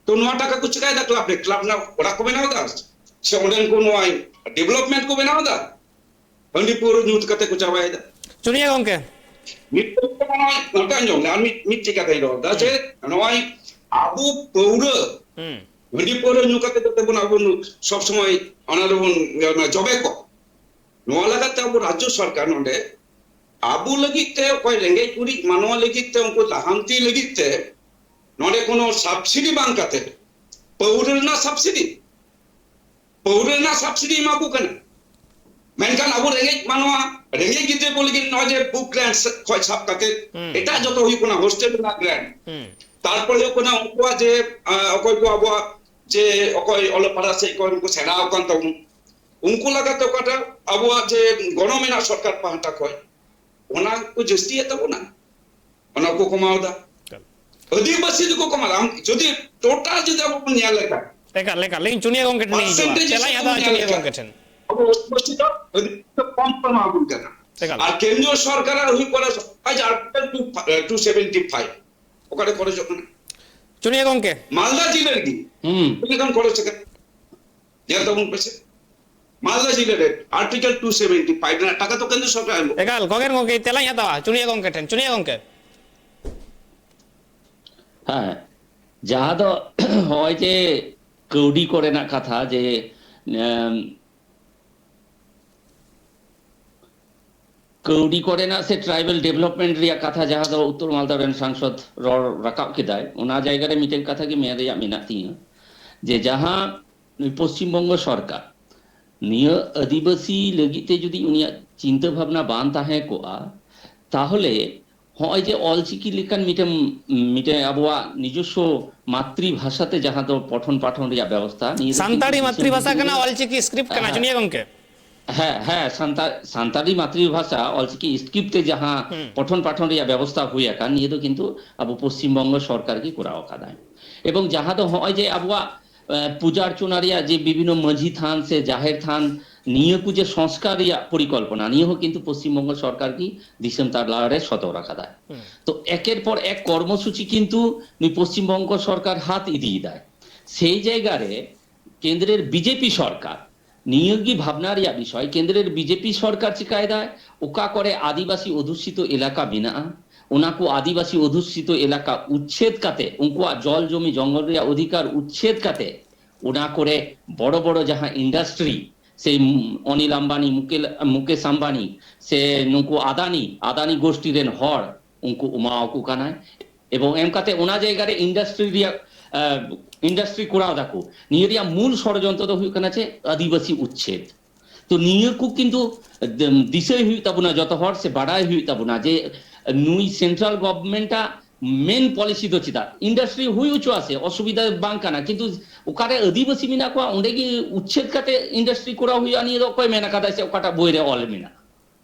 ᱛᱚ ᱱᱚᱣᱟ ᱴᱟᱠᱟ ᱠᱚ ᱪᱤᱠᱟᱭᱮᱫᱟ? ᱠᱞᱟᱵᱽ ᱨᱮ, ᱠᱞᱟᱵᱽ ᱨᱮᱱᱟᱜ ᱚᱲᱟᱜ ᱠᱚ ᱵᱮᱱᱟᱣ ᱮᱫᱟ, ᱥᱮ ᱚᱸᱰᱮᱱ ᱠᱚ ᱱᱚᱣᱟ development ᱠᱚ ᱵᱮᱱᱟᱣ ᱮᱫᱟ? ᱦᱟᱺᱰᱤ ᱯᱟᱹᱣᱨᱟᱹ ᱧᱩ ᱠᱟᱛᱮ ᱠᱚ ᱪᱟᱵᱟᱭᱮᱫᱟ᱾ ᱪᱩᱱᱤᱭᱟ ᱜᱚᱝᱠᱮ᱾ ᱢᱤᱫ ᱱᱚᱜᱼᱚᱭ ᱱᱚᱝᱠᱟ ᱟᱸᱡᱚᱢ ᱞᱮ, ᱟᱨ ᱢᱤᱫ, ᱢᱤᱫᱴᱮᱡ ᱠᱟᱛᱷᱟᱧ ᱨᱚᱲ ᱮᱫᱟ ᱡᱮ ᱦᱩᱸ᱾ ᱱᱚᱜᱼᱚᱭ ᱟᱵᱚ ᱯᱟᱹᱣᱨᱟᱹ, ᱦᱩᱸ᱾ ᱦᱟᱺᱰᱤ ᱯᱟᱹᱣᱨᱟᱹ ᱧᱩ ᱠᱟᱛᱮ ᱡᱟᱛᱮ ᱵᱚᱱ ᱟᱵᱚ ᱥᱚᱵ ᱥᱚᱢᱚᱭ ᱚᱱᱟ ᱨᱮᱵᱚᱱ, ᱚᱱᱟ ᱡᱚᱵᱮ ᱠᱚ, ᱱᱚᱣᱟ ᱞᱟᱹᱜᱤᱫ ᱛᱮ ᱟᱵᱚ ᱨᱟᱡᱽᱡᱚ ᱥᱚᱨᱠᱟᱨ ᱱᱚᱰᱮ ᱟᱵᱚ ᱞᱟᱹᱜᱤᱫ ᱛᱮ, ᱚᱠᱚᱭ ᱨᱮᱸᱜᱮᱡ ᱜᱩᱨᱤᱡ ᱢᱟᱱᱣᱟ ᱞᱟᱹᱜᱤᱫ ᱛᱮ, ᱩᱱᱠᱩ ᱞᱟᱦᱟᱱᱛᱤ ᱞᱟᱹᱜᱤᱫ ᱛᱮ ᱱᱚᱰᱮ ᱠᱳᱱᱳ ᱥᱟᱵᱥᱤᱰᱤ ᱵᱟᱝ ᱠᱟᱛᱮ, ᱯᱟᱹᱣᱨᱟᱹ ᱨᱮᱱᱟᱜ ᱥᱟᱵᱥᱤᱰᱤ, ᱯᱟᱹᱣᱨᱟᱹ ᱨᱮᱱᱟᱜ ᱥᱟᱵᱥᱤᱰᱤ ᱮᱢᱟ ᱠᱚ ᱠᱟᱱᱟ᱾ ᱢᱮᱱᱠᱷᱟᱱ ᱟᱵᱚ ᱨᱮᱸᱜᱮᱡ ᱢᱟᱱᱣᱟ, ᱨᱮᱸᱜᱮᱡ ᱜᱤᱫᱽᱨᱟᱹ ᱠᱚ ᱞᱟᱹᱜᱤᱫ ᱱᱚᱜᱼᱚᱭ ᱡᱮ ᱵᱩᱠ ᱜᱨᱟᱱᱴ ᱠᱷᱚᱱ ᱥᱟᱵ ᱠᱟᱛᱮ, ᱦᱩᱸ᱾ ᱮᱴᱟᱜ ᱡᱚᱛᱚ ᱦᱩᱭᱩᱜ ᱠᱟᱱᱟ, ᱦᱳᱥᱴᱮᱞ ᱨᱮᱱᱟᱜ ᱜᱨᱟᱱᱴ, ᱦᱩᱸ᱾ ᱛᱟᱨᱯᱚᱨ ᱦᱩᱭᱩᱜ ᱠᱟᱱᱟ ᱩᱱᱠᱩᱣᱟᱜ ᱡᱮ, ᱟᱸ, ᱚᱠᱚᱭ ᱠᱚ ᱟᱵᱚᱣᱟᱜ ᱡᱮ ᱚᱠᱚᱭ ᱚᱞᱚᱜ ᱯᱟᱲᱦᱟᱜ ᱥᱮᱫ ᱠᱷᱚᱱ ᱠᱚ ᱥᱮᱬᱟ ᱟᱠᱟᱱ ᱛᱟᱵᱚᱱ, ᱩᱱᱠᱩ ᱞᱟᱹᱜᱤᱫ ᱛᱮ ᱚᱠᱟᱴᱟᱜ ᱟᱵᱚᱣᱟᱜ ᱡᱮ ᱜᱚᱲᱚ ᱢᱮᱱᱟᱜ ᱥᱚᱨᱠᱟᱨ ᱯᱟᱦᱴᱟ ᱠᱷᱚᱱ, ᱚᱱᱟ ᱠᱚ ᱡᱟᱹᱥᱛᱤᱭᱮᱫ ᱛᱟᱵᱚᱱᱟ, ᱚᱱᱟ ᱠᱚ ᱠᱚᱢᱟᱣ ᱮᱫᱟ᱾ ᱮᱠᱟᱞ᱾ ᱟᱹᱫᱤᱵᱟᱹᱥᱤ ᱫᱚᱠᱚ ᱠᱚᱢᱟᱣ ᱮᱫᱟ᱾ ᱟᱢ ᱡᱩᱫᱤ ᱴᱳᱴᱟᱞ ᱡᱩᱫᱤ ᱟᱵᱚ ᱵᱚᱱ ᱧᱮᱞ ᱞᱮᱠᱷᱟᱱ, ᱮᱠᱟᱞ, ᱮᱠᱟᱞ᱾ ᱤᱧ ᱪᱩᱱᱭᱟ ᱜᱚᱝᱠᱮ ᱴᱷᱮᱱᱤᱧ ᱦᱤᱡᱩᱜᱼᱟ᱾ ᱯᱟᱨᱥᱮᱱᱴᱮᱡᱽ ᱪᱟᱞᱟᱜ ᱦᱤᱥᱟᱹᱵ ᱤᱧ ᱛᱮᱵᱚᱱ ᱦᱟᱛᱟᱣᱟ ᱧᱮᱞ ᱪᱩᱱᱭᱟ ᱞᱮᱠᱷᱟᱱ, ᱜᱚᱝᱠᱮ ᱴᱷᱮᱱ᱾ ᱟᱵᱚ ᱟᱹᱫᱤᱵᱟᱹᱥᱤ ᱫᱚ ᱟᱹᱫᱤᱵᱟᱹᱥᱤ ᱫᱚ ᱠᱚᱢ ᱠᱚ ᱮᱢᱟ ᱵᱚᱱ ᱠᱟᱱᱟ᱾ ᱮᱠᱟᱞ᱾ ᱟᱨ ᱠᱮᱱᱫᱨᱤᱭᱚ ᱥᱚᱨᱠᱟᱨᱟᱜ ᱦᱩᱭᱩᱜ ᱠᱟᱱᱟ article two, two seventy five, ᱚᱠᱟᱨᱮ ᱠᱷᱚᱨᱚᱪᱚᱜ ᱠᱟᱱᱟ? ᱪᱩᱱᱭᱟ ᱜᱚᱝᱠᱮ᱾ ᱢᱟᱞᱫᱟ ᱡᱤᱞᱟᱹ ᱨᱮᱜᱮ ᱦᱩᱸ᱾ ᱛᱤᱱᱟᱹᱜ ᱜᱟᱱ ᱠᱷᱚᱨᱚᱪ ᱟᱠᱟᱱᱟ? ᱧᱮᱞ ᱛᱟᱵᱚᱱ ᱯᱮᱥᱮ, ᱢᱟᱞᱫᱟ ᱡᱤᱞᱟᱹ ᱨᱮ ᱟᱨᱴᱤᱠᱮᱞ ᱴᱩ ᱥᱮᱵᱷᱮᱱᱴᱤ ᱯᱷᱟᱭᱤᱵᱷ ᱨᱮᱱᱟᱜ ᱴᱟᱠᱟ ᱫᱚ ᱠᱮᱱᱫᱨᱚ ᱥᱚᱨᱠᱟᱨ ᱮᱢᱚᱜ ᱠᱟᱱᱟ᱾ ᱮᱠᱟᱞ, ᱜᱚᱜᱮᱱ ᱜᱚᱝᱠᱮ, ᱛᱮᱞᱟᱧ ᱦᱟᱛᱟᱣᱟ ᱪᱩᱱᱭᱟ ᱜᱚᱝᱠᱮ ᱴᱷᱮᱱ᱾ ᱪᱩᱱᱭᱟ ᱜᱚᱝᱠᱮ᱾ ᱦᱮᱸ, ᱡᱟᱦᱟᱸ ᱫᱚ ᱦᱚᱸᱜᱼᱚᱭ ᱡᱮ ᱠᱟᱹᱣᱰᱤ ᱠᱚᱨᱮᱱᱟᱜ ᱠᱟᱛᱷᱟ, ᱡᱮ, ᱮᱢ, ᱠᱟᱹᱣᱰᱤ ᱠᱚᱨᱮᱱᱟᱜ ᱥᱮ ᱴᱨᱟᱭᱵᱟᱞ ᱰᱮᱵᱷᱞᱚᱯᱢᱮᱱᱴ ᱨᱮᱭᱟᱜ ᱠᱟᱛᱷᱟ, ᱡᱟᱦᱟᱸ ᱫᱚ ᱩᱛᱛᱚᱨ ᱢᱟᱞᱫᱟ ᱨᱮᱱ ᱥᱟᱝᱥᱚᱫ ᱨᱚᱲ ᱨᱟᱠᱟᱵ ᱠᱮᱫᱟᱭ, ᱚᱱᱟ ᱡᱟᱭᱜᱟ ᱨᱮ ᱢᱤᱫᱴᱮᱱ ᱠᱟᱛᱷᱟ ᱜᱮ ᱢᱮᱱ ᱨᱮᱭᱟᱜ ᱢᱮᱱᱟᱜ ᱛᱤᱧᱟᱹ, ᱡᱮ ᱡᱟᱦᱟᱸ ᱱᱩᱭ ᱯᱚᱥᱪᱤᱢ ᱵᱚᱝᱜᱚ ᱥᱚᱨᱠᱟᱨ ᱱᱤᱭᱟᱹ ᱟᱹᱫᱤᱵᱟᱹᱥᱤ ᱞᱟᱹᱜᱤᱫ ᱛᱮ ᱡᱩᱫᱤ ᱩᱱᱤᱭᱟᱜ ᱪᱤᱱᱛᱟᱹ ᱵᱷᱟᱵᱽᱱᱟ ᱵᱟᱝ ᱛᱟᱦᱮᱸ ᱠᱚᱜᱼᱟ, ᱛᱟᱦᱚᱞᱮ ᱦᱚᱸᱜᱼᱚᱭ ᱡᱮ ᱚᱞᱪᱤᱠᱤ ᱞᱮᱠᱟᱱ ᱢᱤᱫᱴᱮᱱ, ᱢᱤᱫᱴᱮᱱ ᱟᱵᱚᱣᱟᱜ ᱱᱤᱡᱚᱥᱥᱚ ᱢᱟᱛᱨᱤ ᱵᱷᱟᱥᱟ ᱛᱮ ᱡᱟᱦᱟᱸ ᱫᱚ ᱯᱚᱴᱷᱚᱱ ᱯᱟᱴᱷᱚᱱ ᱨᱮᱭᱟᱜ ᱵᱮᱵᱚᱥᱛᱷᱟ, ᱱᱤᱭᱟᱹ ᱫᱚ ᱥᱟᱱᱛᱟᱲᱤ ᱠᱤᱱᱛᱩ ᱢᱟᱛᱨᱤ ᱫᱤᱥᱚᱢ ᱵᱷᱟᱥᱟ ᱠᱟᱱᱟ ᱜᱤᱫᱽᱨᱟᱹ ᱚᱞᱪᱤᱠᱤ ᱥᱠᱨᱤᱯᱴ ᱠᱟᱱᱟ, ᱦᱮᱸ᱾ ᱪᱩᱱᱭᱟ ᱜᱚᱝᱠᱮ᱾ ᱦᱮᱸ, ᱦᱮᱸ, ᱥᱟᱱᱛᱟ-, ᱥᱟᱱᱛᱟᱲᱤ ᱢᱟᱛᱨᱤ ᱵᱷᱟᱥᱟ ᱚᱞᱪᱤᱠᱤ ᱥᱠᱨᱤᱯᱴ ᱛᱮ ᱡᱟᱦᱟᱸ ᱦᱩᱸ᱾ ᱯᱚᱴᱷᱚᱱ ᱯᱟᱴᱷᱚᱱ ᱨᱮᱭᱟᱜ ᱵᱮᱵᱚᱥᱛᱷᱟ ᱦᱩᱭ ᱟᱠᱟᱱ, ᱱᱤᱭᱟᱹ ᱫᱚ ᱠᱤᱱᱛᱩ ᱟᱵᱚ ᱯᱚᱥᱪᱤᱢ ᱵᱚᱝᱜᱚ ᱥᱚᱨᱠᱟᱨ ᱜᱮ ᱠᱚᱨᱟᱣ ᱟᱠᱟᱫᱟᱭ᱾ ᱮᱵᱚᱝ ᱡᱟᱦᱟᱸ ᱫᱚ ᱦᱚᱸᱜᱼᱚᱭ ᱡᱮ ᱟᱵᱚᱣᱟᱜ, ᱮ, ᱯᱩᱡᱟ ᱚᱨᱪᱚᱱᱟ ᱨᱮᱭᱟᱜ ᱡᱮ ᱵᱤᱵᱷᱤᱱᱱᱚ ᱢᱟᱹᱡᱷᱤ ᱛᱷᱟᱱ ᱥᱮ ᱡᱟᱦᱮᱨ ᱛᱷᱟᱱ, ᱱᱤᱭᱟᱹ ᱠᱚ ᱡᱮ ᱥᱚᱝᱥᱠᱟᱨ ᱨᱮᱭᱟᱜ ᱯᱚᱨᱤᱠᱚᱞᱯᱚᱱᱟ, ᱱᱤᱭᱟᱹ ᱦᱚᱸ ᱠᱤᱱᱛᱩ ᱯᱚᱥᱪᱤᱢ ᱵᱚᱝᱜᱚ ᱥᱚᱨᱠᱟᱨ ᱜᱮ ᱫᱤᱥᱚᱢ ᱛᱟᱞᱟ ᱨᱮ ᱥᱚᱫᱚᱨ ᱟᱠᱟᱫᱟᱭ᱾ ᱦᱩᱸ᱾ ᱛᱚ ᱮᱠᱮᱨ ᱯᱚᱨ ᱮᱠ ᱠᱚᱨᱢᱚᱥᱩᱪᱤ ᱠᱤᱱᱛᱩ ᱱᱩᱭ ᱯᱚᱥᱪᱤᱢ ᱵᱚᱝᱜᱚ ᱥᱚᱨᱠᱟᱨ ᱦᱟᱛ ᱤᱫᱤᱭᱮᱫᱟᱭ᱾ ᱥᱮᱭ ᱡᱟᱭᱜᱟ ᱨᱮ ᱠᱮᱱᱫᱨᱮᱨ ᱵᱤᱡᱮᱯᱤ ᱥᱚᱨᱠᱟᱨ ᱱᱤᱭᱟᱹ ᱜᱮ ᱵᱷᱟᱵᱽᱱᱟ ᱨᱮᱭᱟᱜ ᱵᱤᱥᱚᱭ, ᱠᱮᱱᱫᱨᱮᱨ ᱵᱤᱡᱮᱯᱤ ᱥᱚᱨᱠᱟᱨ ᱪᱤᱠᱟᱭᱮᱫᱟᱭ, ᱚᱠᱟ ᱠᱚᱨᱮ ᱟᱹᱫᱤᱵᱟᱹᱥᱤ ᱚᱫᱷᱩᱥᱤᱛᱚ ᱮᱞᱟᱠᱟ ᱢᱮᱱᱟᱜᱼᱟ, ᱚᱱᱟ ᱠᱚ ᱟᱹᱫᱤᱵᱟᱹᱥᱤ ᱚᱫᱷᱩᱥᱤᱛᱚ ᱮᱞᱟᱠᱟ ᱩᱪᱪᱷᱮᱫ ᱠᱟᱛᱮ, ᱩᱱᱠᱩᱣᱟᱜ ᱡᱚᱞ ᱡᱚᱢᱤ ᱡᱚᱝᱜᱚᱞ ᱨᱮᱭᱟᱜ ᱚᱫᱷᱤᱠᱟᱨ ᱩᱪᱪᱷᱮᱫ ᱠᱟᱛᱮ, ᱚᱱᱟ ᱠᱚᱨᱮ ᱵᱚᱲᱚ ᱵᱚᱲᱚ ᱡᱟᱦᱟᱸ ᱤᱱᱰᱟᱥᱴᱨᱤ, ᱥᱮ ᱚᱱᱤᱞ ᱟᱢᱵᱟᱱᱤ, ᱢᱩᱠᱮᱞ-, ᱢᱩᱠᱮᱥ ᱟᱢᱵᱟᱱᱤ, ᱥᱮ ᱱᱩᱠᱩ ᱟᱫᱟᱱᱤ, ᱟᱫᱟᱱᱤ ᱜᱳᱥᱴᱤ ᱨᱮᱱ ᱦᱚᱲ ᱩᱱᱠᱩ ᱮᱢᱟᱣᱟᱠᱚ ᱠᱟᱱᱟᱭ᱾ ᱮᱵᱚᱝ ᱮᱢ ᱠᱟᱛᱮ ᱚᱱᱟ ᱡᱟᱭᱜᱟ ᱨᱮ ᱤᱱᱰᱟᱥᱴᱨᱤ ᱨᱮᱭᱟᱜ, ᱟᱸ, ᱤᱱᱰᱟᱥᱴᱨᱤ ᱠᱚᱨᱟᱣ ᱫᱟᱠᱚ᱾ ᱱᱤᱭᱟᱹ ᱨᱮᱭᱟᱜ ᱢᱩᱞ ᱥᱚᱲᱡᱚᱱᱛᱨᱚ ᱫᱚ ᱦᱩᱭᱩᱜ ᱠᱟᱱᱟ ᱪᱮᱫ? ᱟᱹᱫᱤᱵᱟᱹᱥᱤ ᱩᱪᱪᱷᱮᱫ᱾ ᱛᱚ ᱱᱤᱭᱟᱹ ᱠᱚ ᱠᱤᱱᱛᱩ ᱫᱤᱥᱟᱹᱭ ᱦᱩᱭᱩᱜ ᱛᱟᱵᱚᱱᱟ ᱡᱚᱛᱚ ᱦᱚᱲ, ᱥᱮ ᱵᱟᱰᱟᱭ ᱦᱩᱭᱩᱜ ᱛᱟᱵᱚᱱᱟ ᱡᱮ ᱱᱩᱭ ᱥᱮᱱᱴᱨᱟᱞ ᱜᱚᱵᱷᱚᱨᱱᱢᱮᱱᱴ ᱟᱜ ᱢᱮᱱ ᱯᱚᱞᱤᱥᱤ ᱫᱚ ᱪᱮᱫᱟᱜ? ᱤᱱᱰᱟᱥᱴᱨᱤ ᱦᱩᱭ ᱦᱚᱪᱚᱣᱟ ᱥᱮ, ᱚᱥᱩᱵᱤᱫᱷᱟ ᱵᱟᱝ ᱠᱟᱱᱟ, ᱠᱤᱱᱛᱩ ᱚᱠᱟᱨᱮ ᱟᱹᱫᱤᱵᱟᱹᱥᱤ ᱢᱮᱱᱟᱜ ᱠᱚᱣᱟ ᱚᱸᱰᱮ ᱜᱮ ᱩᱪᱪᱷᱮᱫ ᱠᱟᱛᱮ ᱤᱱᱰᱟᱥᱴᱨᱤ ᱠᱚᱨᱟᱣ ᱦᱩᱭᱩᱜᱼᱟ᱾ ᱱᱤᱭᱟᱹ ᱫᱚ ᱚᱠᱚᱭ ᱢᱮᱱ ᱟᱠᱟᱫᱟᱭ ᱥᱮ ᱚᱠᱟᱴᱟᱜ ᱵᱳᱭ ᱨᱮ ᱚᱞ ᱢᱮᱱᱟᱜᱼᱟ?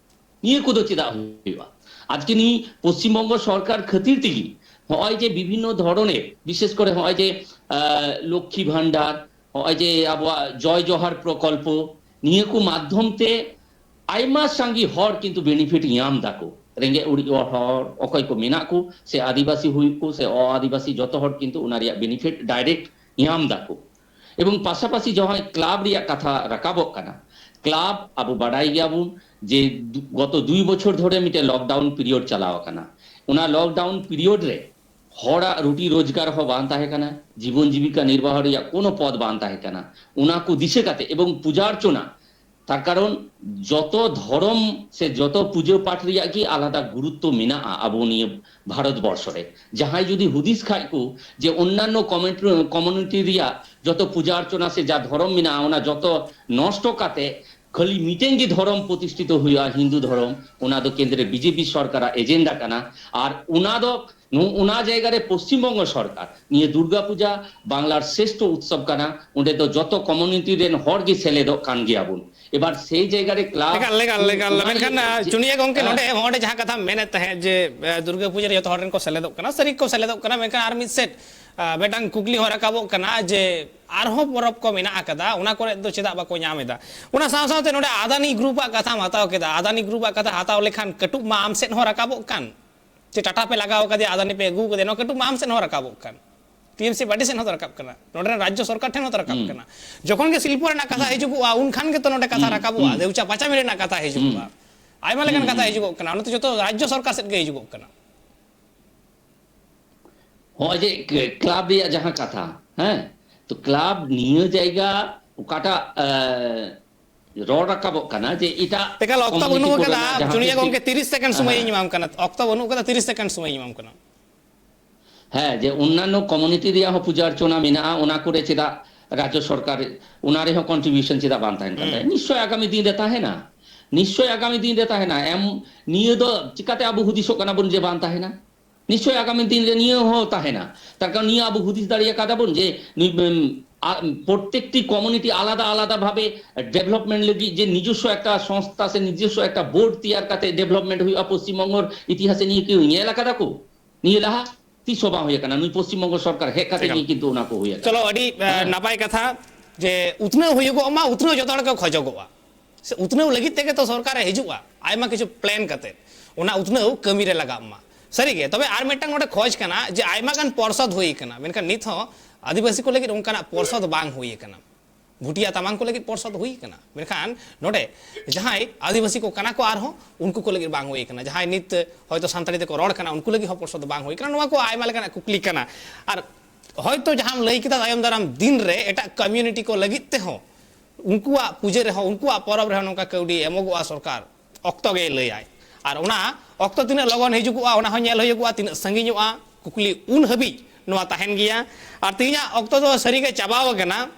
ᱱᱤᱭᱟᱹ ᱠᱚᱫᱚ ᱪᱮᱫᱟᱜ ᱦᱩᱭᱩᱜᱼᱟ? ᱟᱡᱠᱮ ᱱᱤᱭᱟᱹ ᱯᱚᱥᱪᱤᱢ ᱵᱚᱝᱜᱚ ᱥᱚᱨᱠᱟᱨ ᱠᱷᱟᱹᱛᱤᱨ ᱛᱮᱜᱮ ᱱᱚᱜᱼᱚᱭ ᱡᱮ ᱵᱤᱵᱷᱤᱱᱱᱚ ᱫᱷᱚᱨᱚᱱᱮᱨ, ᱵᱤᱥᱮᱥ ᱠᱚᱨᱮ ᱱᱚᱜᱼᱚᱭ ᱡᱮ, ᱟᱸ, ᱞᱚᱠᱠᱷᱤ ᱵᱷᱟᱱᱰᱟᱨ, ᱱᱚᱜᱼᱚᱭ ᱡᱮ ᱟᱵᱚᱣᱟᱜ ᱡᱚᱭ ᱡᱚᱦᱟᱨ ᱯᱨᱚᱠᱚᱞᱯᱚ, ᱱᱤᱭᱟᱹ ᱠᱚ ᱢᱟᱫᱽᱫᱷᱚᱢ ᱛᱮ ᱟᱭᱢᱟ ᱥᱟᱸᱜᱮ ᱦᱚᱲ ᱠᱤᱱᱛᱩ ᱵᱮᱱᱤᱯᱷᱤᱴ ᱧᱟᱢ ᱫᱟᱠᱚ᱾ ᱨᱮᱸᱜᱮᱡ ᱚᱨᱮᱡ ᱦᱚᱲ ᱚᱠᱚᱭ ᱠᱚ ᱢᱮᱱᱟᱜ ᱠᱚ, ᱥᱮ ᱟᱹᱫᱤᱵᱟᱹᱥᱤ ᱦᱩᱭᱩᱜ ᱠᱚ ᱥᱮ ᱚ-ᱟᱹᱫᱤᱵᱟᱹᱥᱤ, ᱡᱚᱛᱚ ᱦᱚᱲ ᱠᱤᱱᱛᱩ ᱚᱱᱟ ᱨᱮᱭᱟᱜ ᱵᱮᱱᱤᱯᱷᱤᱴ ᱰᱟᱭᱨᱮᱠᱴ ᱧᱟᱢ ᱫᱟᱠᱚ᱾ ᱮᱵᱚᱝ ᱯᱟᱥᱟᱯᱟᱥᱤ ᱡᱟᱦᱟᱸᱭ ᱠᱞᱟᱵᱽ ᱨᱮᱭᱟᱜ ᱠᱟᱛᱷᱟ ᱨᱟᱠᱟᱵᱚᱜ ᱠᱟᱱᱟ, ᱠᱞᱟᱵᱽ ᱟᱵᱚ ᱵᱟᱰᱟᱭ ᱜᱮᱭᱟᱵᱚᱱ ᱡᱮ ᱫᱩ-, ᱜᱚᱛᱚ ᱫᱩᱭ ᱵᱚᱪᱷᱚᱨ ᱫᱷᱚᱨᱮ ᱢᱤᱫᱴᱮᱱ ᱞᱚᱠᱰᱟᱣᱩᱱ ᱯᱤᱨᱤᱭᱳᱰ ᱪᱟᱞᱟᱣ ᱟᱠᱟᱱᱟ᱾ ᱚᱱᱟ ᱞᱚᱠᱰᱟᱣᱩᱱ ᱯᱤᱨᱤᱭᱳᱰ ᱨᱮ ᱦᱚᱲᱟᱜ ᱨᱩᱴᱤ ᱨᱳᱡᱽᱜᱟᱨ ᱦᱚᱸ ᱵᱟᱝ ᱛᱟᱦᱮᱸ ᱠᱟᱱᱟ, ᱡᱤᱵᱚᱱ ᱡᱤᱵᱤᱠᱟ ᱱᱤᱨᱵᱟᱦᱚ ᱨᱮᱭᱟᱜ ᱠᱳᱱᱳ ᱯᱚᱫᱽ ᱵᱟᱝ ᱛᱟᱦᱮᱸ ᱠᱟᱱᱟ᱾ ᱚᱱᱟ ᱠᱚ ᱫᱤᱥᱟᱹ ᱠᱟᱛᱮ ᱮᱵᱚᱝ ᱯᱩᱡᱟᱨᱪᱚᱱᱟ, ᱛᱟᱨ ᱠᱟᱨᱚᱱ ᱡᱚᱛᱚ ᱫᱷᱚᱨᱚᱢ ᱥᱮ ᱡᱚᱛᱚ ᱯᱩᱡᱟᱹ ᱯᱟᱴ ᱨᱮᱭᱟᱜ ᱜᱮ ᱟᱞᱟᱫᱟ ᱜᱩᱨᱩᱛᱛᱚ ᱢᱮᱱᱟᱜᱼᱟ ᱟᱵᱚ ᱱᱤᱭᱟᱹ ᱵᱷᱟᱨᱚᱛ ᱵᱚᱨᱥᱚ ᱨᱮ᱾ ᱡᱟᱦᱟᱸᱭ ᱡᱩᱫᱤ ᱦᱩᱫᱤᱥ ᱠᱷᱟᱡ ᱠᱚ ᱡᱮ ᱚᱱᱱᱟᱱᱱᱚ ᱠᱚᱢᱤᱴ-, ᱠᱚᱢᱤᱭᱩᱱᱤᱴᱤ ᱨᱮᱭᱟᱜ ᱡᱚᱛᱚ ᱯᱩᱡᱟᱨᱪᱚᱱᱟ ᱥᱮ ᱡᱟ ᱫᱷᱚᱨᱚᱢ ᱢᱮᱱᱟᱜᱼᱟ, ᱚᱱᱟ ᱡᱚᱛᱚ ᱱᱚᱥᱴᱚ ᱠᱟᱛᱮ ᱠᱷᱟᱹᱞᱤ ᱢᱤᱫᱴᱮᱱ ᱜᱮ ᱫᱷᱚᱨᱚᱢ ᱯᱨᱚᱛᱤᱥᱴᱷᱤᱛᱚ ᱦᱩᱭᱩᱜᱼᱟ, ᱦᱤᱱᱫᱩ ᱫᱷᱚᱨᱚᱢ, ᱚᱱᱟ ᱫᱚ ᱠᱮᱱᱫᱨᱮ ᱵᱤᱡᱮᱯᱤ ᱥᱚᱨᱠᱟᱨᱟᱜ ᱮᱡᱮᱱᱰᱟ ᱠᱟᱱᱟ᱾ ᱟᱨ ᱚᱱᱟ ᱫᱚ ᱱᱚ-, ᱚᱱᱟ ᱡᱟᱭᱜᱟ ᱨᱮ ᱯᱚᱥᱪᱤᱢ ᱵᱚᱝᱜᱚ ᱥᱚᱨᱠᱟᱨ ᱱᱤᱭᱟᱹ ᱫᱩᱨᱜᱟ ᱯᱩᱡᱟ ᱵᱟᱝᱞᱟᱨ ᱥᱨᱮᱥᱴᱷᱚ ᱩᱛᱥᱚᱵ ᱠᱟᱱᱟ, ᱚᱸᱰᱮ ᱫᱚ ᱡᱚᱛᱚ ᱠᱚᱢᱤᱭᱩᱱᱤᱴᱤ ᱨᱮᱱ ᱦᱚᱲ ᱜᱮ ᱥᱮᱞᱮᱫᱚᱜ ᱠᱟᱱ ᱜᱮᱭᱟ ᱵᱚᱱ᱾ ᱮᱵᱟᱨ ᱥᱮᱭ ᱡᱟᱭᱜᱟ ᱨᱮ ᱠᱞᱟᱵᱽ ᱮᱠᱟᱞ, ᱮᱠᱟᱞ, ᱮᱠᱟᱞ᱾ ᱚᱱᱟ ᱢᱮᱱᱠᱷᱟᱱ, ᱤᱭᱟᱹ ᱟᱸ, ᱡᱮ, ᱪᱩᱱᱤᱭᱟᱹ ᱜᱚᱢᱠᱮ, ᱦᱮᱸ᱾ ᱱᱚᱰᱮ, ᱱᱚᱰᱮ ᱡᱟᱦᱟᱸ ᱠᱟᱛᱷᱟᱢ ᱢᱮᱱᱮᱫ ᱛᱟᱦᱮᱸᱫ ᱡᱮ, ᱟᱸ, ᱫᱩᱨᱜᱟᱹ ᱯᱩᱡᱟᱹ ᱨᱮ ᱡᱚᱛᱚ ᱦᱚᱲ ᱨᱮᱱ ᱠᱚ ᱥᱮᱞᱮᱫᱚᱜ ᱠᱟᱱᱟ, ᱥᱟᱹᱨᱤ ᱜᱮᱠᱚ ᱥᱮᱞᱮᱫᱚᱜ ᱠᱟᱱᱟ, ᱢᱮᱱᱠᱷᱟᱱ ᱟᱨ ᱢᱤᱫ ᱥᱮᱫ, ᱟᱸ, ᱢᱤᱫᱴᱟᱝ ᱠᱩᱠᱞᱤ ᱦᱚᱸ ᱨᱟᱠᱟᱵᱚᱜ ᱠᱟᱱᱟ ᱡᱮ ᱟᱨᱦᱚᱸ ᱯᱚᱨᱚᱵᱽ ᱠᱚ ᱢᱮᱱᱟᱜ ᱟᱠᱟᱫᱟ, ᱚᱱᱟ ᱠᱚᱨᱮ ᱫᱚ ᱪᱮᱫᱟᱜ ᱵᱟᱠᱚ ᱧᱟᱢ ᱮᱫᱟ? ᱚᱱᱟ ᱥᱟᱶ ᱥᱟᱶᱛᱮ ᱱᱚᱰᱮ ᱟᱫᱟᱱᱤ ᱜᱨᱩᱯ ᱟᱜ ᱠᱟᱛᱷᱟᱢ ᱦᱟᱛᱟᱣ ᱠᱮᱫᱟ, ᱟᱫᱟᱱᱤ ᱜᱨᱩᱯ ᱟᱜ ᱠᱟᱛᱷᱟ ᱦᱟᱛᱟᱣ ᱞᱮᱠᱷᱟᱱ ᱠᱟᱹᱴᱩᱵ ᱢᱟ ᱟᱢ ᱥᱮᱫ ᱦᱚᱸ ᱨᱟᱠᱟᱵᱚᱜ ᱠᱟᱱ᱾ ᱪᱮ ᱴᱟᱴᱟ ᱯᱮ ᱞᱟᱜᱟᱣ ᱠᱟᱫᱮᱭᱟ, ᱟᱫᱟᱱᱤ ᱯᱮ ᱟᱹᱜᱩ ᱠᱟᱫᱮᱭᱟ, ᱱᱚᱣᱟ ᱠᱟᱹᱴᱩᱵ ᱢᱟ ᱟᱢ ᱥᱮᱫ ᱦᱚᱸ ᱨᱟᱠᱟᱵᱚᱜ ᱠᱟᱱ᱾ ᱴᱤ ᱮᱢ ᱥᱤ ᱯᱟᱨᱴᱤ ᱥᱮᱫ ᱦᱚᱸ ᱨᱟᱠᱟᱵ ᱠᱟᱱᱟ, ᱱᱚᱰᱮ ᱨᱮᱱ ᱨᱟᱡᱽᱡᱚ ᱥᱚᱨᱠᱟᱨ ᱴᱷᱮᱱ ᱦᱚᱸ ᱨᱟᱠᱟᱵ ᱦᱩᱸ᱾ ᱠᱟᱱᱟ᱾ ᱡᱚᱠᱷᱚᱱ ᱜᱮ ᱥᱤᱞᱯᱚ ᱨᱮᱱᱟᱜ ᱠᱟᱛᱷᱟ ᱦᱩᱸ᱾ ᱦᱤᱡᱩᱜᱚᱜᱼᱟ, ᱩᱱ ᱠᱷᱟᱱ ᱜᱮᱛᱚ ᱱᱚᱰᱮ ᱠᱟᱛᱷᱟ ᱦᱩᱸ᱾ ᱨᱟᱠᱟᱵᱚᱜᱼᱟ, ᱦᱩᱸ᱾ ᱡᱮ ᱩᱪᱟ ᱯᱟᱪᱟ ᱢᱤᱞ ᱨᱮᱱᱟᱜ ᱠᱟᱛᱷᱟ ᱦᱩᱸ᱾ ᱦᱤᱡᱩᱜᱚᱜᱼᱟ᱾ ᱟᱭᱢᱟ ᱞᱮᱠᱟᱱ ᱠᱟᱛᱷᱟ ᱦᱩᱸ᱾ ᱦᱤᱡᱩᱜᱚᱜ ᱠᱟᱱᱟ, ᱚᱱᱟ ᱛᱚ ᱡᱚᱛᱚ ᱨᱟᱡᱽᱡᱚ ᱥᱚᱨᱠᱟᱨ ᱥᱮᱫ ᱜᱮ ᱦᱤᱡᱩᱜᱚᱜ ᱠᱟᱱᱟ᱾ ᱦᱚᱸᱜᱼᱚᱭ ᱡᱮ ᱠ-, ᱠᱞᱟᱵᱽ ᱨᱮᱭᱟᱜ ᱡᱟᱦᱟᱸ ᱠᱟᱛᱷᱟ, ᱦᱮᱸ, ᱛᱚ ᱠᱞᱟᱵᱽ ᱱᱤᱭᱟᱹ ᱡᱟᱭᱜᱟ ᱚᱠᱟᱴᱟᱜ, ᱮ, ᱨᱚᱲ ᱨᱟᱠᱟᱵᱚᱜ ᱠᱟᱱᱟ ᱡᱮ ᱮᱴᱟᱜ ᱮᱠᱟᱞ ᱚᱠᱛᱚ community ᱵᱟᱹᱱᱩᱜ ᱠᱚ ᱟᱠᱟᱫᱟ᱾ ᱨᱮᱱᱟᱜ ᱡᱟᱦᱟᱸ ᱪᱩᱱᱤᱭᱟ ᱯᱨᱚᱛᱮᱠ- ᱜᱚᱢᱠᱮ, ᱛᱤᱨᱤᱥ ᱥᱮᱠᱮᱱᱰ ᱥᱚᱢᱚᱭ ᱦᱮᱸ᱾ ᱤᱧ ᱮᱢᱟᱢ ᱠᱟᱱᱟ, ᱚᱠᱛᱚ ᱵᱟᱹᱱᱩᱜ ᱟᱠᱟᱫᱟ, ᱛᱤᱨᱤᱥ ᱥᱮᱠᱮᱱᱰ ᱥᱚᱢᱚᱭ ᱤᱧ ᱮᱢᱟᱢ ᱠᱟᱱᱟ᱾ ᱦᱮᱸ, ᱡᱮ ᱚᱱᱱᱟᱱᱚ community ᱨᱮᱭᱟᱜ ᱦᱚᱸ ᱯᱩᱡᱟᱹ ᱚᱨᱪᱚᱱᱟ ᱢᱮᱱᱟᱜᱼᱟ, ᱚᱱᱟ ᱠᱚᱨᱮ ᱪᱮᱫᱟᱜ ᱨᱟᱡᱽᱡᱚ ᱥᱚᱨᱠᱟᱨ ᱚᱱᱟ ᱨᱮᱦᱚᱸ contribution ᱪᱮᱫᱟᱜ ᱵᱟᱝ ᱛᱟᱦᱮᱱ ᱠᱟᱱ ᱛᱟᱭᱟ? ᱱᱤᱥᱪᱚᱭ ᱟᱜᱟᱢᱤ ᱫᱤᱱ ᱨᱮ ᱛᱟᱦᱮᱱᱟ, ᱱᱤᱥᱪᱚᱭ ᱟᱜᱟᱢᱤ ᱫᱤᱱ ᱨᱮ ᱛᱟᱦᱮᱱᱟ᱾ ᱮᱢ, ᱱᱤᱭᱟᱹ ᱫᱚ ᱪᱤᱠᱟᱛᱮ ᱟᱵᱚ ᱦᱩᱫᱤᱥᱚᱜ ᱠᱟᱱᱟ ᱵᱚᱱ ᱡᱮ ᱵᱟᱝ ᱛᱟᱦᱮᱱᱟ? ᱱᱤᱥᱪᱚᱭ ᱟᱜᱟᱢᱤ ᱫᱤᱱ ᱨᱮ ᱱᱤᱭᱟᱹ ᱦᱚᱸ ᱛᱟᱦᱮᱱᱟ᱾ ᱛᱟᱨ ᱠᱟᱨᱚᱱ ᱱᱤᱭᱟᱹ ᱟᱵᱚ ᱦᱩᱫᱤᱥ ᱫᱟᱲᱮ ᱟᱠᱟᱫᱟ ᱵᱚᱱ ᱡᱮ ᱱᱩᱭ, ᱩᱢ, ᱟ, ᱯᱨᱚᱛᱮᱠᱴᱤ community ᱟᱞᱟᱫᱟ ᱟᱞᱟᱫᱟ ᱵᱷᱟᱵᱮ development ᱞᱟᱹᱜᱤᱫ ᱡᱮ ᱱᱤᱡᱚᱥᱥᱚ ᱮᱠᱴᱟ ᱥᱚᱝᱥᱛᱷᱟ ᱥᱮ ᱱᱤᱡᱚᱥᱥᱚ ᱮᱠᱴᱟ board ᱛᱮᱭᱟᱨ ᱠᱟᱛᱮ development ᱦᱩᱭᱩᱜᱼᱟ ᱯᱚᱥᱪᱤᱢ ᱵᱚᱝᱜᱚ ᱤᱛᱤᱦᱟᱥ ᱨᱮ, ᱱᱤᱭᱟᱹ ᱠᱤ ᱧᱮᱞ ᱟᱠᱟᱫᱟ ᱠᱚ? ᱱᱤᱭᱟᱹ ᱞᱟᱦᱟ ᱛᱤᱥ ᱦᱚᱸ ᱵᱟᱝ ᱦᱩᱭ ᱟᱠᱟᱱᱟ᱾ ᱱᱩᱭ ᱯᱚᱥᱪᱤᱢ ᱵᱚᱝᱜᱚ ᱥᱚᱨᱠᱟᱨ ᱦᱮᱡ ᱠᱟᱛᱮ ᱮᱠᱟᱞ᱾ ᱜᱮ ᱠᱤᱱᱛᱩ ᱚᱱᱟ ᱠᱚ ᱦᱩᱭ ᱟᱠᱟᱱᱟ᱾ ᱪᱚᱞᱚ, ᱟᱹᱰᱤ, ᱮ, ᱦᱮᱸ᱾ ᱱᱟᱯᱟᱭ ᱠᱟᱛᱷᱟ ᱡᱮ ᱩᱛᱱᱟᱹᱣ ᱦᱩᱭᱩᱜᱚᱜ ᱢᱟ, ᱩᱛᱱᱟᱹᱣ ᱡᱚᱛᱚ ᱦᱚᱲ ᱠᱚ ᱠᱷᱚᱡᱚᱜᱚᱜᱼᱟ᱾ ᱥᱮ ᱩᱛᱱᱟᱹᱣ ᱞᱟᱹᱜᱤᱫ ᱛᱮᱜᱮ ᱛᱚ ᱥᱚᱨᱠᱟᱨᱮ ᱦᱤᱡᱩᱜᱼᱟ, ᱟᱭᱢᱟ ᱠᱤᱪᱷᱩ plan ᱠᱟᱛᱮ ᱚᱱᱟ ᱩᱛᱱᱟᱹᱣ ᱠᱟᱹᱢᱤ ᱨᱮ ᱞᱟᱜᱟᱜ ᱢᱟ᱾ ᱥᱟᱹᱨᱤᱜᱮ, ᱛᱚᱵᱮ ᱟᱨ ᱢᱤᱫᱴᱟᱝ ᱱᱚᱰᱮ ᱠᱷᱚᱡᱽ ᱠᱟᱱᱟ ᱡᱮ ᱟᱭᱢᱟ ᱜᱟᱱ ᱯᱚᱨᱥᱚᱫ ᱦᱩᱭ ᱠᱟᱱᱟ, ᱢᱮᱱᱠᱷᱟᱱ ᱱᱤᱛ ᱦᱚᱸ ᱟᱹᱫᱤᱵᱟᱹᱥᱤ ᱠᱚ ᱞᱟᱹᱜᱤᱫ ᱚᱱᱠᱟᱱᱟᱜ ᱯᱚᱨᱥᱚᱫ ᱵᱟᱝ ᱦᱩᱭ ᱠᱟᱱᱟ᱾ ᱵᱷᱩᱴᱤᱭᱟ ᱛᱟᱢᱟᱝ ᱠᱚ ᱞᱟᱹᱜᱤᱫ ᱯᱚᱨᱥᱚᱫ ᱦᱩᱭ ᱠᱟᱱᱟ, ᱢᱮᱱᱠᱷᱟᱱ ᱱᱚᱰᱮ ᱡᱟᱦᱟᱸᱭ ᱟᱹᱫᱤᱵᱟᱹᱥᱤ ᱠᱚ ᱠᱟᱱᱟ ᱠᱚ ᱟᱨᱦᱚᱸ ᱩᱱᱠᱩ ᱠᱚ ᱞᱟᱹᱜᱤᱫ ᱵᱟᱝ ᱦᱩᱭ ᱠᱟᱱᱟ᱾ ᱡᱟᱦᱟᱸᱭ ᱱᱤᱛ ᱦᱚᱭᱛᱳ ᱥᱟᱱᱛᱟᱲᱤ ᱛᱮᱠᱚ ᱨᱚᱲ ᱠᱟᱱᱟ, ᱩᱱᱠᱩ ᱞᱟᱹᱜᱤᱫ ᱦᱚᱸ ᱯᱚᱨᱥᱚᱫ ᱵᱟᱝ ᱦᱩᱭ ᱠᱟᱱᱟ᱾ ᱱᱚᱣᱟ ᱠᱚ ᱟᱭᱢᱟ ᱞᱮᱠᱟᱱᱟᱜ ᱠᱩᱠᱞᱤ ᱠᱟᱱᱟ᱾ ᱟᱨ ᱦᱚᱭᱛᱳ ᱡᱟᱦᱟᱸᱢ ᱞᱟᱹᱭ ᱠᱮᱫᱟ, ᱛᱟᱭᱚᱢ ᱫᱟᱨᱟᱢ ᱫᱤᱱ ᱨᱮ ᱮᱴᱟᱜ community ᱠᱚ ᱞᱟᱹᱜᱤᱫ ᱛᱮᱦᱚᱸ, ᱩᱱᱠᱩᱣᱟᱜ ᱯᱩᱡᱟᱹ ᱨᱮᱦᱚᱸ, ᱩᱱᱠᱩᱣᱟᱜ ᱯᱚᱨᱚᱵᱽ ᱨᱮᱦᱚᱸ ᱱᱚᱝᱠᱟ ᱠᱟᱹᱣᱰᱤ ᱮᱢᱚᱜᱚᱜᱼᱟ ᱥᱚᱨᱠᱟᱨ, ᱚᱠᱛᱚ ᱜᱮᱭ ᱞᱟᱹᱭᱟᱭ᱾ ᱟᱨ ᱚᱱᱟ ᱚᱠᱛᱚ ᱛᱤᱱᱟᱹᱜ ᱞᱚᱜᱚᱱ ᱦᱤᱡᱩᱜᱚᱜᱼᱟ, ᱚᱱᱟ ᱦᱚᱸ ᱧᱮᱞ ᱦᱩᱭᱩᱜᱚᱜᱼᱟ, ᱛᱤᱱᱟᱹᱜ ᱥᱟᱺᱜᱤᱧᱚᱜᱼᱟ, ᱠᱩᱠᱞᱤ ᱩᱱ ᱦᱟᱹᱵᱤᱡ ᱱᱚᱣᱟ ᱛᱟᱦᱮᱱ ᱜᱮᱭᱟ᱾ ᱟᱨ ᱛᱮᱦᱮᱧᱟᱜ ᱚᱠᱛᱚ ᱫᱚ ᱥᱟᱹᱨᱤᱜᱮ ᱪᱟᱵᱟᱣ ᱟᱠᱟᱱᱟ,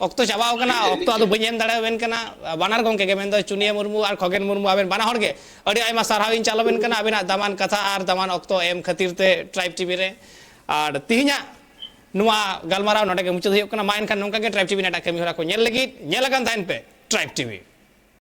ᱚᱠᱛᱚ ᱪᱟᱵᱟᱣ ᱟᱠᱟᱱᱟ, ᱚᱠᱛᱚ ᱟᱫᱚ ᱵᱟᱹᱧ ᱮᱢ ᱫᱟᱲᱮᱭᱟᱵᱮᱱ ᱠᱟᱱᱟ᱾ ᱵᱟᱱᱟᱨ ᱜᱚᱢᱠᱮ ᱜᱮ, ᱢᱮᱱᱫᱚ ᱪᱩᱱᱤᱭᱟᱹ ᱢᱩᱨᱢᱩ ᱟᱨ ᱠᱷᱚᱜᱮᱱ ᱢᱩᱨᱢᱩ, ᱟᱵᱮᱱ ᱵᱟᱱᱟ ᱦᱚᱲ ᱜᱮ ᱟᱹᱰᱤ ᱟᱭᱢᱟ ᱥᱟᱨᱦᱟᱣ ᱤᱧ ᱪᱟᱞ ᱟᱵᱮᱱ ᱠᱟᱱᱟ, ᱟᱵᱮᱱᱟᱜ ᱫᱟᱢᱟᱱ ᱠᱟᱛᱷᱟ ᱟᱨ ᱫᱟᱢᱟᱱ ᱚᱠᱛᱚ ᱮᱢ ᱠᱷᱟᱹᱛᱤᱨ ᱛᱮ Tribe TV ᱨᱮ᱾ ᱟᱨ ᱛᱮᱦᱮᱧᱟᱜ ᱱᱚᱣᱟ ᱜᱟᱞᱢᱟᱨᱟᱣ ᱱᱚᱰᱮ ᱜᱮ ᱢᱩᱪᱟᱹᱫ ᱦᱩᱭᱩᱜ ᱠᱟᱱᱟ᱾ ᱢᱟ ᱮᱱᱠᱷᱟᱱ ᱱᱚᱝᱠᱟ ᱜᱮ Tribe TV ᱨᱮᱱᱟᱜ ᱮᱴᱟᱜ ᱠᱟᱹᱢᱤ ᱦᱚᱨᱟ ᱠᱚ ᱧᱮᱞ ᱞᱟᱹᱜᱤᱫ ᱧᱮᱞ ᱟᱠᱟᱱ ᱛᱟᱦᱮᱱ ᱯᱮ Tribe TV᱾